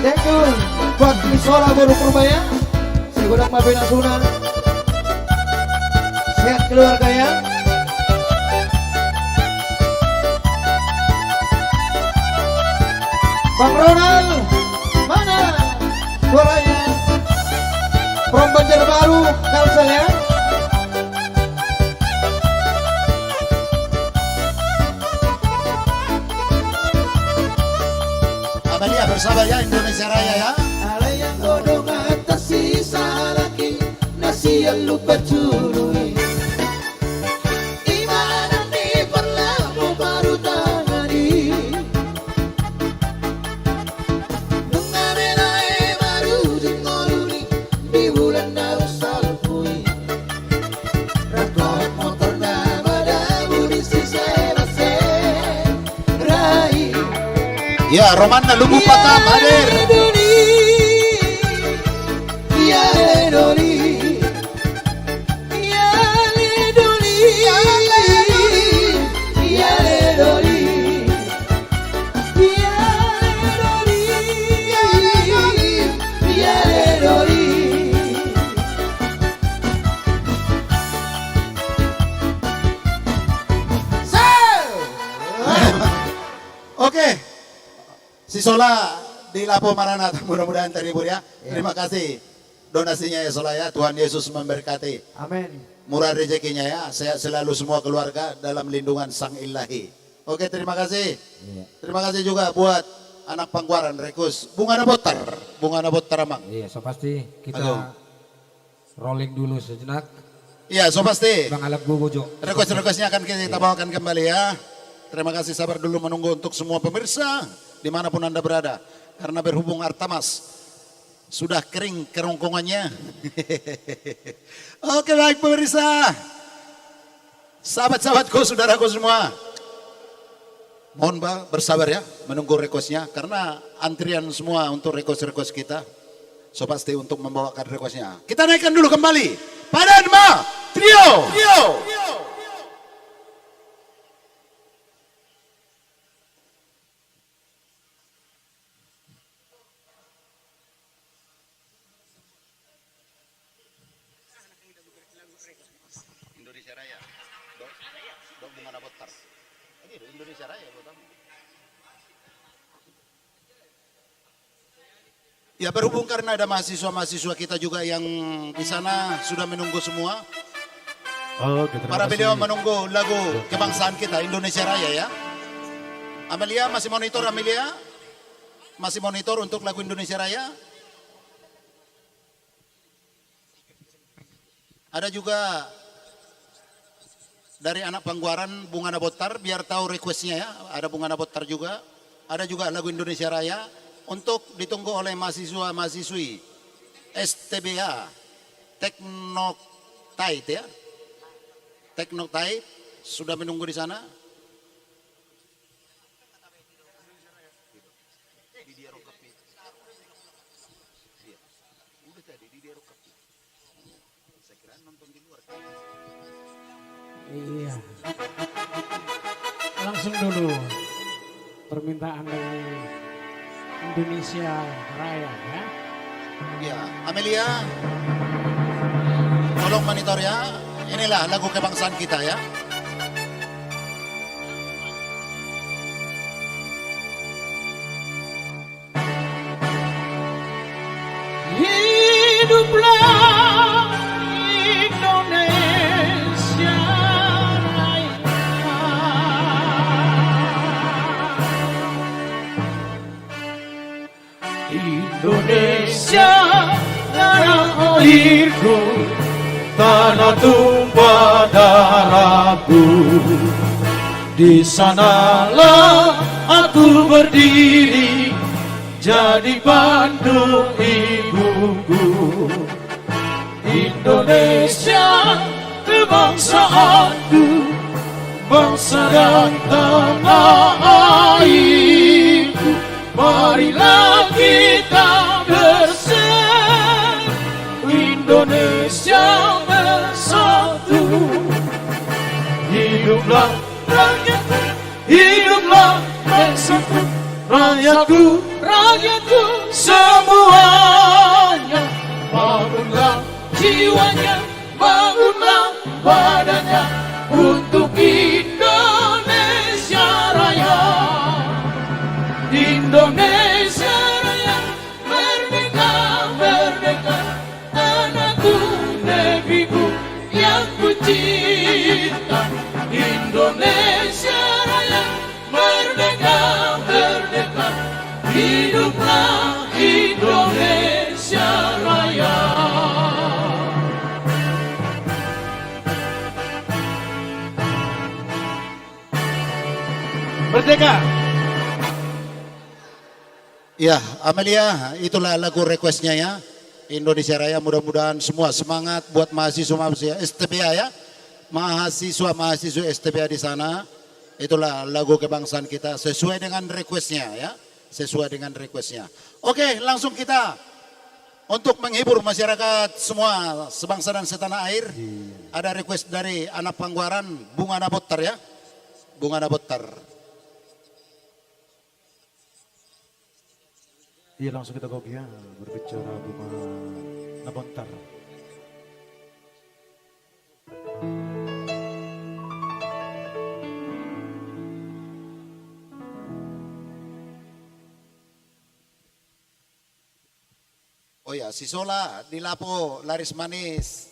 Thank you buat Isola boru Purbaya. Sai godang ma bena suna. Sehat keluarga ya. Bang Ronald, mana suaranya? From Banjarbaru, Kalsel ya. Amalia bersabar ya, Indonesia Raya ya. Alai anggo dongan tarsisa laki na sian Lumban Julu i. Ima na ni parlamu baru tangani. Nunga melae baru di ngoluni di bulan na salpu i. Rangkot motor na madabu di sisela serai. Ya, romanna Lubu Pakam hadir. Oke. Si Sola di Lapo Maranatha, mudah-mudahan terhibur ya. Iya. Terima kasih donasinya ya Sola ya. Tuhan Yesus memberkati. Amin. Murah rezekinya ya. Sehat selalu semua keluarga dalam lindungan Sang Ilahi. Oke, terima kasih. Iya. Terima kasih juga buat anak Pangguaran, request Bunga na Bontar. Bunga na Bontar, Amang. Iya, so pasti kita Aduh. Rolling dulu sejenak. Iya, so pasti. Bang Alang Gogo jo. Request-requestnya akan kita bawakan kembali ya. Terima kasih, sabar dulu menunggu untuk semua pemirsa dimanapun Anda berada. Karena berhubung Artamas sudah kering kerongkongannya. Oke, baik pemirsa. Sahabat-sahabatku, saudaraku semua. Mohon ba-, bersabar ya, menunggu requestnya, karena antrian semua untuk request-request kita. So pasti untuk membawakan requestnya. Kita naikkan dulu kembali. Padan ma Trio. Trio. Indonesia Raya. Dok, dok Bunga na Bontar. Ini Indonesia Raya buat kamu. Ya, berhubung karena ada mahasiswa-mahasiswa kita juga yang di sana sudah menunggu semua. Oh, gitu. Para beliau menunggu lagu kebangsaan kita, Indonesia Raya ya. Amelia masih monitor, Amelia. Masih monitor untuk lagu Indonesia Raya. Ada juga dari anak Pangguaran, Bunga na Bontar, biar tahu requestnya ya. Ada Bunga na Bontar juga. Ada juga lagu Indonesia Raya untuk ditunggu oleh mahasiswa-mahasiswi S T B A, Teknoktait ya. Teknoktait sudah menunggu di sana. Di dia rongkap i. Iya. Udah tadi, di dia rongkap i. Saya kira nonton di luar. Iya. Langsung dulu permintaan dari Indonesia Raya, ya. Ya, Amelia, tolong monitor ya. Inilah lagu kebangsaan kita ya. Hiduplah Indonesia Raya. Lahirku, tanah tumpah darahku, di sanalah aku berdiri, jadi bandung ibuku. Indonesia kebangsaanku, bangsa dan tanah airku, marilah kita bersatu, Indonesia bersatu. Hiduplah rakyatku, hiduplah bangsaku, rakyatku, rakyatku semuanya. Bangunlah jiwanya, bangunlah badannya untuk Indonesia Raya. Indonesia Raya, merdeka, merdeka, tanahku, negeriku yang kucinta. Indonesia Raya, merdeka, merdeka, hiduplah Indonesia Raya. Merdeka. Ya, Amelia, itulah lagu requestnya ya. Indonesia Raya, mudah-mudahan semua semangat buat mahasiswa-mahasiswa S T B A ya. Mahasiswa-mahasiswa S T B A di sana. Itulah lagu kebangsaan kita sesuai dengan requestnya ya. Sesuai dengan requestnya. Oke, langsung kita untuk menghibur masyarakat semua sebangsa dan setanah air. Iya. Ada request dari anak Pangguaran, Bunga Nabontar ya. Bunga Nabontar. Iya, langsung kita gok ya, berbicara Bunga Nabontar. Oh ya, si Sola di Lapo laris manis.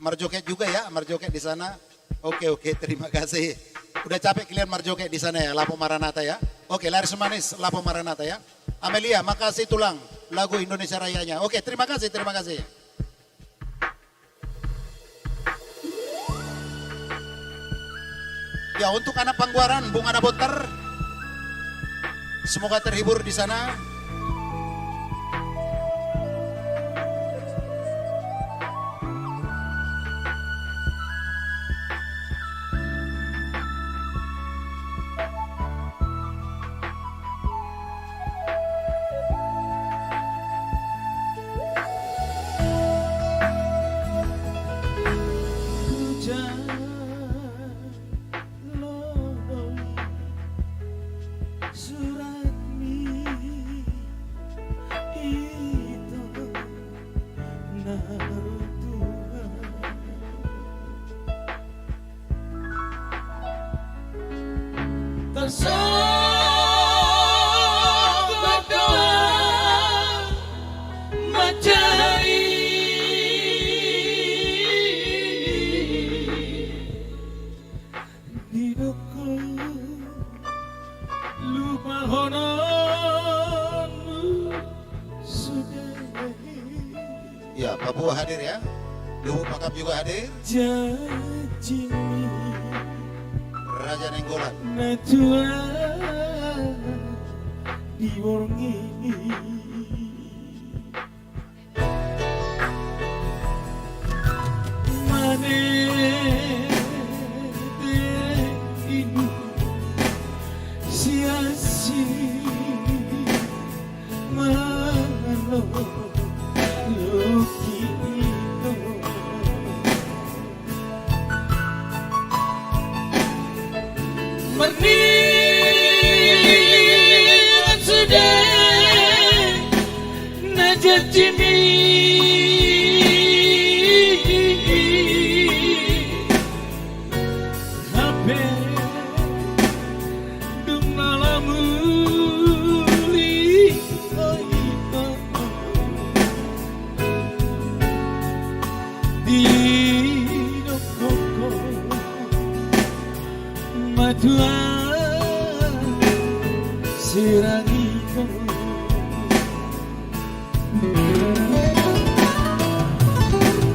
Marjoget juga ya, marjoget di sana. Oke, oke, terima kasih. Udah capek kalian marjoget di sana ya, Lapo Maranatha ya. Oke, laris manis, Lapo Maranatha ya. Amelia, makasih tulang. Lagu Indonesia Rayanya. Oke, terima kasih, terima kasih. Ya, untuk anak Pangguaran, Bunga Nabontar. Semoga terhibur di sana. Hujan loloi suratmi ito na ro Tuhan. Tarsonggop do manjadi. Didok ho lupahononmu sude. Ya, Papua hadir ya. Lubuk Pakam juga hadir. Janjimi. Raja Nainggolan. Na tua di borngin. Mane de inum siasi mangalo loki ito. Marningot sude na janjimi. Hape dung na lamuli, oi, oi, oi. Didok ho matua sirang ito.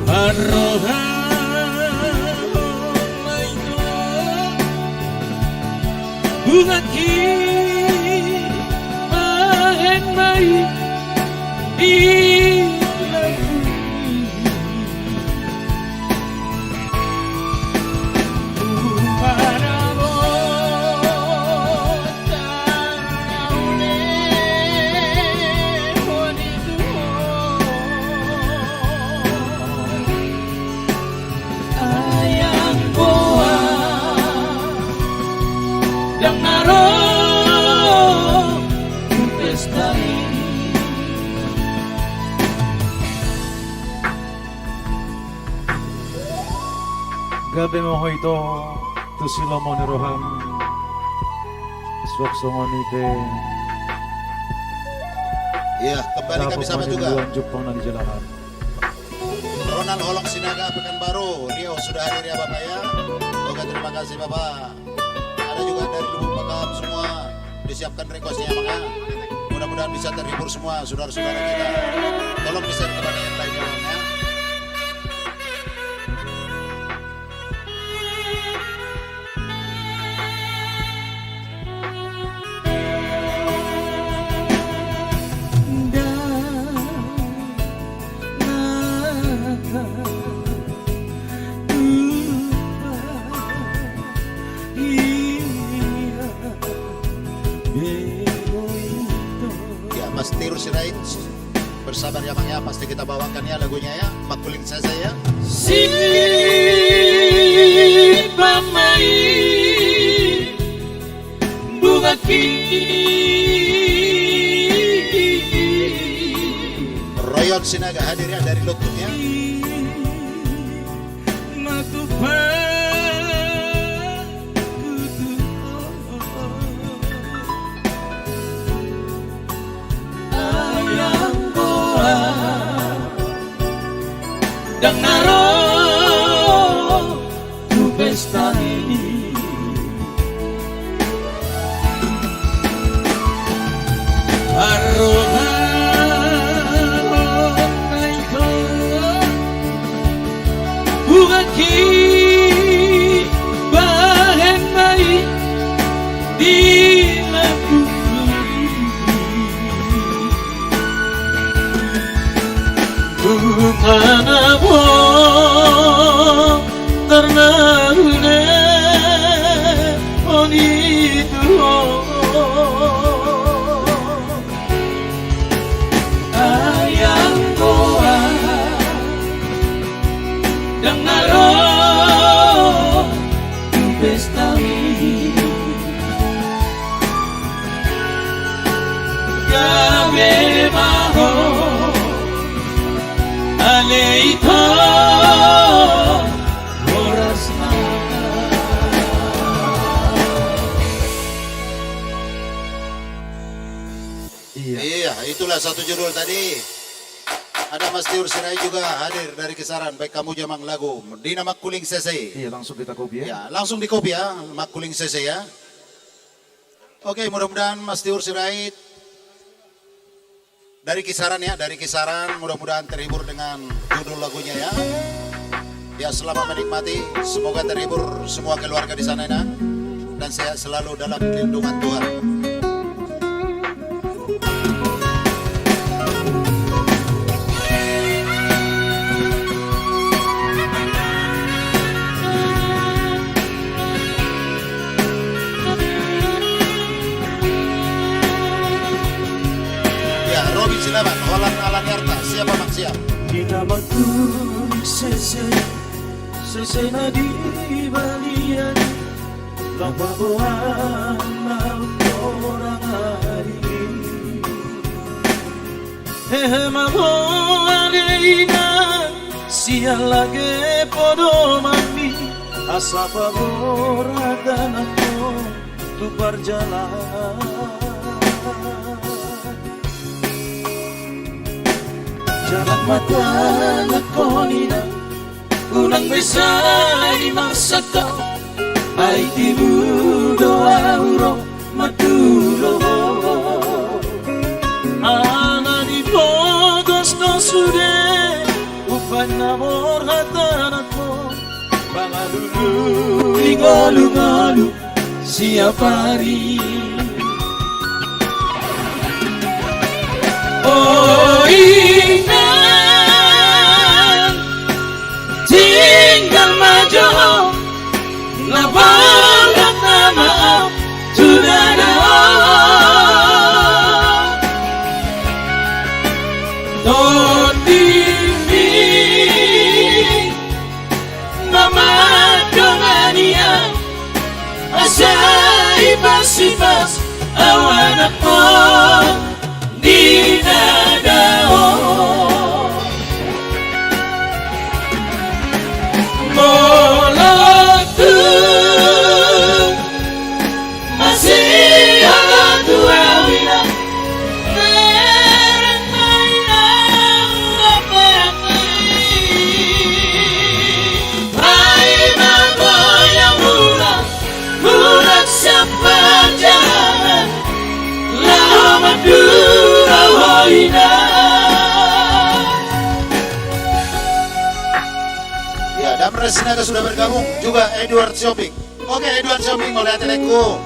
Arroha, oh my God. Bunga ki bahen mai di lagu. Ayang boa, ndang na ro tu pesta i. Gabe ma ho ito tu si lomo ni roham. Suang songon i pe. Iya, kembali kami sama juga. Jumpang na di jalahan. Ronald Holong Sinaga, Pekanbaru Riau, sudah hadir ya Bapak ya. Oke, terima kasih Bapak. Ada juga dari Lubuk Pakam semua, disiapkan requestnya Bang ya. Mudah-mudahan bisa terhibur semua saudara-saudara kita. Tolong di-share kepada yang lain ya Bang ya. Ya, Mas Tiru Sirait. Bersabar ya Bang ya, pasti kita bawakan ya lagunya ya, Makuling Sese ya. Si pamai bunga ki. Royon Sinaga hadir ya dari Lontong ya. Matupa kutu. Ayang boa, ndang na ro tu pesta i. Arroha, oh my God. Bunga ki bahen mai di lagu. Bunga na bo tarna hule oni tuo. Ayang boa, ndang na ro tu pesta i. Gabe ma ho ale ito horasna. Iya. Iya, itulah satu judul tadi. Ada Mas Tiur Sirait juga hadir dari Kisaran. Baik, kamu jamang lagu Dina Makuling Sese. Iya, langsung kita copy ya. Ya, langsung di-copy ya, Makuling Sese ya. Oke, mudah-mudahan Mas Tiur Sirait dari Kisaran ya, dari Kisaran, mudah-mudahan terhibur dengan judul lagunya ya. Ya, selamat menikmati. Semoga terhibur semua keluarga di sana ya. Dan sehat selalu dalam lindungan Tuhan. Ya, Robin Silaban, Holan Alaniarta, siap Amang, siap. Dina Makuling Sese, sese na di balian, laho paboa na torang ari. Hehe ma ho ale inang, sian lage podomanmi, asa paborat anakmu tu parjalanan. Jalang ma tangan ho inang, unang be sai maksa ho, ai tibu do ahu ro mandulo ho. Ala ni pogos Di ngolu-ngolu siap ari. O inang, tinggal ma jo ho, na bolak na maaf tu dada on. Tondimi ma mandongani au, asa ipas-ipas au anakmu di dada on. Molo tung masihol ho tu au inang, bereng ma inang dohot berengki. Paima boya mulak, mulak sian parjalanan, laho mandungkon ho inang. Ya, Damres Sinaga sudah bergabung, juga Edward Sihombing. Oke, Edward Sihombing, mauliate laengku.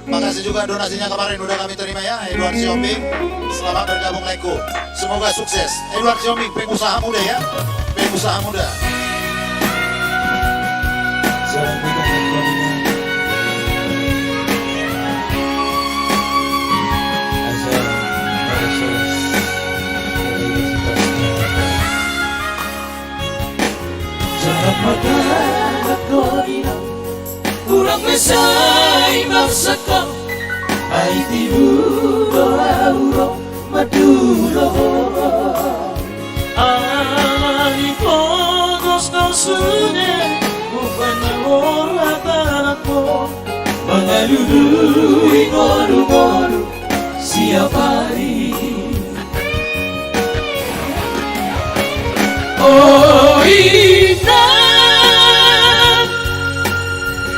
Makasih juga donasinya kemarin udah kami terima ya, Edward Sihombing. Selamat bergabung laengku. Semoga sukses. Edward Sihombing, pengusaha muda ya. Pengusaha muda. Sahat ma tu ho inang, hurang be sai marsak ho, ai tibu do au ro mandungkon ho. Alani pogos do sude umbahen na mora tanganmu, mangalului ngolu-ngolu siap ari. O inang,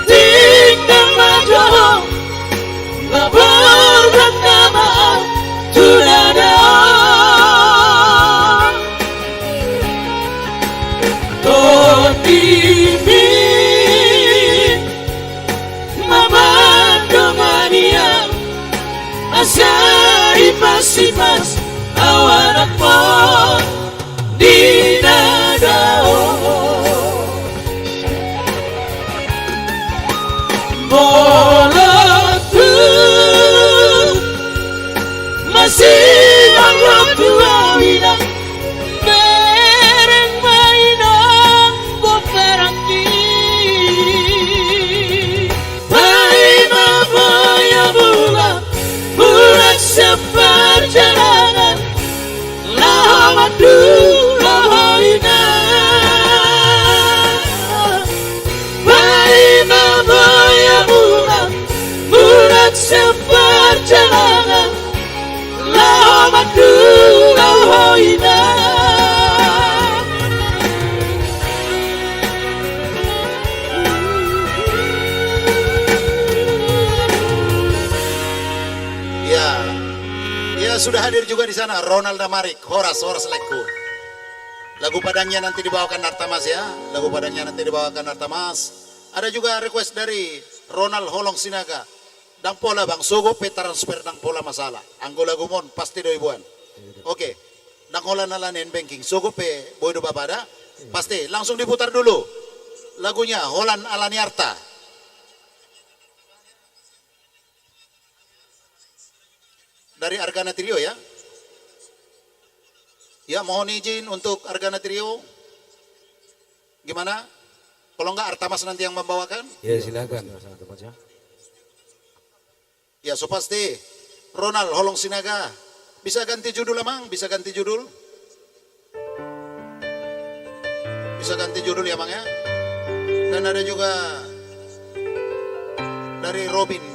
tinggal ma jo ho, na bolak na maaf tu dada on. Tondimi ma mandongani au, asa ipas-ipas au anakmu di dada on. Molo tung masihol ho tu au inang, bereng ma inang dohot berengki. Paima boya mulak, mulak sian parjalanan, laho mandungkon ho inang. Paima boya mulak, mulak sian parjalanan, laho mandungkon ho inang. Ya, ya, sudah hadir juga di sana Ronald Damarik. Horas, horas laengku. Lagu padangnya nanti dibawakan Artamas ya. Lagu padangnya nanti dibawakan Artamas. Ada juga request dari Ronald Holong Sinaga. Ndang pola bang, sogot pe transfer ndang pola masalah. Anggo lagumon pasti do diboan. Oke. Ndang holan alani n-banking. Sogot pe boi do bapada. Pasti langsung diputar dulu lagunya Holan Alani Arta. Dari Argana Trio ya. Ya, mohon izin untuk Argana Trio. Gimana? Kalau enggak, Artamas nanti yang membawakan? Ya, silakan. Ya, so pasti. Ronald Holong Sinaga. Bisa ganti judul, Amang? Bisa ganti judul? Bisa ganti judul ya, Amang, ya. Dan ada juga dari Robin.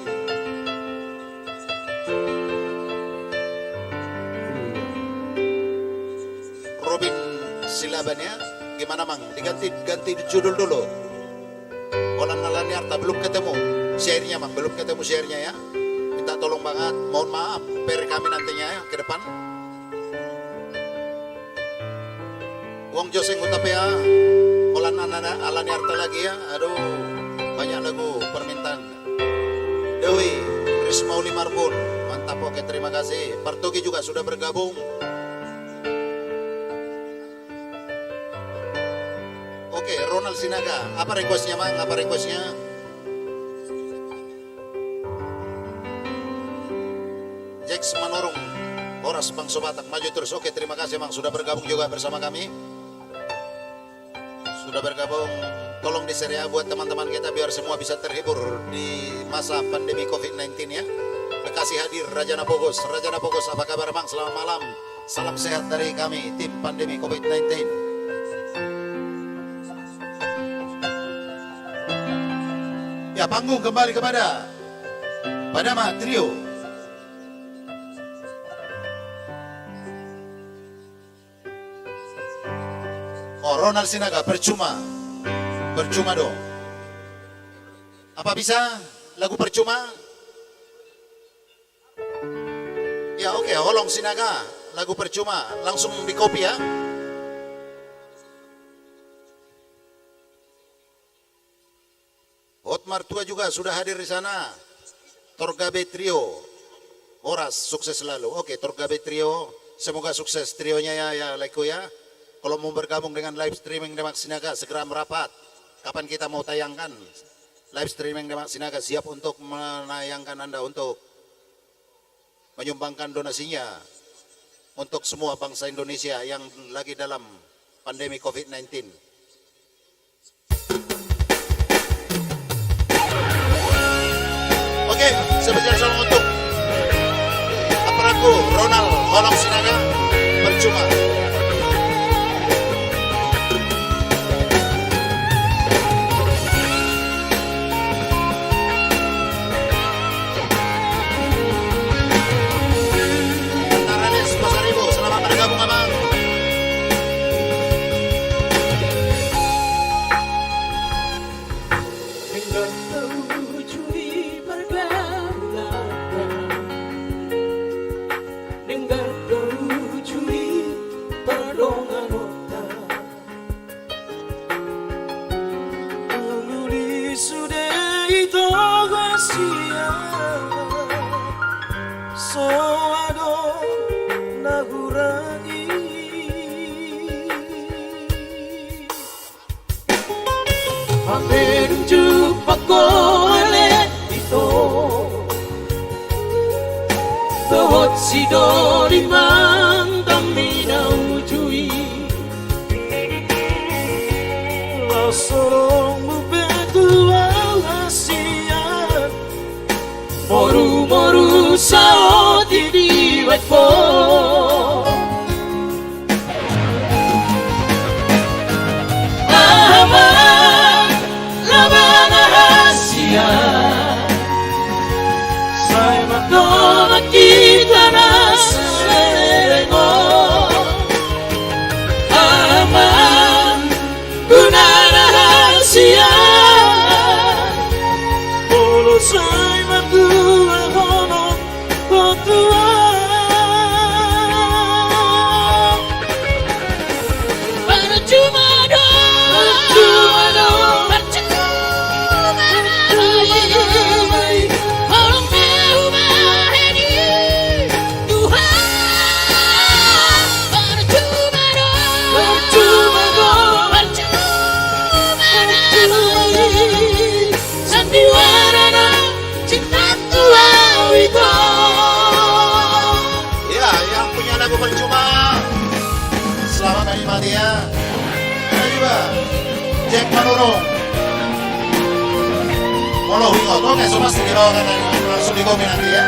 Robin Silaban, ya. Gimana, Mang? Diganti, ganti judul dulu. Holan Alani Arta, belum ketemu syairnya, Mang. Belum ketemu syairnya, ya. Minta tolong banget. Mohon maaf, per kami nantinya, ya, ke depan. Wong Joseng Hutapea, Holan Nana, Alani Arta lagi ya. Aduh, banyak lagu permintaan. Dewi Rismauli Marbun, mantap, oke, terima kasih. Partogi juga sudah bergabung. Oke, Ronald Sinaga, apa requestnya, Mang? Apa requestnya? Jack Manurung, Horas Bangso Batak, maju terus. Oke, terima kasih, Mang, sudah bergabung juga bersama kami. Sudah bergabung. Tolong di-share ya buat teman-teman kita biar semua bisa terhibur di masa pandemi covid sembilan belas ya. Bekasi hadir, Raja Napogos. Raja Napogos, apa kabar, Mang? Selamat malam. Salam sehat dari kami, tim pandemi covid sembilan belas. Ya, panggung kembali kepada Padama Trio. Oh, Ronald Sinaga, percuma. Percuma dong. Apa bisa lagu percuma? Ya, oke, Holong Sinaga, lagu percuma. Langsung di-copy ya. Hotmar Tua juga sudah hadir di sana. Torgabe Trio. Horas, sukses selalu. Oke, Torgabe Trio. Semoga sukses trionya ya, ya, Leko ya. Kalau mau bergabung dengan live streaming Demak Sinaga, segera merapat. Kapan kita mau tayangkan? Live streaming Demak Sinaga siap untuk menayangkan Anda untuk menyumbangkan donasinya untuk semua bangsa Indonesia yang lagi dalam pandemi covid sembilan belas. Oke, spesial song untuk aparaku Ronald Holong Sinaga, percuma. Naralis Pasaribu, selamat bergabung, Abang. Denggan tau jui pargaulan, denggan tau jui pardonganonta. Uli sude ito hasian, so adong na hurangi. Hape dung jumpangku ale ito dohot si Doliman, dang mina hujui. Laos holong muse tu au hasian, morumoru saotik dibahen ho. Aha ma na bana hasian, sai ma dongan hita na saleleng on. Aha ma gunana hasian, molo sai ma tua hono ho tua. Percuma do, percuma do, percuma do. Holong na hubahen i Tuhan, percuma do, percuma do, percuma do. Sandiwara na cinta tu au ito. Ya, yang punya lagu percuma, selamat menikmati ya. Ada juga Jack Manurung. Molo huingot, oke, so pasti dibawakan tadi, langsung di-copy nanti ya.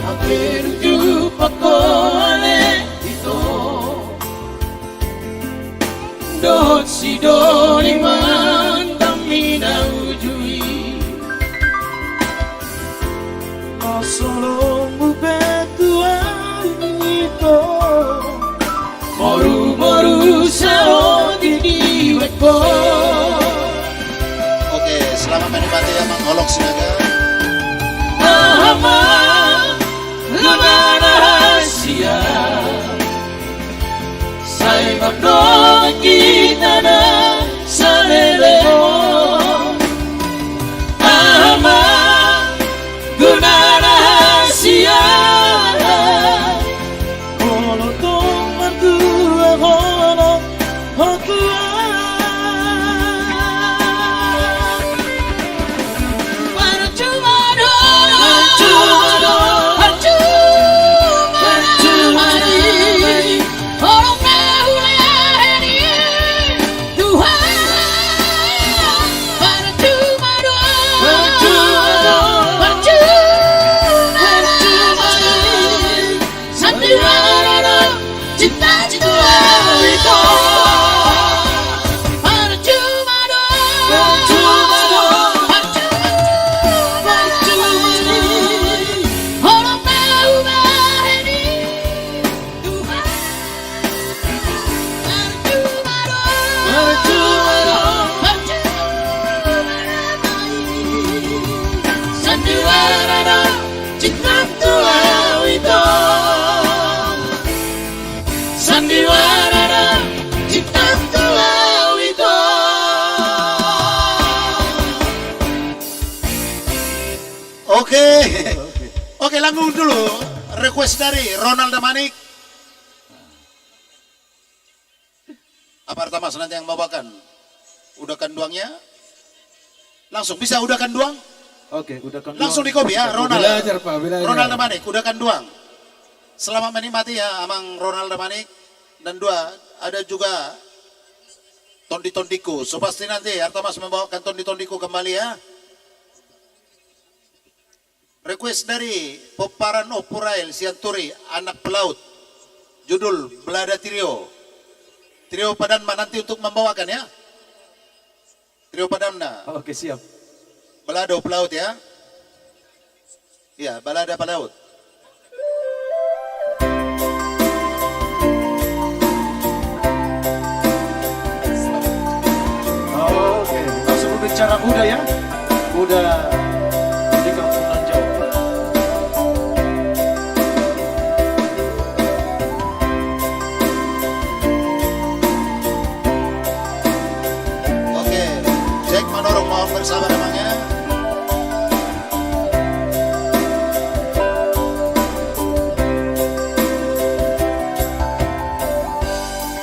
Hape dung jumpangku ale ito dohot si Doliman, dang mina hujui. Laos holong muse tu au ito Aha ma gunana hasian, sai mandongani hita na saleleng on. Aha ma gunana hasian, molo tung martua hono ho tulang. Parjuma do, parjuma do, parjuma do. Holong na hulehon i Tuhan. Parjuma do, parjuma do, parjuma do. Sandiwara do, cinta-cinta ito. Parjuma do, parjuma do, parjuma do, parjuma do. Holong na hulehon i Tuhan. Parjuma do, parjuma do, parjuma do. Sandiwara do, cinta-cinta ito. Sandiwara do, cinta-cinta ito. Oke. Oke, langsung dulu. Request dari Ronald Damanik. Apa Artamas nanti yang bawakan? Uda Kanduangnya? Langsung bisa Uda Kanduang? Oke, Uda Kanduang. Langsung di kopi ya, Ronald. Belajar, Pak, belajar. Ronald Damanik, Uda Kanduang. Selamat menikmati ya, Amang Ronald Damanik. Dan dua, ada juga tondi-tondiku. So pasti nanti Artamas membawakan tondi-tondiku kembali ya. Request dari Pomparan Ompu Rael Sianturi, anak pelaut. Judul Balada Trio. Trio Padanma nanti untuk membawakan ya. Trio Padanma. Oke, siap. Balada pelaut ya. Iya, balada pelaut. Oke, langsung berbicara Uda ya. Uda di Kampung Tanjau. Oke, cek, Manurung, mohon bersabar, Amang, ya.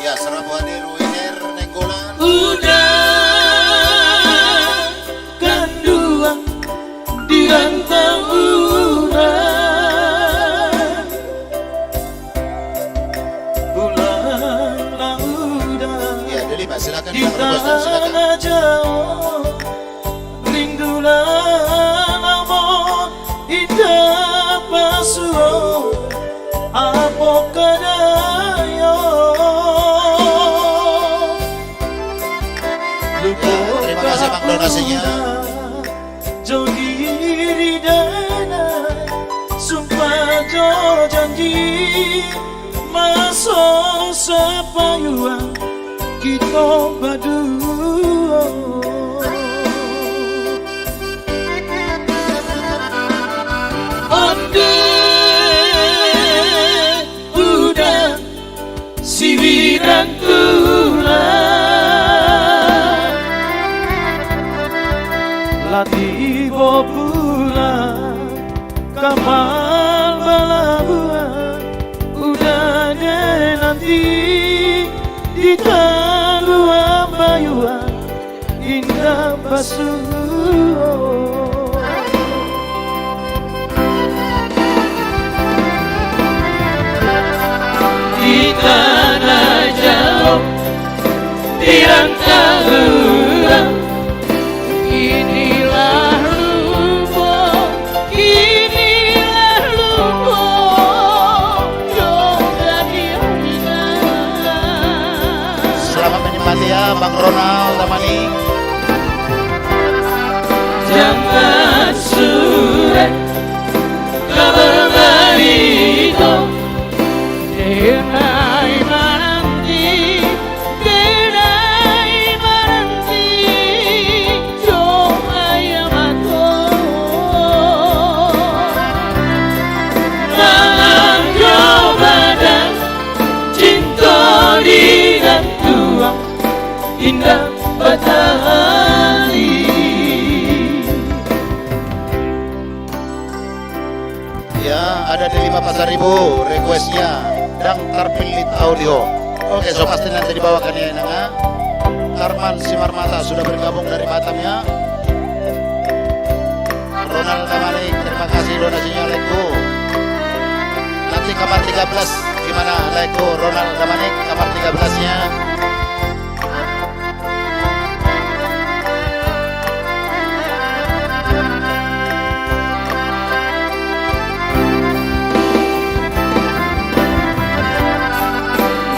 Ya, serbu hadir, Winer Nainggolan. Uda Kanduang di rantang udan. Pulanglah Uda. Ya, Delima, silakan. Di tanah Jawa, rindulah laut, indah pasuruan, apokan ayo. Ya, terima kasih, Bang, donasinya. Jo diri dana, sumpah jo janji, masa sapayuan kita berdua. Onde Uda siwiran tulang. Lati bo pulang kapal balabuan, Uda ne nanti di taluan bayuan. Indah pasuruan. Di tanah Jawa, di rantang udan. Inilah lubuk, inilah lubuk. Selamat menikmati ya, Bang Ronald Damani. Jangka sude kabar barito, denai mananti, denai mananti. Jo ai amang, Indah Betari. Ya, ada di Lima Pasaribu, requestnya Dangkar Pillit Audio. Oke, so pasti nanti dibawakan ya, Inang, ya. Karman Simarmata sudah bergabung dari Batam ya. Ronald Damanik, terima kasih donasinya, laengku. Nanti kamar tiga belas gimana, laengku? Ronald Damanik, kamar tiga belasnya.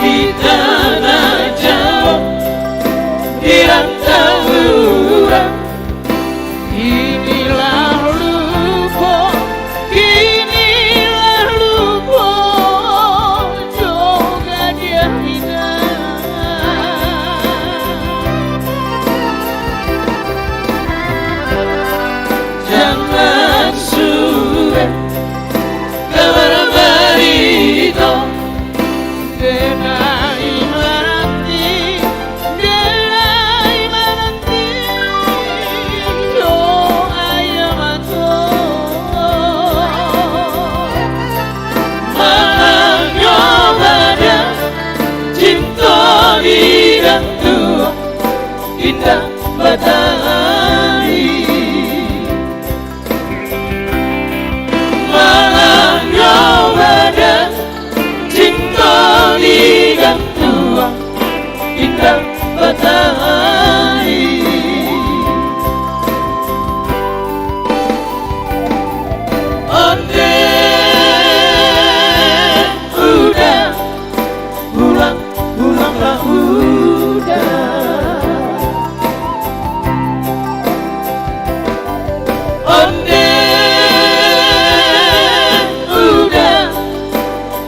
Di tanah Jawa, di rantau murah, inilah lupa, inilah lupa, juga dia hilang. Jangan sudah kabar berita. Denai menanti, denai menanti, doa yang mato. Malang nyo bada, cinta di gantua, Indah Betari. Malang nyo bada, cinta di gantua, Indah Betari. Onde uda, pulang, pulanglah uda. Onde uda,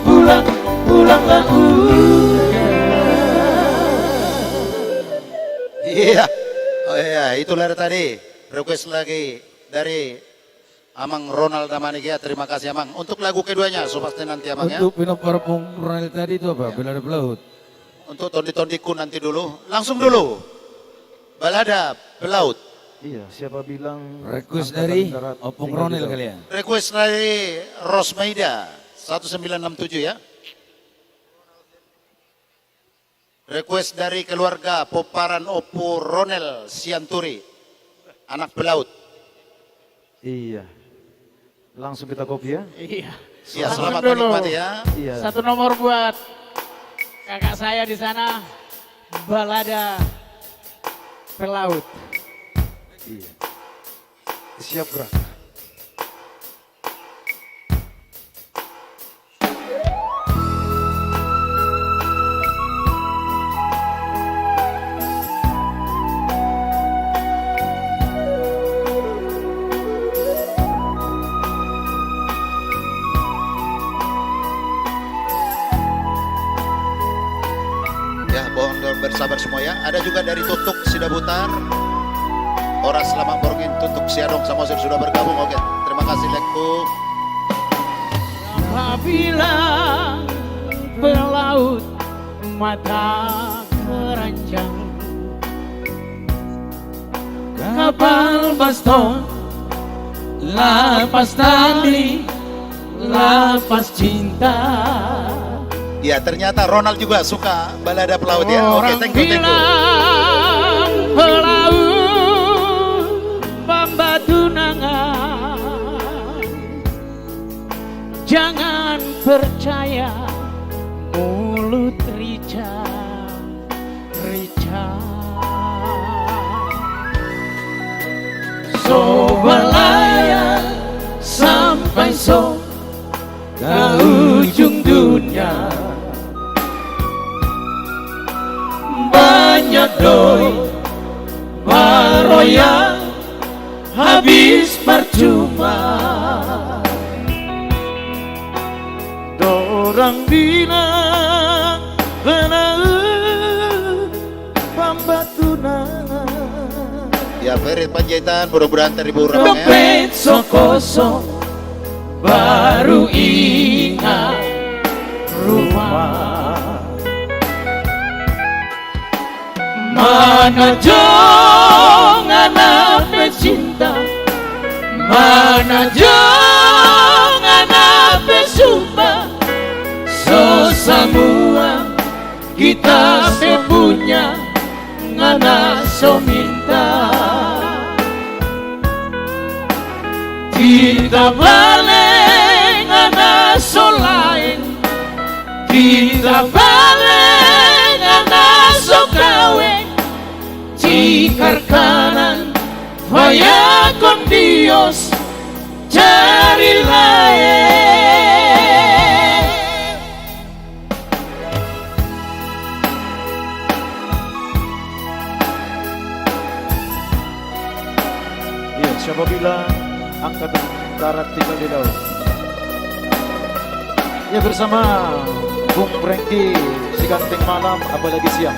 pulang, pulanglah uda. Iya. Oh iya, itulah tadi request lagi dari Amang Ronald Damanik ya, terima kasih Amang. Untuk lagu keduanya, so pasti nanti Amang ya. Untuk pinompar Bung Ronald tadi itu apa? Ya. Balada Pelaut. Untuk tondi-tondiku nanti dulu. Langsung dulu. Balada Pelaut. Iya, siapa bilang request dari Ompung Ronald kali ya? Request dari Rosmaida, satu sembilan enam tujuh ya. Request dari keluarga pomparan Ompu Ronel Sianturi, anak pelaut. Iya. Langsung kita kopi ya. Iya. Iya, selamat menikmati ya. Iya. Satu nomor buat kakak saya di sana, balada pelaut. Iya. Siap gerak. Ya, mohon bersabar semua ya. Ada juga dari Tutuk Sidabutar. Horas Lamak Borngin, Tutuk Siadong Samosir sudah bergabung. Oke, terima kasih, Lekku. Apabila pelaut mata keranjang, kapal baston lapas tali, lapas cinta. Ya, ternyata Ronald juga suka balada pelaut ya. Oke, thank you, thank you. Orang bilang pelaut pembatunangan. Jangan percaya mulut rica-rica. So balayar sampai so ka ujung dunia. Banyak doi baroya habis percuma. Dorang bilang pelaut pembatunangan. Ya, Ferry Panjaitan, mudah-mudahan terhibur, Abang, ya. Dompet so kosong, baru ingat rumah. Mana jongan na pecinta, mana jongan na pesumpah, so samua kita so punya, nga na so minta. Hita bale nga na so laen, hita bale nga na so gawe, tikar kanan, bayangkon Dios, cari laen. Iya, siapa bilang angkatan darat tinggal di laut? Ya, bersama Bung Prengki, si ganteng malam, apalagi siang.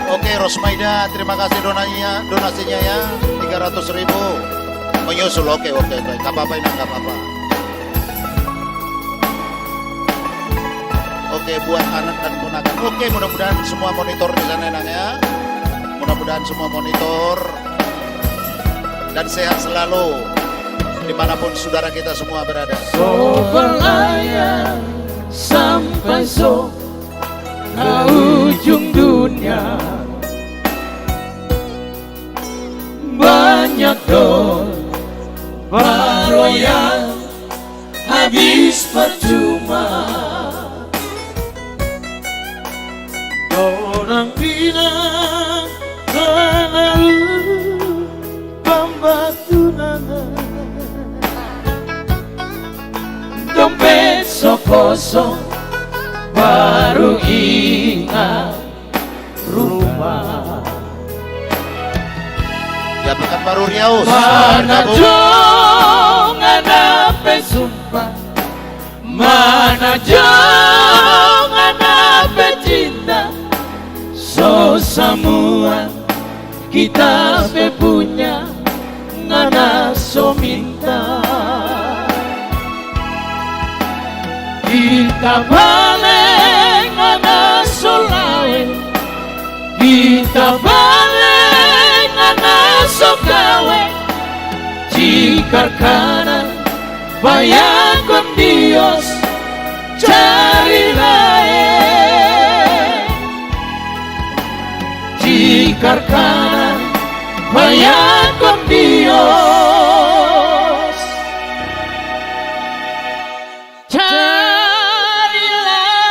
Oke, Rosmaida, terima kasih donanya, donasinya ya, tiga ratus ribu. Menyusul, oke, oke, oke. Nggak apa-apa, Inang, nggak apa-apa. Oke, buat anak dan ponakan. Oke, mudah-mudahan semua monitor di sana, Inang, ya. Mudah-mudahan semua monitor dan sehat selalu dimanapun saudara kita semua berada. So berlayar sampai so ke ujung dunia. Banyak do baroya habis percuma. Dorang bilang terlalu pembantunan. Dompet so kosong baru ingat rumah. Ya, Pekanbaru Riau. Mana jongan na pesumpah, mana jongan na pecinta, so samua kita pe punya, nga na so minta. Hita bale nga na so laen, hita bale nga na so gawe, tikar kanan, bayangkon Dios, cari laen. Tikar kanan, bayangkon Dios, cari laen.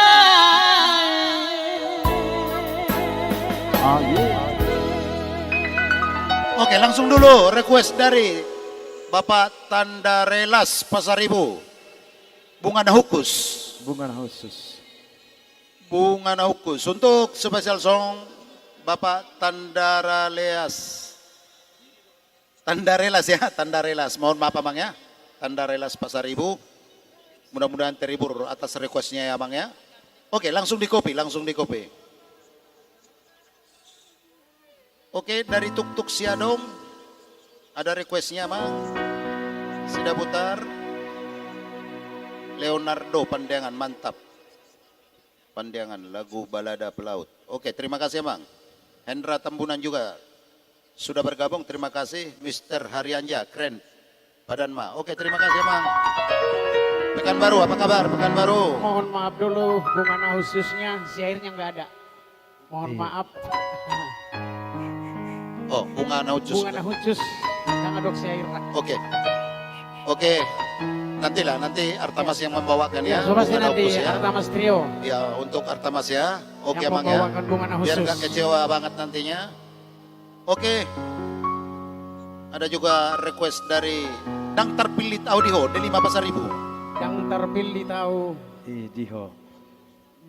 Oke, langsung dulu request dari Bapak Tandarelas Pasaribu. Bunga na hukus. Bunga na hukus. Bunga na hukus. Untuk special song, Bapak Tandaraleas. Tandarelas ya, Tandarelas. Mohon maaf, Amang ya. Tandarelas Pasaribu. Mudah-mudahan terhibur atas requestnya ya, Amang ya. Oke, langsung di-copy, langsung di-copy. Oke, dari Tuktuk Siadong. Ada requestnya, Amang. Sidabutar. Leonardo Pandangan, mantap. Pandangan, lagu balada pelaut. Oke, terima kasih, Amang. Hendra Tambunan juga sudah bergabung, terima kasih. Mister Harianja, keren. Padan ma. Oke, terima kasih, Amang. Pekanbaru, apa kabar, Pekanbaru? Mohon maaf dulu, bunga na hususnya, syairnya nggak ada. Mohon maaf. Oh, bunga na husus. Bunga na husus. Nggak ada syair, Pak. Oke. Oke. Nantilah, nanti Artamas yang membawakan ya. Ya, coba sih bunga na nanti hukus ya. Artamas Trio. Ya, untuk Artamas ya. Oke, Amang ya. Yang membawakan bunga na husus. Biar nggak kecewa banget nantinya. Oke. Ada juga request dari Dang Tarpillit Au Diho, Delima Pasaribu. Dang Tarpillit Au. I Diho.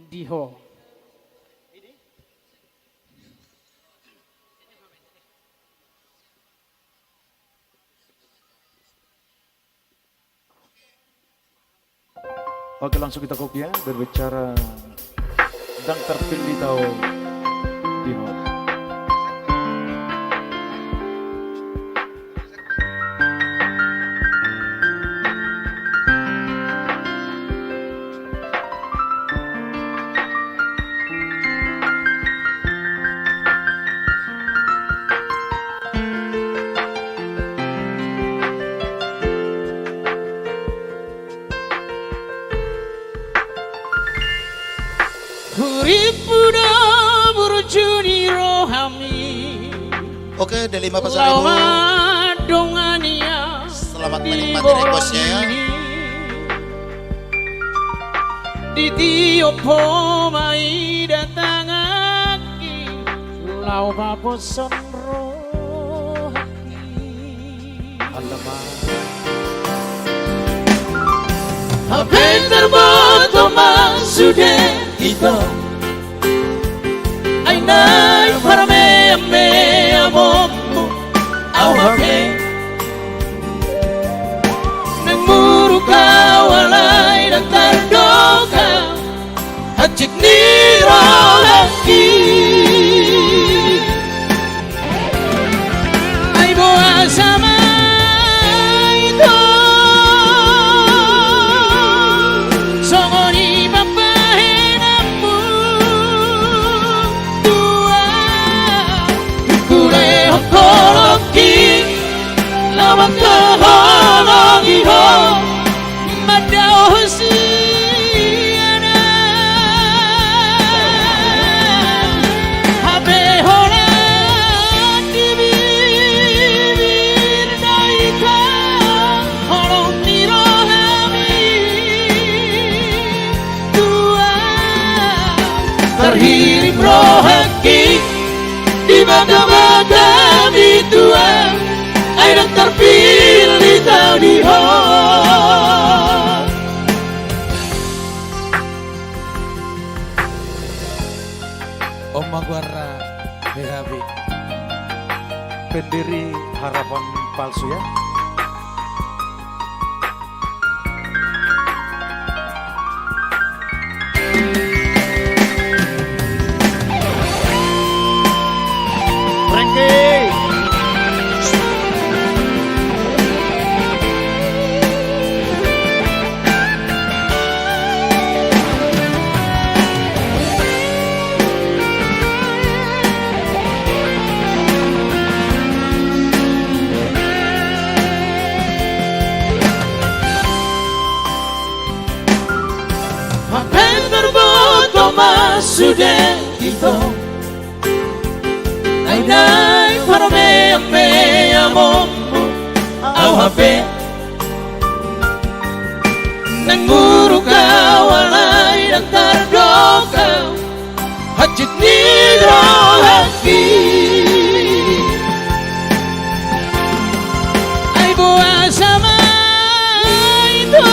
Diho. Oke, langsung kita copy ya, berbicara Dang Tarpillit Au Diho. Hurippu do burju ni rohami. Oke, Delima Pasaribu. Laho mandongani au. Selamat menikmati requestnya ya. Di tiop ho ma ida tanganki, laho paposhon rohangki. Alamak. Hape tarboto ma sude ito. Ai naeng parmeameamonmu au hape. Naeng muruk au alai ndang tardok au. Hansit ni rohangki. Ai boasa ma ito songon i pambahenanmu, Tuhan. Hulehon holongki laho mangkaholongi ho. Mandao sian ahu. Hape holan di bibir do ito, holong ni rohami, Tuhan. Tarhirim rohangki di bagabaga ni Tuhan. Ai ndang tarpillit au di ho. On ma goarna, Behabi. Pendiri harapan palsu ya. Hape tarboto ma sude ito. Ai naeng parmeameamonmu au hape. Naeng muruk au alai ndang tardok au. Hansit ni rohangki. Ai boasa ma ito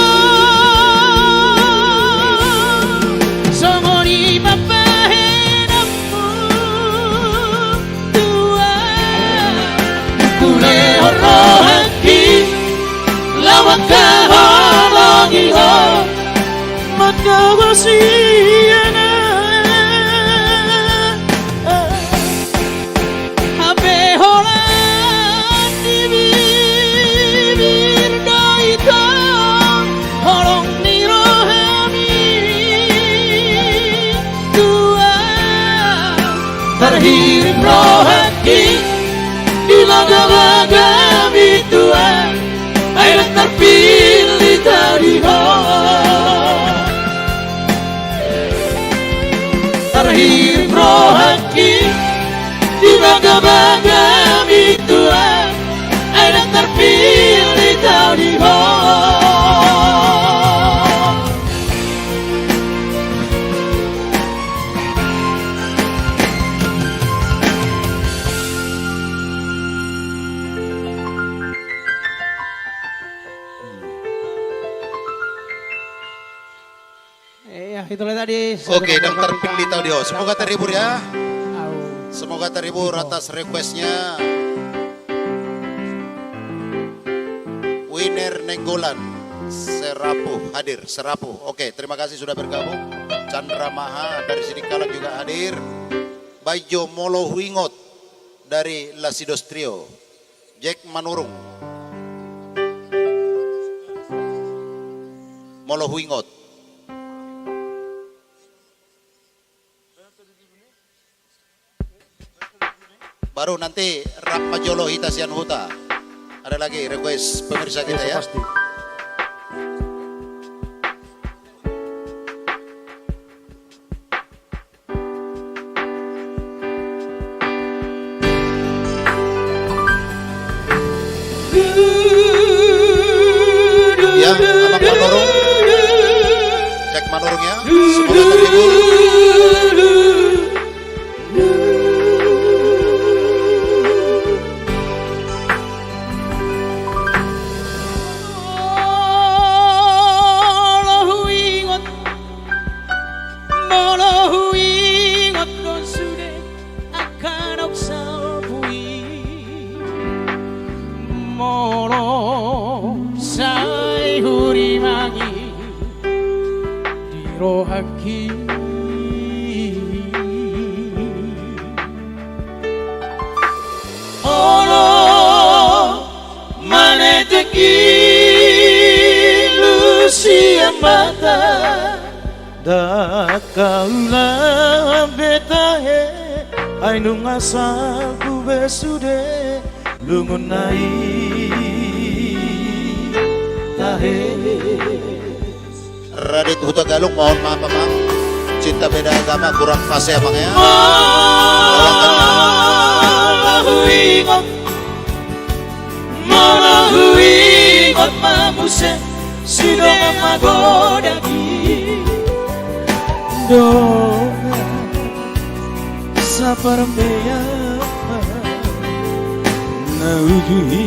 songon i pambahenanmu, Tuhan. Hulehon rohangki laho mangkaholongi ho. Mandao sian ahu. Hape holan di bibir do ito, holong ni rohami, Tuhan. Tarhirim rohangki di bagabagami, Tuhan. Ai ndang tarpillit au di ho. Tarhirim rohangki di bagabagami, Tuhan. Ai ndang tarpillit au di ho. Iya, itulah tadi. Oke, ndang tarpillit au di ho. Semoga terhibur ya. Au. Semoga terhibur atas requestnya. Winer Nenggolan, Serapuh hadir, Serapuh. Oke, terima kasih sudah bergabung. Chandra Maha dari Sidikalang juga hadir. Baijo Molo Huingot dari Lasidos Trio. Jack Manurung. Molo Huingot. Baru nanti rap ma jolo hita sian huta. Ada lagi request pemirsa kita ya. Pasti. Manurung ya, semoga terhibur. Molo huingot, molo huingot do sude angka na salpu i, molo sai hurimangi di rohangki. Olo manetek ilu sian mata. Ndang huula be tahe, ai nunga salpu be sude lungunna i tahe. Radit Hutagalung, mohon maaf, Amang. Cinta beda agama, kurang pas ya, Amang, ya. Molo huingot, molo huingot ma muse, sidongan magodang i. Dongan saparmeaman na uju i.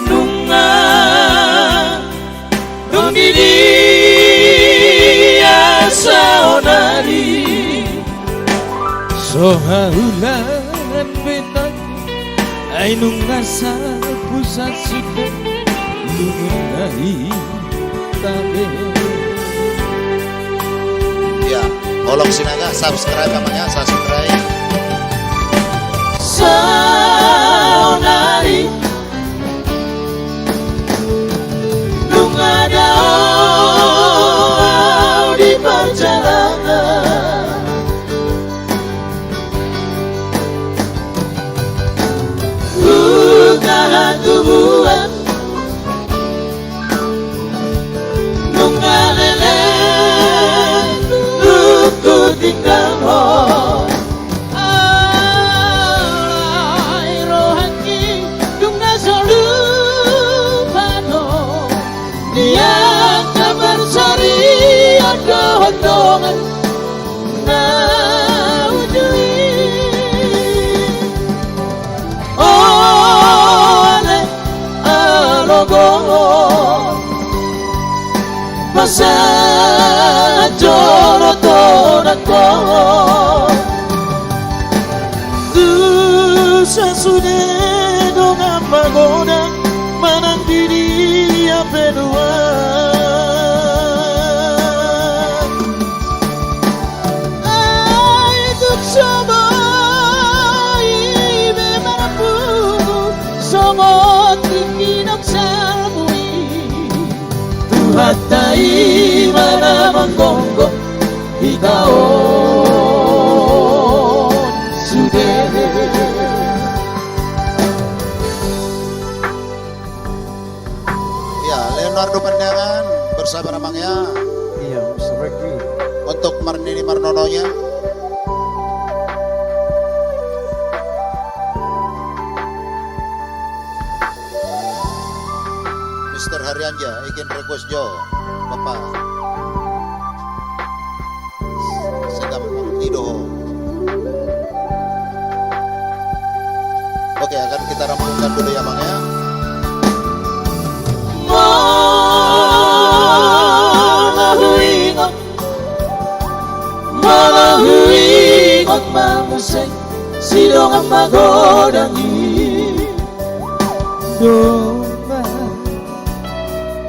Nunga dung di dia saonari. So haulangan be tahe, ai nunga salpu sasude lungunna i tahe. Ya, Holong Sinaga, subscribe namanya, subscribe. Saonari nunga dao au di parjalanan. Huta hatubuan nunga leleng lungku tinggalhon. Alai rohangki dung na so lupa do di angka parsarian dohot dongan na uju i. Ole alogo, pasahat jolo tonangko. Tu sasude dongan magodang manang di dia pe nuaeng. Ai tung so boi be marpungu songon tingki na salpu i, Tuhanta i ma na manggomgom hita on sude. Ya, Leonardo Pandangan, bersabar, Amang, ya. Iya, Mister Reggie. Untuk marnini marnononya. Mister Harianja, ikin request jo, Bapak. Segampang i do ho. Oke, akan kita rampungkan dulu ya, Bang, ya. Molo huingot, molo huingot ma muse, sidongan magodang i. Dongan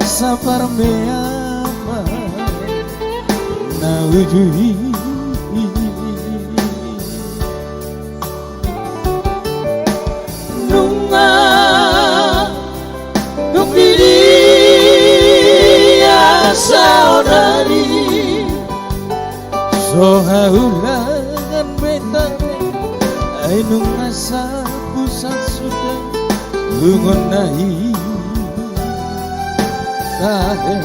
saparmeaman na uju i. Nunga dung di dia saonari. So haulangan be tahe, ai nunga salpu sasude lungunna i tahe.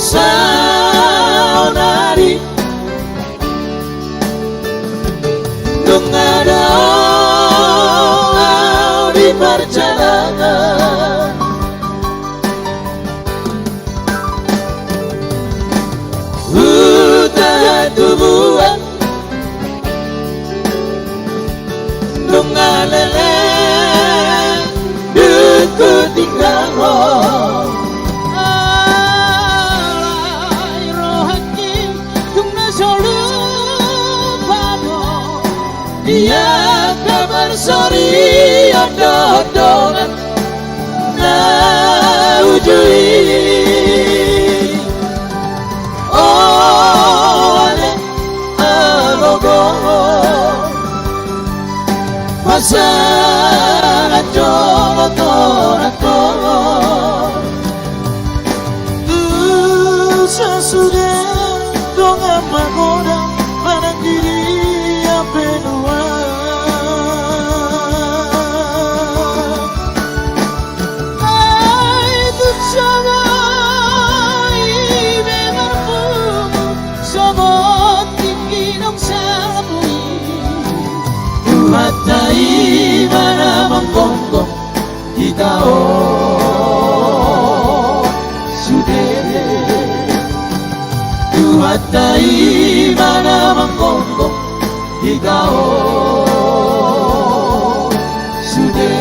Saonari nunga parjalangan. Huta hatubuan, nunga leleng dung hutinggal ho. Alai rohangki dung na so lupa do di angka parsorion dohot dongan na hujui. O ale agogo, pasahat jolo torang ho. Tu sasude dongan magodang manang di dia pe nuaeng. Ai tung songon i be marpungu, songon tingki nang sapu i. Tuhanta i ma na manggonggong hita on sude. Tuhanta i ma na manggonggong hita on sude.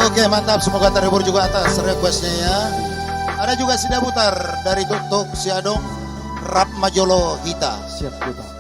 Oke, mantap. Semoga terhibur juga atas requestnya ya. Ada juga Sidabutar dari Tuktuk Siadong, Rap ma jolo hita. Siap, Buta.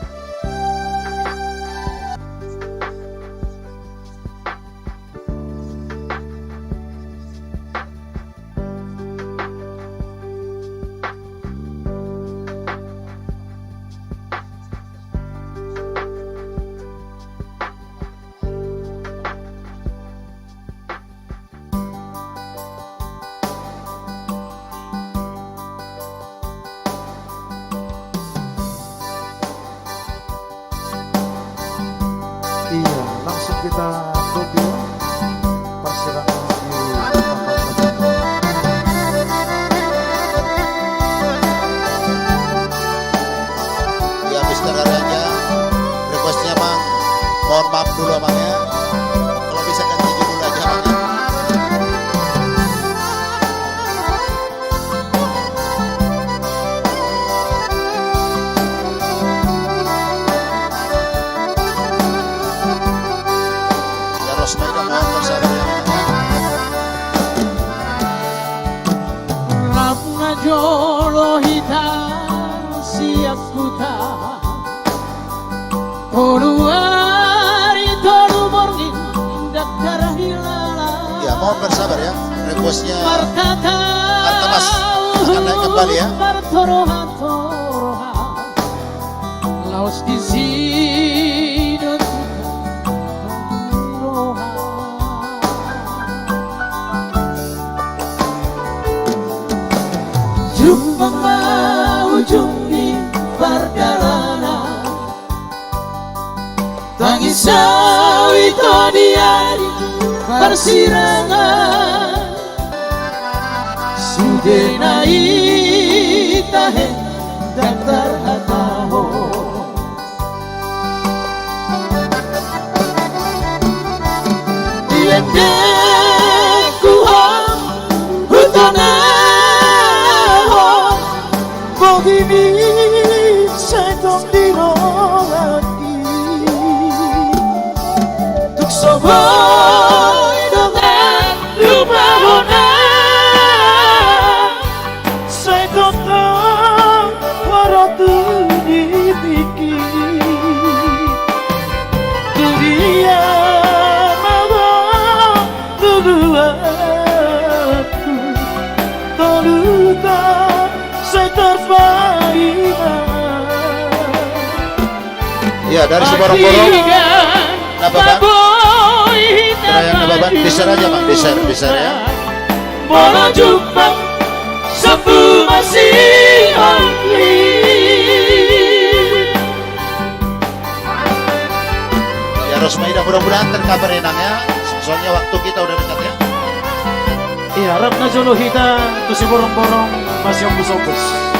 Iya, langsung kita ambil parsirangan di tempat. Ya, Mister Aranja, requestnya, Bang. Mohon maaf dulu, Bang, ya. Kalau bisa ganti judul aja, Bang, ya. Ya, Rosmaida, mohon bersabar, ya. Rap ma jolo hita sian huta. Tolu ari tolu borngin ndang tarhilala. Ya, mohon bersabar ya. Requestnya Arta Mas akan naik kembali ya. Martorohan-torohan. Laos disi do tinggal roha. Jumpang ma ujung ni pardalanan. Tangis saut ito di ari parsirangan. Sude na i tahe ndang tarhatahon. Di endengku on hutonahon. Bohimi sai tong di rohangki. Tung so boi dongan lupa hona. Sai tongtong hurotu di tingki. Tu dia ma ho tu buatku. Tolu ta sai tarpaima. Iya, dari Siborongborong. Nababan. Terayang Nababan. Di-share aja, Bang. Di-share, di-share ya. Molo jumpang sapu masihol i. Ya, Rosmaida, mudah-mudahan terkabari, Nang, ya. Soalnya waktu kita udah dekat, ya. Iya, rap na jolo hita tu Siborongborong, Mas Yombus-ombus.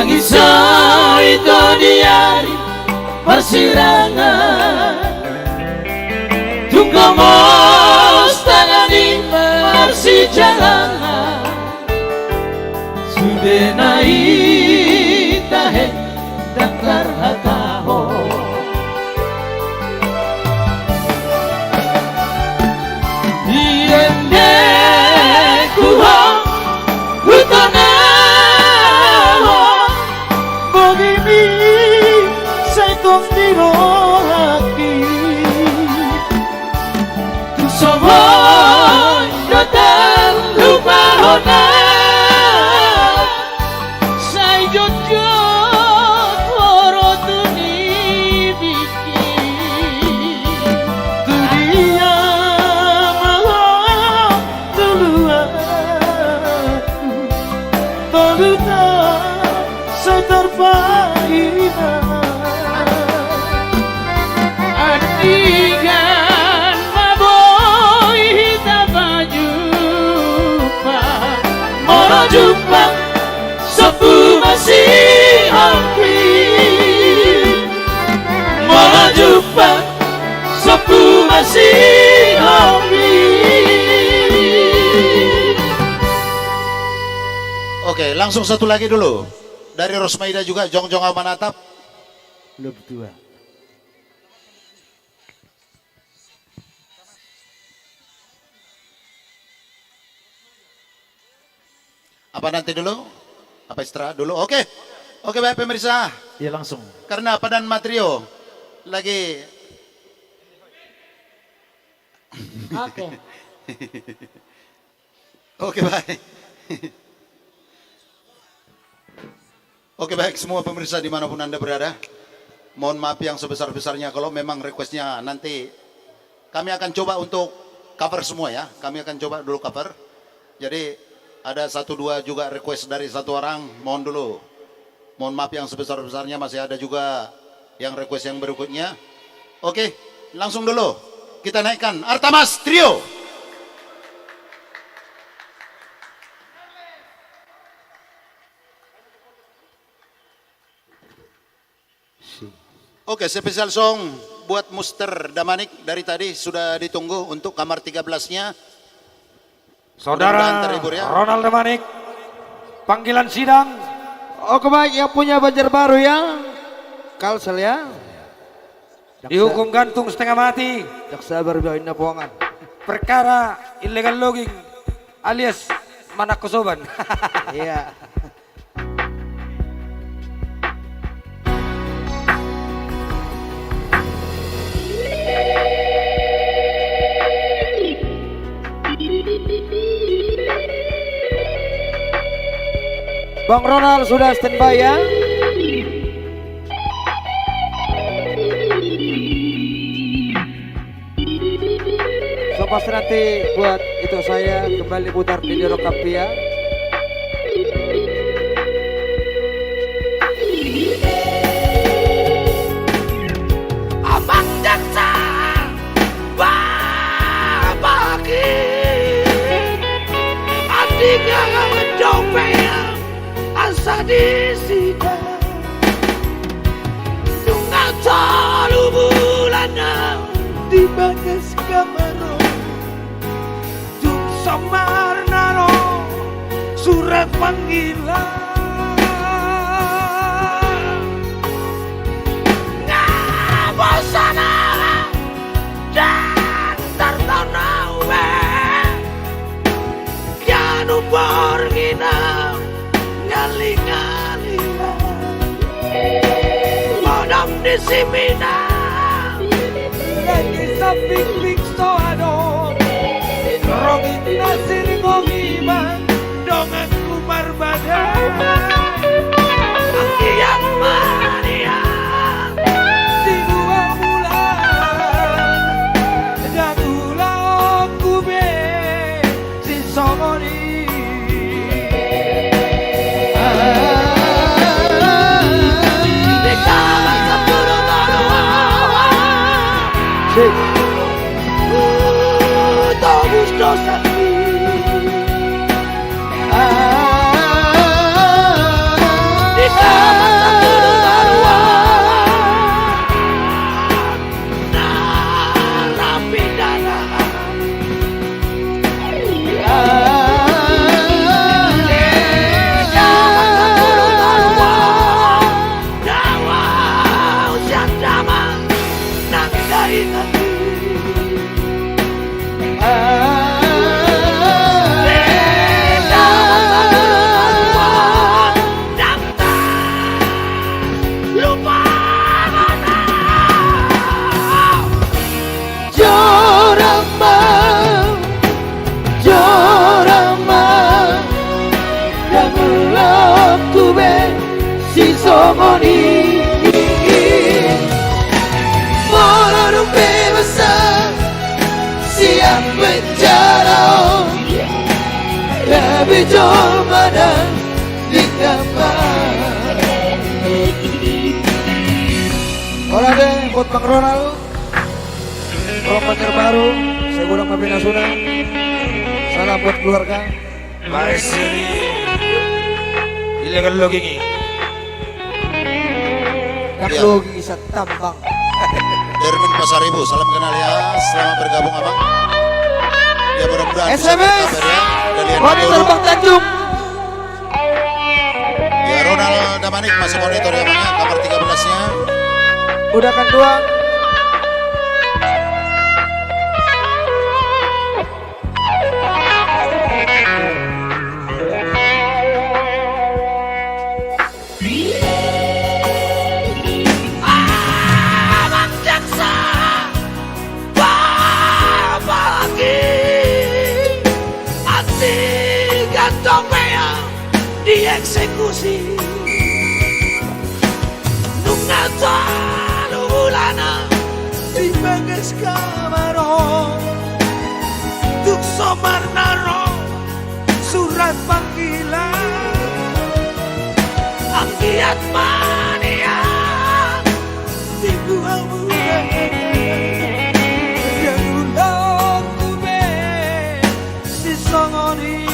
Iso ito di ari parsirangan, tung gomos tangan i marsijalangan. Sude na i tahe ndang tarhatahon. Di ende ku ho hutonahon bogimi, sai tong di rohangki. Tung songon do tarlupahon, sai jotjot ho ro tu nibingki. Tu dia ma ho tolu anak, tolu ta sai tarpaina. Andingan ma boi hita manjumpang. Molo jumpang, sombu ma sihombing. Molo jumpang, sombu ma sihombing. Oke, langsung satu lagi dulu. Dari Rosmaida juga, Jongjong Au Manatap. Belum tua. Apa nanti dulu? Apa istirahat dulu? Oke. Oke, baik pemirsa. Iya, langsung. Karena Padan Matrio lagi. Oke. Oke, baik. Oke, baik, semua pemirsa dimanapun Anda berada, mohon maaf yang sebesar-besarnya kalau memang requestnya nanti kami akan coba untuk cover semua, ya. Kami akan coba dulu cover. Jadi, ada satu dua juga request dari satu orang, mohon dulu. Mohon maaf yang sebesar-besarnya, masih ada juga yang request yang berikutnya. Oke, langsung dulu. Kita naikkan Artamas Trio. Oke, special song buat Muster Damanik, dari tadi sudah ditunggu untuk kamar tiga belasnya. Saudara Ronald Damanik, panggilan sidang. Oke, baik, yang punya Banjarbaru ya, Kalsel ya. Dihukum gantung setengah mati. Ndang sabar baen na pongan. Perkara illegal logging alias manangko soban. Iya. Bang Ronald sudah standby ya. So, pas nanti buat itu saya kembali putar di Doro Kampia. Amang Jaksa, Bapak Hakim, andingan dope asa disida. Nunga tolu bulan na di bagas kamar on, tung sombar na ro surat panggilan. Nga bosan au ndang tartaon au be. Ganup borngin au ngali-ngali. Modom di si Mina lagi sapikpik so adong. Rongit na sirgong iban donganku marbadai. Anggiat ma nian di dua bulan ndang ulaonku be sisongon i. Di tanggal sepuluh tolu. Sip. Tobus dosangki. Ah, di Jora ma, jora ma, dang ulaonku be sisongon i. Molo dung pe masa sian penjara on, gabe jolma na denggan ma. Olo, ate, buat Bang Ronald. Rock Banjar Baru, sai godang ma pinasuna. Salam buat keluarga. Masih ilegal logging i. Dang logging i, satambang. Dermin Pasaribu, salam kenal ya. Selamat bergabung, Abang. Ya, mudah-mudahan bisa S M S berkabar ya. Dari Roni Tolu. Terbang Tanjung. Ya, Ronald Damanik masih monitor ya, Bang, ya, kamar tiga belas-nya. Udah kan dua. Abang Jaksa, apalagi anti gantong beang dieksekusi. Nunga tolu bulan di bagas kamar on, tung so marnaro surat panggilan. Anggiat ma nian dibuat, dang ulaonku be sisongon i.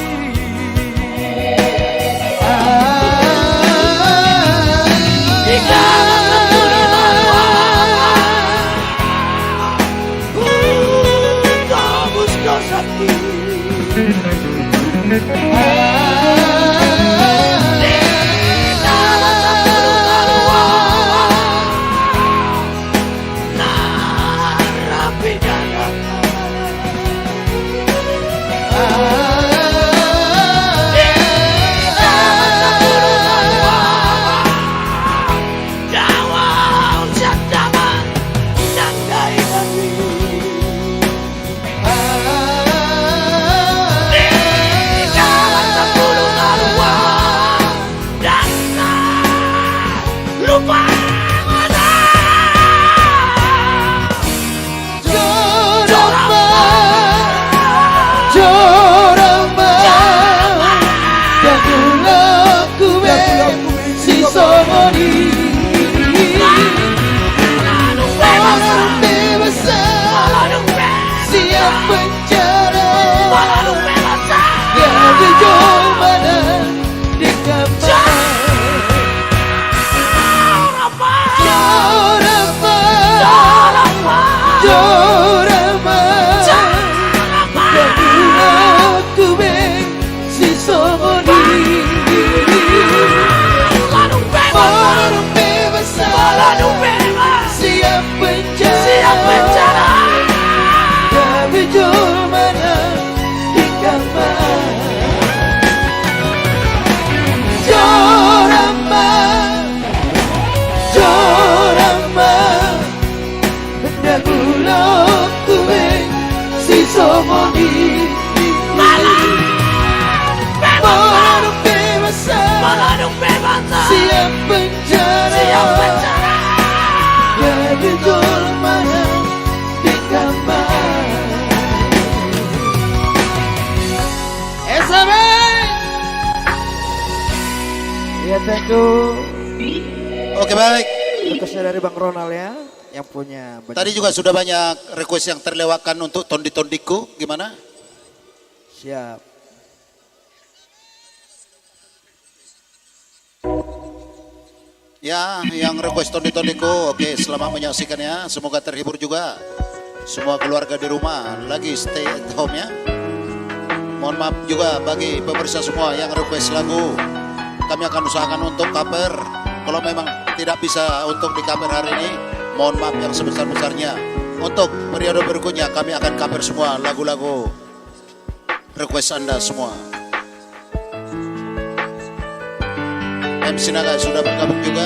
Jora ma, jora ma, dang ulaonku be sisongon i. Molo dung pe masa sian penjara, gabe jolma na denggan ma. Jora ma, jora ma, dang ulaonku be sisongon i. Molo dung pe masa sian penjara, gabe jolma na denggan ma. Jora ma, jora ma, dang ulaonku be sisongon i. Molo dung pe masa sian penjara, gabe jolma na denggan ma. S M A. Ya, thank you. Oke, baik. Requestnya dari Bang Ronald ya, yang punya banyak. Tadi juga sudah banyak request yang terlewatkan untuk Tondi-tondingku, gimana? Siap. Ya, yang request Tondi-tondingku, oke, selamat menyaksikan ya. Semoga terhibur juga semua keluarga di rumah lagi stay at home ya. Mohon maaf juga bagi pemirsa semua yang request lagu. Kami akan usahakan untuk cover. Kalau memang tidak bisa untuk di cover hari ini, Mohon maaf yang sebesar-besarnya. Untuk periode berikutnya kami akan cover semua lagu-lagu request Anda semua. M C Naga sudah bergabung juga.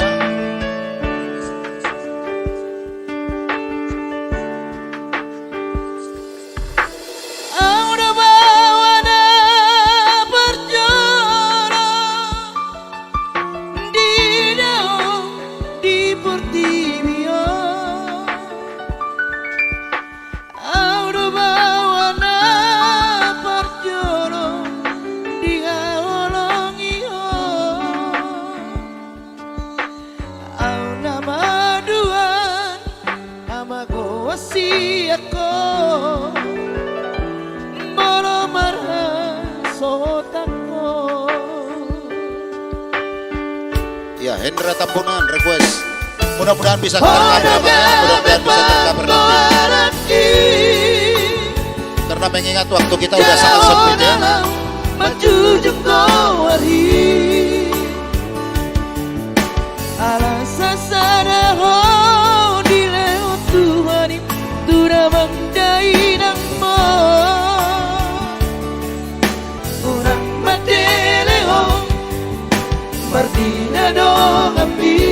Au do baoa na parjolo di daon di portibi on. Au do baoa na parjolo dihaholongi ho. Au na maduan hamagoan sian ho, molo marhasohotan ho. Ya, Hendra Tambunan request. Mudah-mudahan bisa tercover, Bang, ya. Mudah-mudahan bisa tercover nanti. Karena mengingat waktu kita udah sangat sempit, ya. Manjujung goar i. Ala sasada ho dilehon Tuhan i tu damang dainangmu. Unang matele ho, marnida donganmi,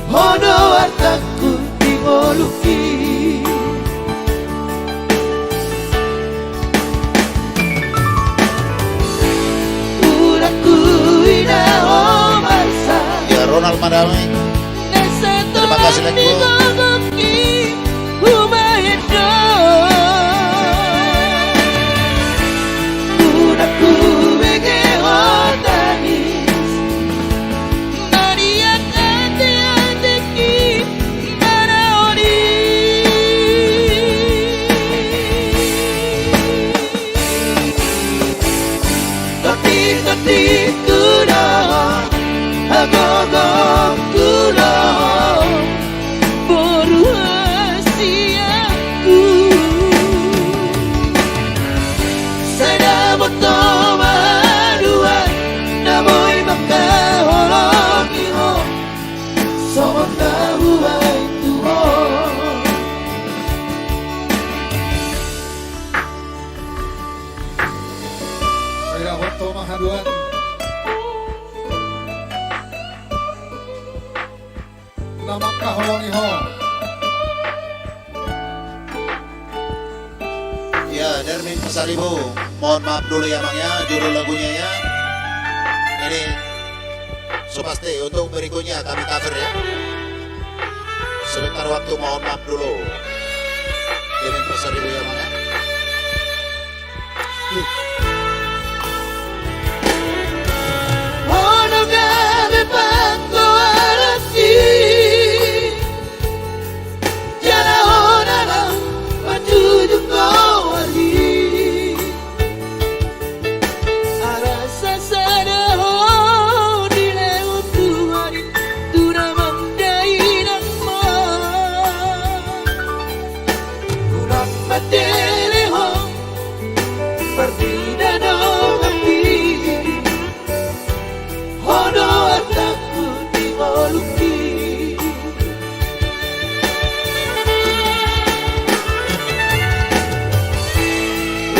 ho do artangku di ngolungki. Unang huida ho marsa. Ya, Ronald Madamai. Terima kasih, Lengku. Tondingku do ho, hagogongku do ho, boru hasianku. Sai dapot ho ma haduan na boi mangkaholongi ho, songon na hubahen tu ho. Sai dapot ho ma haduan na mangkaholongi ho. Ya, Darmin Pasaribu, mohon maaf dulu ya, Mang, ya, judul lagunya, ya. Ini so pasti untuk berikutnya kami cover, ya. Sebentar waktu, mohon maaf dulu. Darmin Pasaribu ya, Mang, ya. Ho do gabe panggoaransi, jala ho do na manjujung goar i. Ala sasada ho dilehon Tuhan i tu damang dainangmu. Unang matele ho, marnida donganmi, ho do artangku di ngolungki.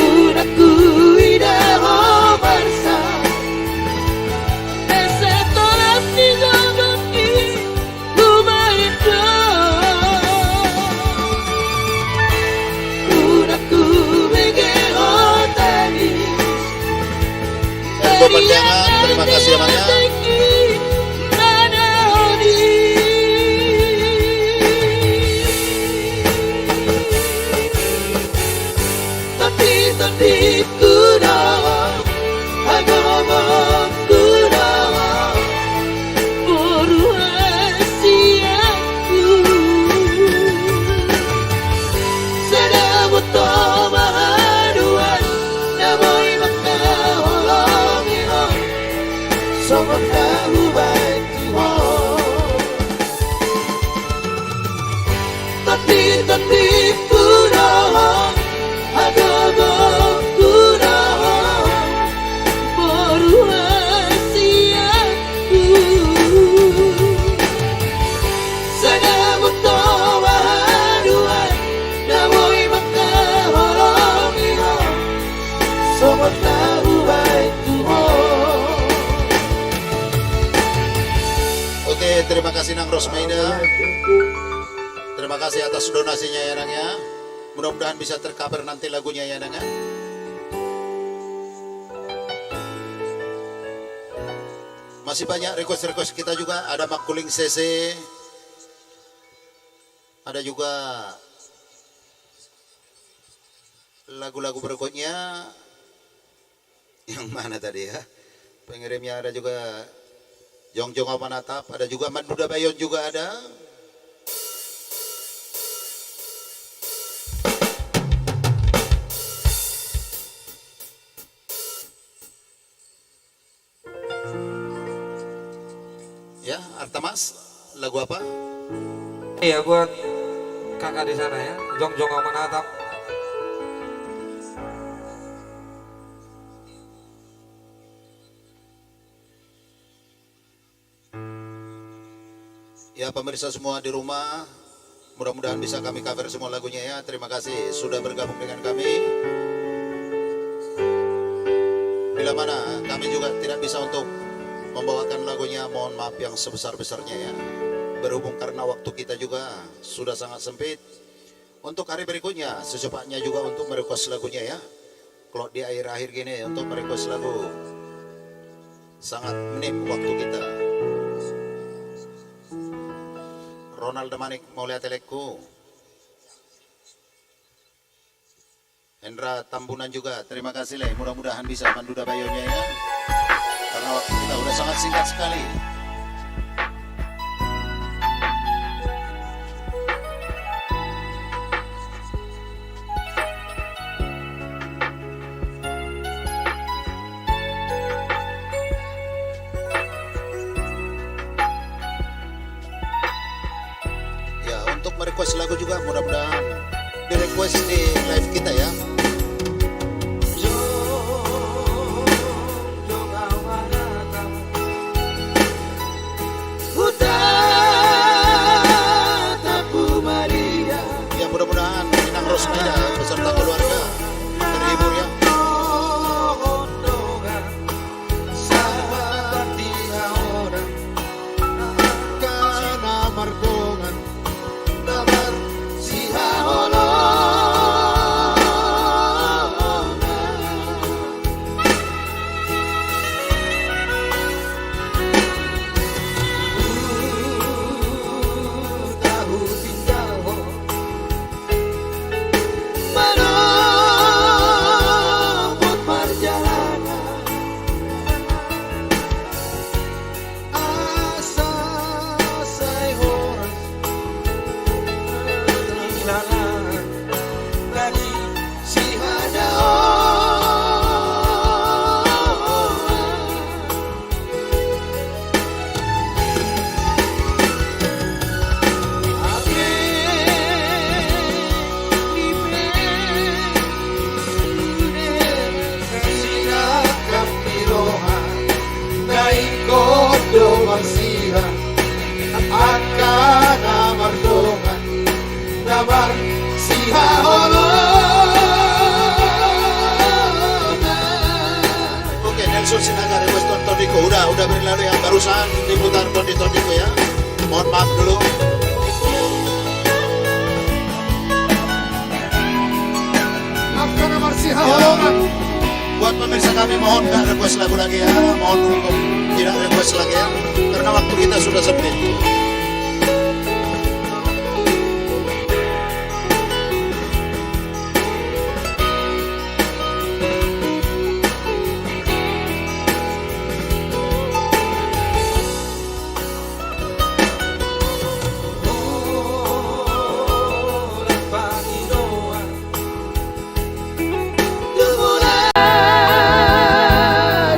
Unang huida ho marsa, asa tolap ni gogongi hubahen do. Unang hubege ho tangis. Untuk pandangan, terima kasih ya, Mang, ya. Tondingku do ho, hagogongku do ho, boru hasianku. Sai dapot ho ma haduan na boi mangkaholongi ho, songon na hubahen tu ho. Tondingtondingku do ho, hagogongku do ho, boru hasianku. Inang Rosmaida. Terima kasih atas donasinya ya, Nang, ya. Mudah-mudahan bisa tercover nanti lagunya ya, Nang, ya. Masih banyak request-request kita juga, ada Makuling C C. Ada juga lagu-lagu berikutnya. Yang mana tadi ya? Pengirimnya ada juga Jongjong Au Manatap, ada juga Manduda Bayon juga ada. Ya, Artamas, lagu apa? Iya, buat kakak di sana ya, Jongjong Au Manatap. Ya, pemirsa semua di rumah, mudah-mudahan bisa kami cover semua lagunya ya. Terima kasih sudah bergabung dengan kami. Bila mana kami juga tidak bisa untuk membawakan lagunya, mohon maaf yang sebesar-besarnya ya. Berhubung karena waktu kita juga sudah sangat sempit. Untuk hari berikutnya, secepatnya juga untuk merequest lagunya ya. Kalau di akhir-akhir gini untuk merequest lagu, sangat minim waktu kita. Ronald Manik, Mauliate Lekku. Hendra Tambunan juga, terima kasih, Le. Mudah-mudahan bisa Manduda Bayonnya ya. Karena waktu kita udah sangat singkat sekali. Ya, untuk merequest lagu juga, mudah-mudahan di-request di live kita ya. Ya, mudah-mudahan Inang Rosmida beserta keluarga terhibur ya. Asa sai horas. Ilala dari sihadaon. Angka na mardongan na marsihaholongan. Oke, Nelson Sinaga request Tondiko. Udah, udah berlalu yang barusan diputar Tondiko ya. Mohon maaf dulu. Angka na marsihaholongan. Buat pemirsa kami, mohon nggak request lagu lagi ya, mohon untuk tidak request lagi ya, karena waktu kita sudah sempit.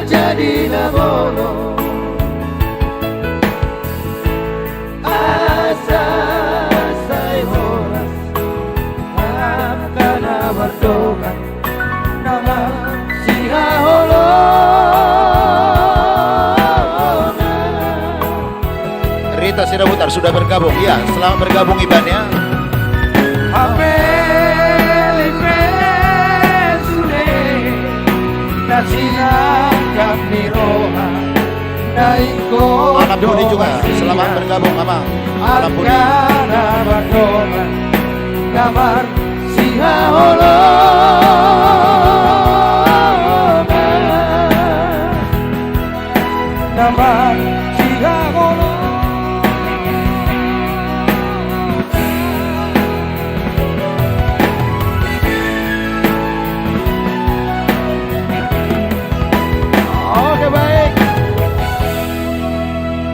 Jadi na bolon asa sai horas angka na mardongan na marsihaholongan. Rita Sidabutar sudah bergabung. Iya, selamat bergabung Iban ya. Hape lipe sude na sinangkap ni roha Alam Budi juga, selamat bergabung, Amang. Alam Budi. Oke, baik.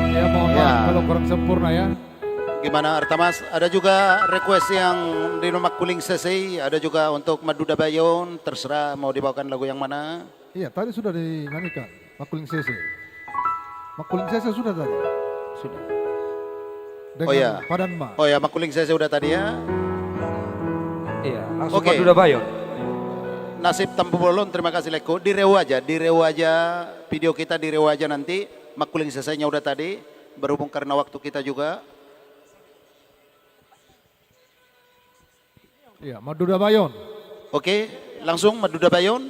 Ya, mohon maaf kalau kurang sempurna, ya. Gimana, Artamas? Ada juga request yang di Mangkuling Sese, ada juga untuk Madura Bayon, terserah mau dibawakan lagu yang mana. Iya, tadi sudah dinyanyikan, Mangkuling Sese. Mangkuling Sese sudah tadi. Sudah. Dengan Padanma. Oh ya, Mangkuling Sese udah tadi ya. Iya, langsung Madura Bayon. Nasib Tampubolon, terima kasih, Leko. Direu aja, direu aja video kita, direu aja nanti. Mangkuling Sesenya udah tadi, berhubung karena waktu kita juga. Iya, Madura Bayon. Oke, langsung Madura Bayon.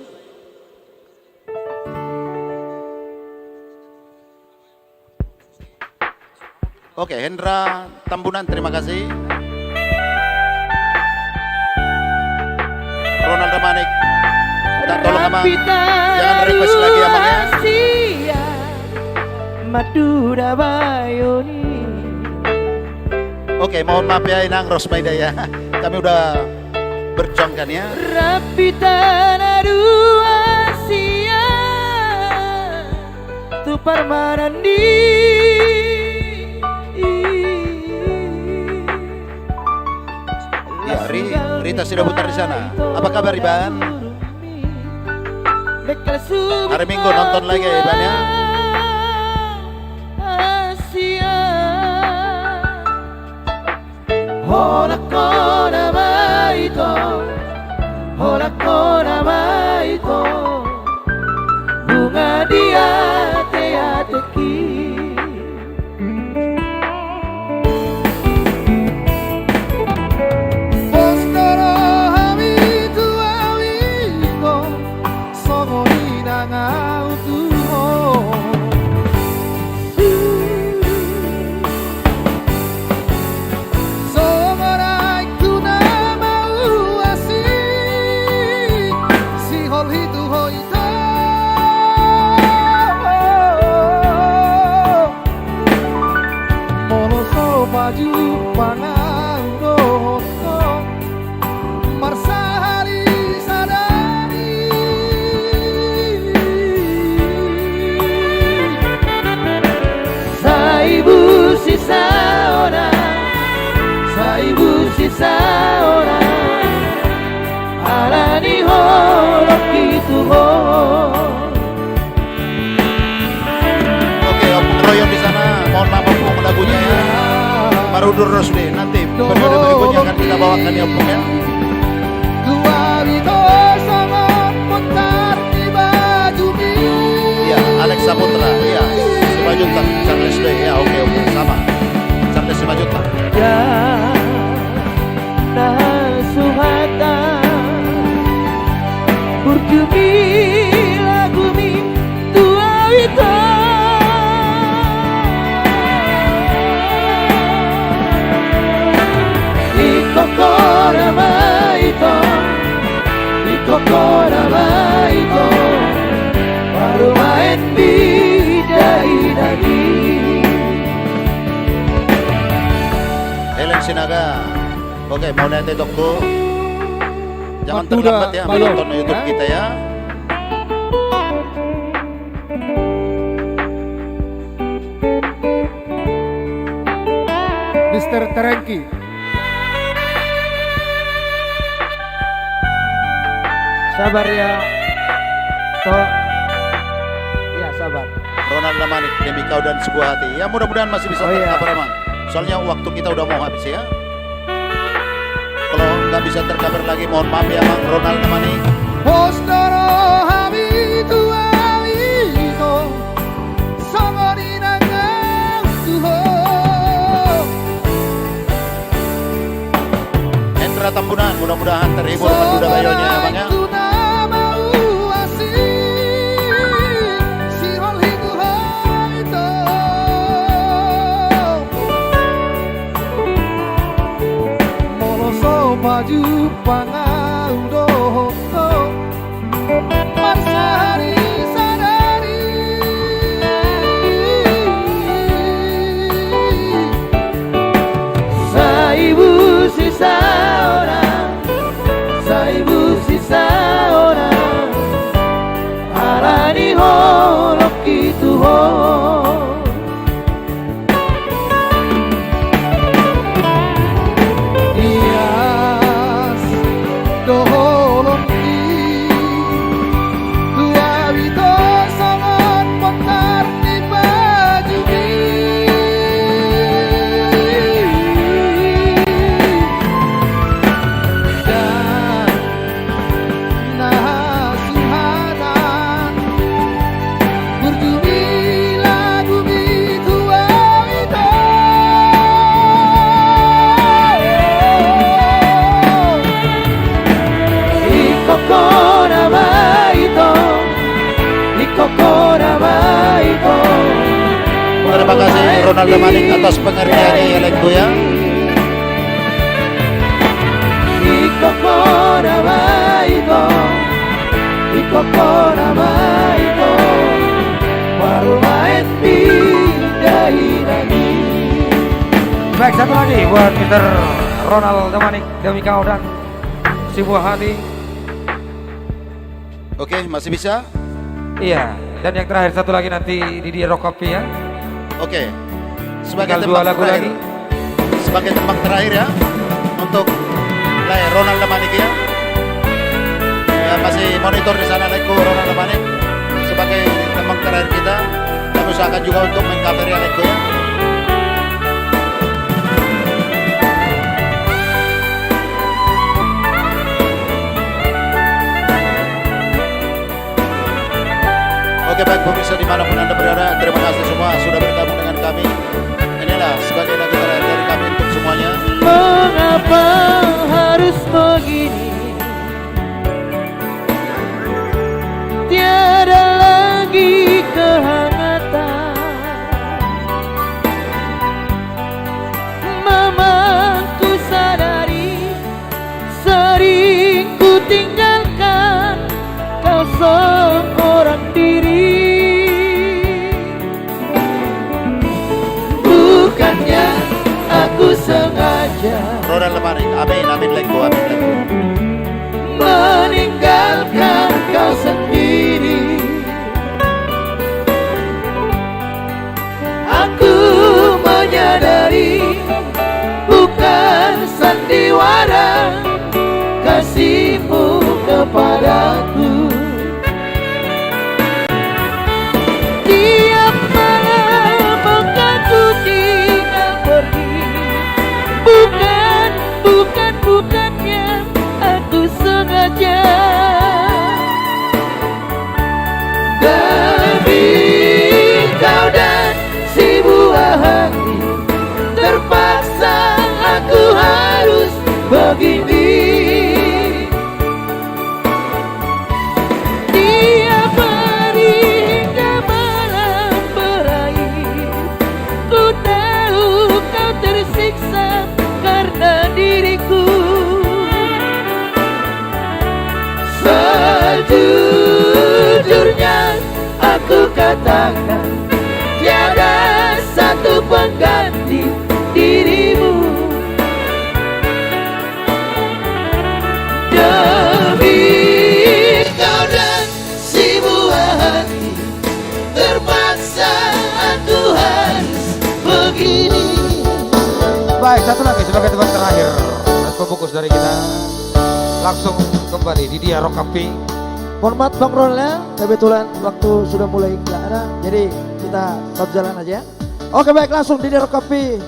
Oke, Hendra Tambunan, terima kasih. Ronald Damanik, minta tolong, Amang, jangan request lagi, Amang, ya. Madura Bayon i. Oke, mohon maaf ya, Inang Rosmaida ya. Kami udah berjuangkan ya. Ya, Ri-, Rita Sidabutar di sana. Apa kabar, Iban? Hari Minggu nonton lagi ya, Iban, ya. Holan hona ma ito, holan hona ma ito, nunga diateateki. Pos do rohami tu au ito, songon i nang au tu ho. Songon aek tu na mauas i, sihol hi tu ho ito. Molo so pajumpang au dohot ho, marsahali sadari. Sai busi saona, sai busi saona, ala ni holong i tu ho. Oke, Ompung Royon di sana, mohon maaf, Ompung, lagunya ya. Marudur Rosdi, nanti periode berikutnya akan kita bawakan ya, Ompung, ya. Iya, Alex Saputra, iya. Simanjuntak, Charles Day, ya, oke, oke, sama. Charles Simanjuntak. Na suhatan burju ni lagumi tu au ito. Ingkon hona ma ito, ingkon hona ma ito, parumaen di dainang i. Helen Sinaga. Oke, mauliate, Tongku. Jangan terlambat ya menonton YouTube kita ya. Mister Terengki. Sabar ya. Toh. Ya, sabar. Ronald Damanik, Demi Kau dan Sebuah Hati. Ya, mudah-mudahan masih bisa tercover, Amang. Soalnya waktu kita udah mau habis ya. Kalau nggak bisa tercover lagi, mohon maaf ya, Amang Ronald Damanik. Pos do rohami tu au ito, songon i nang au tu ho. Hendra Tambunan, mudah-mudahan terhibur Madura Bayonnya, Amang, ya. Songon aek tu na mauas i, sihol hi tu ho ito. Pajumpang ahu dohot ho marsahari sadari. Sai busi saonang, sai busi saonang, ala ni holongki tu ho. Ias do holongki tu ahu ito songon bongkar ni pajumi. Dan na suhatan burju ni lagu ni tua ito. Ingkon ho nama ito, ingkon ho nama ito. Terima kasih Ronald Manik atas pengertiannya ya, laengku ya. Ingkon ho nama ito, ingkon ho nama ito, parumaen di dainani. Baik, satu lagi buat Mister Ronald Damanik, Demi Kau dan Si Buah Hati. Oke, masih bisa? Iya, dan yang terakhir satu lagi nanti di dia Rock Up ya. Oke. Sebagai tembang terakhir. Tinggal dua lagu lagi. Sebagai tembang terakhir ya, untuk lae Ronald Manik ya. Ya, masih monitor di sana laengku Ronald Manik. Sebagai tembang terakhir kita, kami usahakan juga untuk meng-cover ya laengku ya. Oke, baik pemirsa dimanapun Anda berada, terima kasih semua sudah bergabung dengan kami. Inilah sebagai lagu terakhir dari kami untuk semuanya. Mengapa harus begini? Tiada lagi kehangatan. Memang ku sadari sering ku tinggalkan kau seorang diri. Bukannya aku sengaja. Ronald Manik, amin, amin, laengku, amin, laengku. Meninggalkan kau sendiri. Aku menyadari bukan sandiwara kasihmu kepadaku. Tiap malam engkau ku tinggal pergi. Bukan, bukan, bukannya aku sengaja. Demi kau dan si buah hati, terpaksa aku harus begini. Tiap hari hingga malam berakhir, ku tahu kau tersiksa karena diriku. Sejujurnya aku katakan, tiada satu pengganti dirimu. Demi kau dan si buah hati, terpaksa aku harus begini. Baik, satu lagi sebagai tembang terakhir dan pembungkus dari kita. Langsung kembali di dia Rock Up. Mohon maaf Bang Ronald ya, kebetulan waktu sudah mulai nggak ada, jadi kita tetap jalan aja ya. Oke, baik, langsung di dia Rock Up. Iya.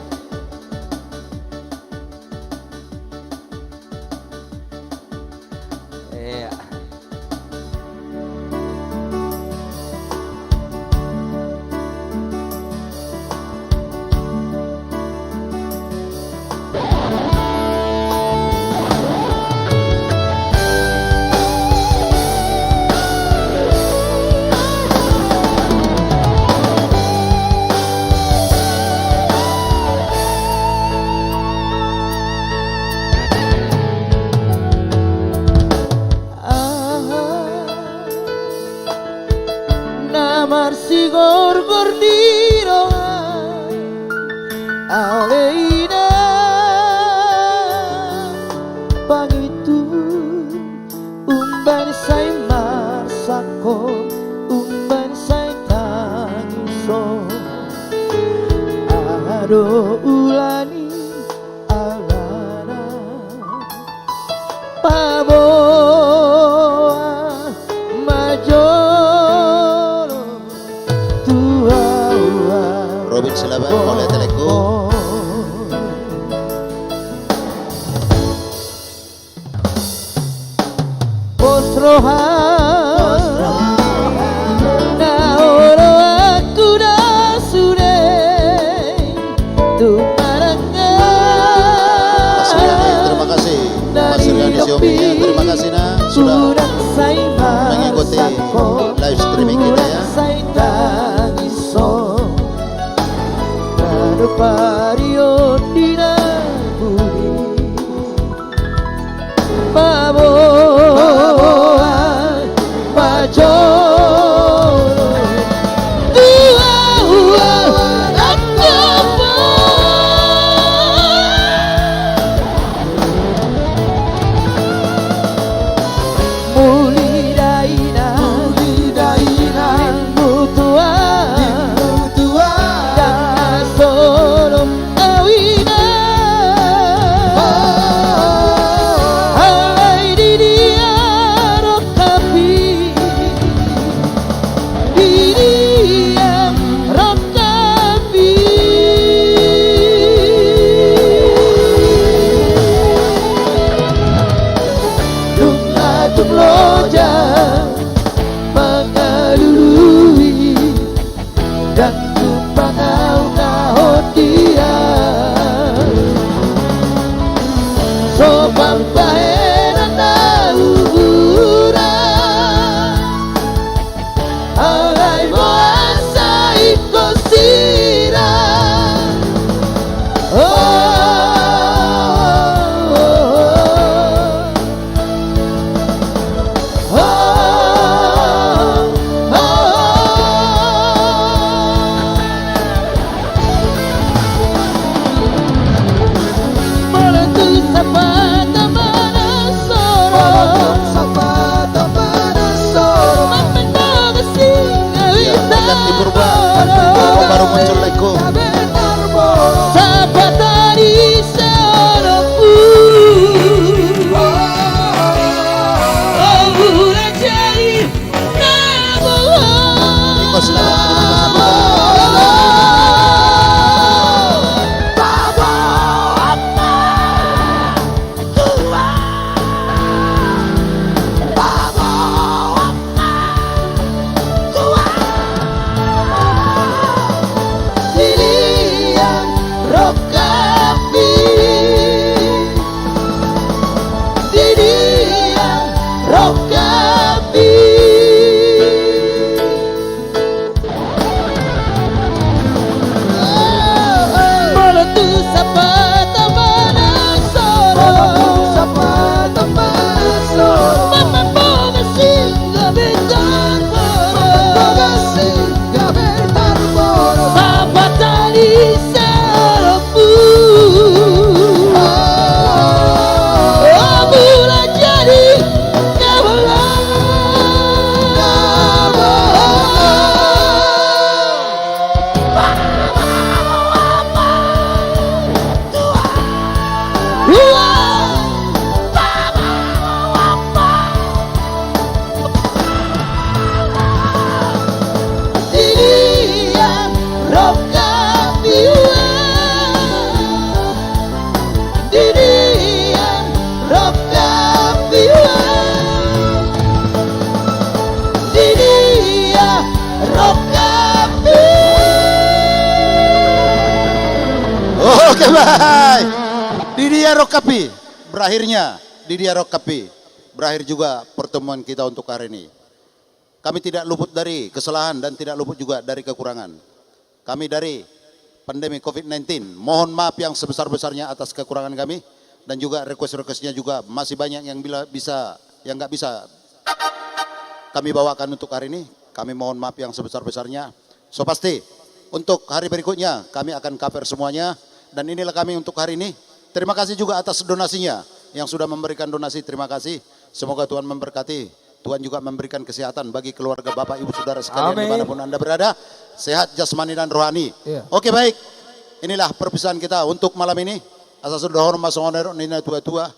Di roha ale inang pangitung, umbahen sai marsangkop, umbahen sai tangis on. Aha do ulaon i alana? Paboa ma jolo tu ahu. Robin Silaban, mauliate, Lengku. Pos roha na olo aku da sude tu marangga. Mas Riani, terima kasih. Mas Riani Siomi, ya, terima kasih, nah, sudah mengikuti live streaming kita, ya. Pario di na budi. Paboa ma jolo tu ahu angka. Muli daina, muli daina, mutua, mutua, dan na solo Awina. Alai di dia rongkap i, di dia rongkap i. Nunga tung loja mangalului. Ndang tumpang ahu na hot dia. So pambahenan na huhurang, alai boasa ingkon sirang. Oh, oh, oh. Baru muncul lagu. Sapatari seorangku. Oh, bulan jadi. Di dia rongkap i. Molo tung sapata mana soro. Molo tung sapata mana soro. Mamambo gasing gabe tarboro. Mamambo gasing gabe tarboro. Sapatari seorangku. Oh, bulan jadi. Di dia rongkap i. Di dia rongkap i. Di dia rongkap i. Oke, baik. Di dia rongkap i. Berakhirnya di dia rongkap i. Berakhir juga pertemuan kita untuk hari ini. Kami tidak luput dari kesalahan dan tidak luput juga dari kekurangan. Kami dari pandemi covid sembilan belas mohon maaf yang sebesar-besarnya atas kekurangan kami, dan juga request-request-nya juga masih banyak yang bila bisa, yang nggak bisa kami bawakan untuk hari ini. Kami mohon maaf yang sebesar-besarnya. So pasti, untuk hari berikutnya kami akan cover semuanya. Dan inilah kami untuk hari ini. Terima kasih juga atas donasinya yang sudah memberikan donasi. Terima kasih. Semoga Tuhan memberkati. Tuhan juga memberikan kesehatan bagi keluarga, Bapak, Ibu, Saudara sekalian, amin, dimanapun Anda berada. Sehat jasmani dan rohani. Iya. Oke, baik. Inilah perpisahan kita untuk malam ini. Asa sudah hormat songon nidok ni na tua-tua.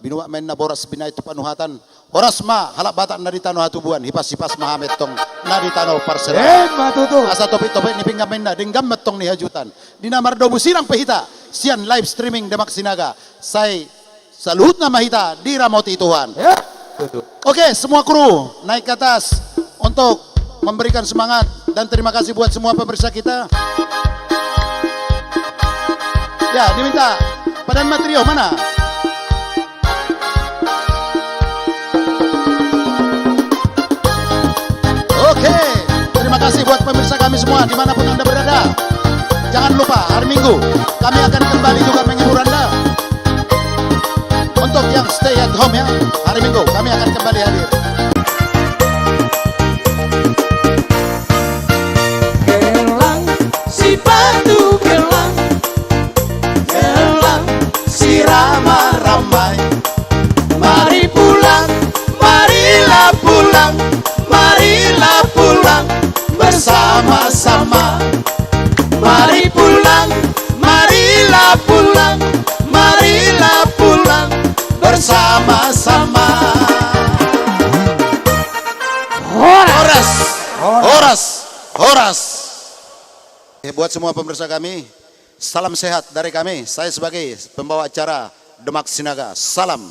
Binuat ma inna boras, binahen tu panuhatan. Horas ma halak Batak na di tano hatubuan, hipas-hipas ma hami tong na di tano parseroan. Emma tutu. Asa topik-topik ni pinggan ma inna denggan ma tong ni hajut an. Di na mardomu sinang pe hita sian live streaming Demak Sinaga, sai saluhutna ma hita diramoti Tuhan. Ya, tutu. Oke, semua kru naik ke atas untuk memberikan semangat dan terima kasih buat semua pemirsa kita. Ya, diminta padan ma trio, mana? Oke, terima kasih buat pemirsa kami semua dimanapun Anda berada. Jangan lupa, hari Minggu kami akan kembali juga menghibur Anda. Untuk yang stay at home, ya, hari Minggu kami akan kembali hadir. Gelang, sipatu gelang, gelang, sirama-ramai. Mari pulang, marilah pulang, marilah pulang bersama-sama. Mari pulang, marilah pulang, marilah pulang bersama-sama. Horas. Horas. Horas. Horas. Eh, buat semua pemirsa kami, salam sehat dari kami. Saya sebagai pembawa acara Demak Sinaga. Salam.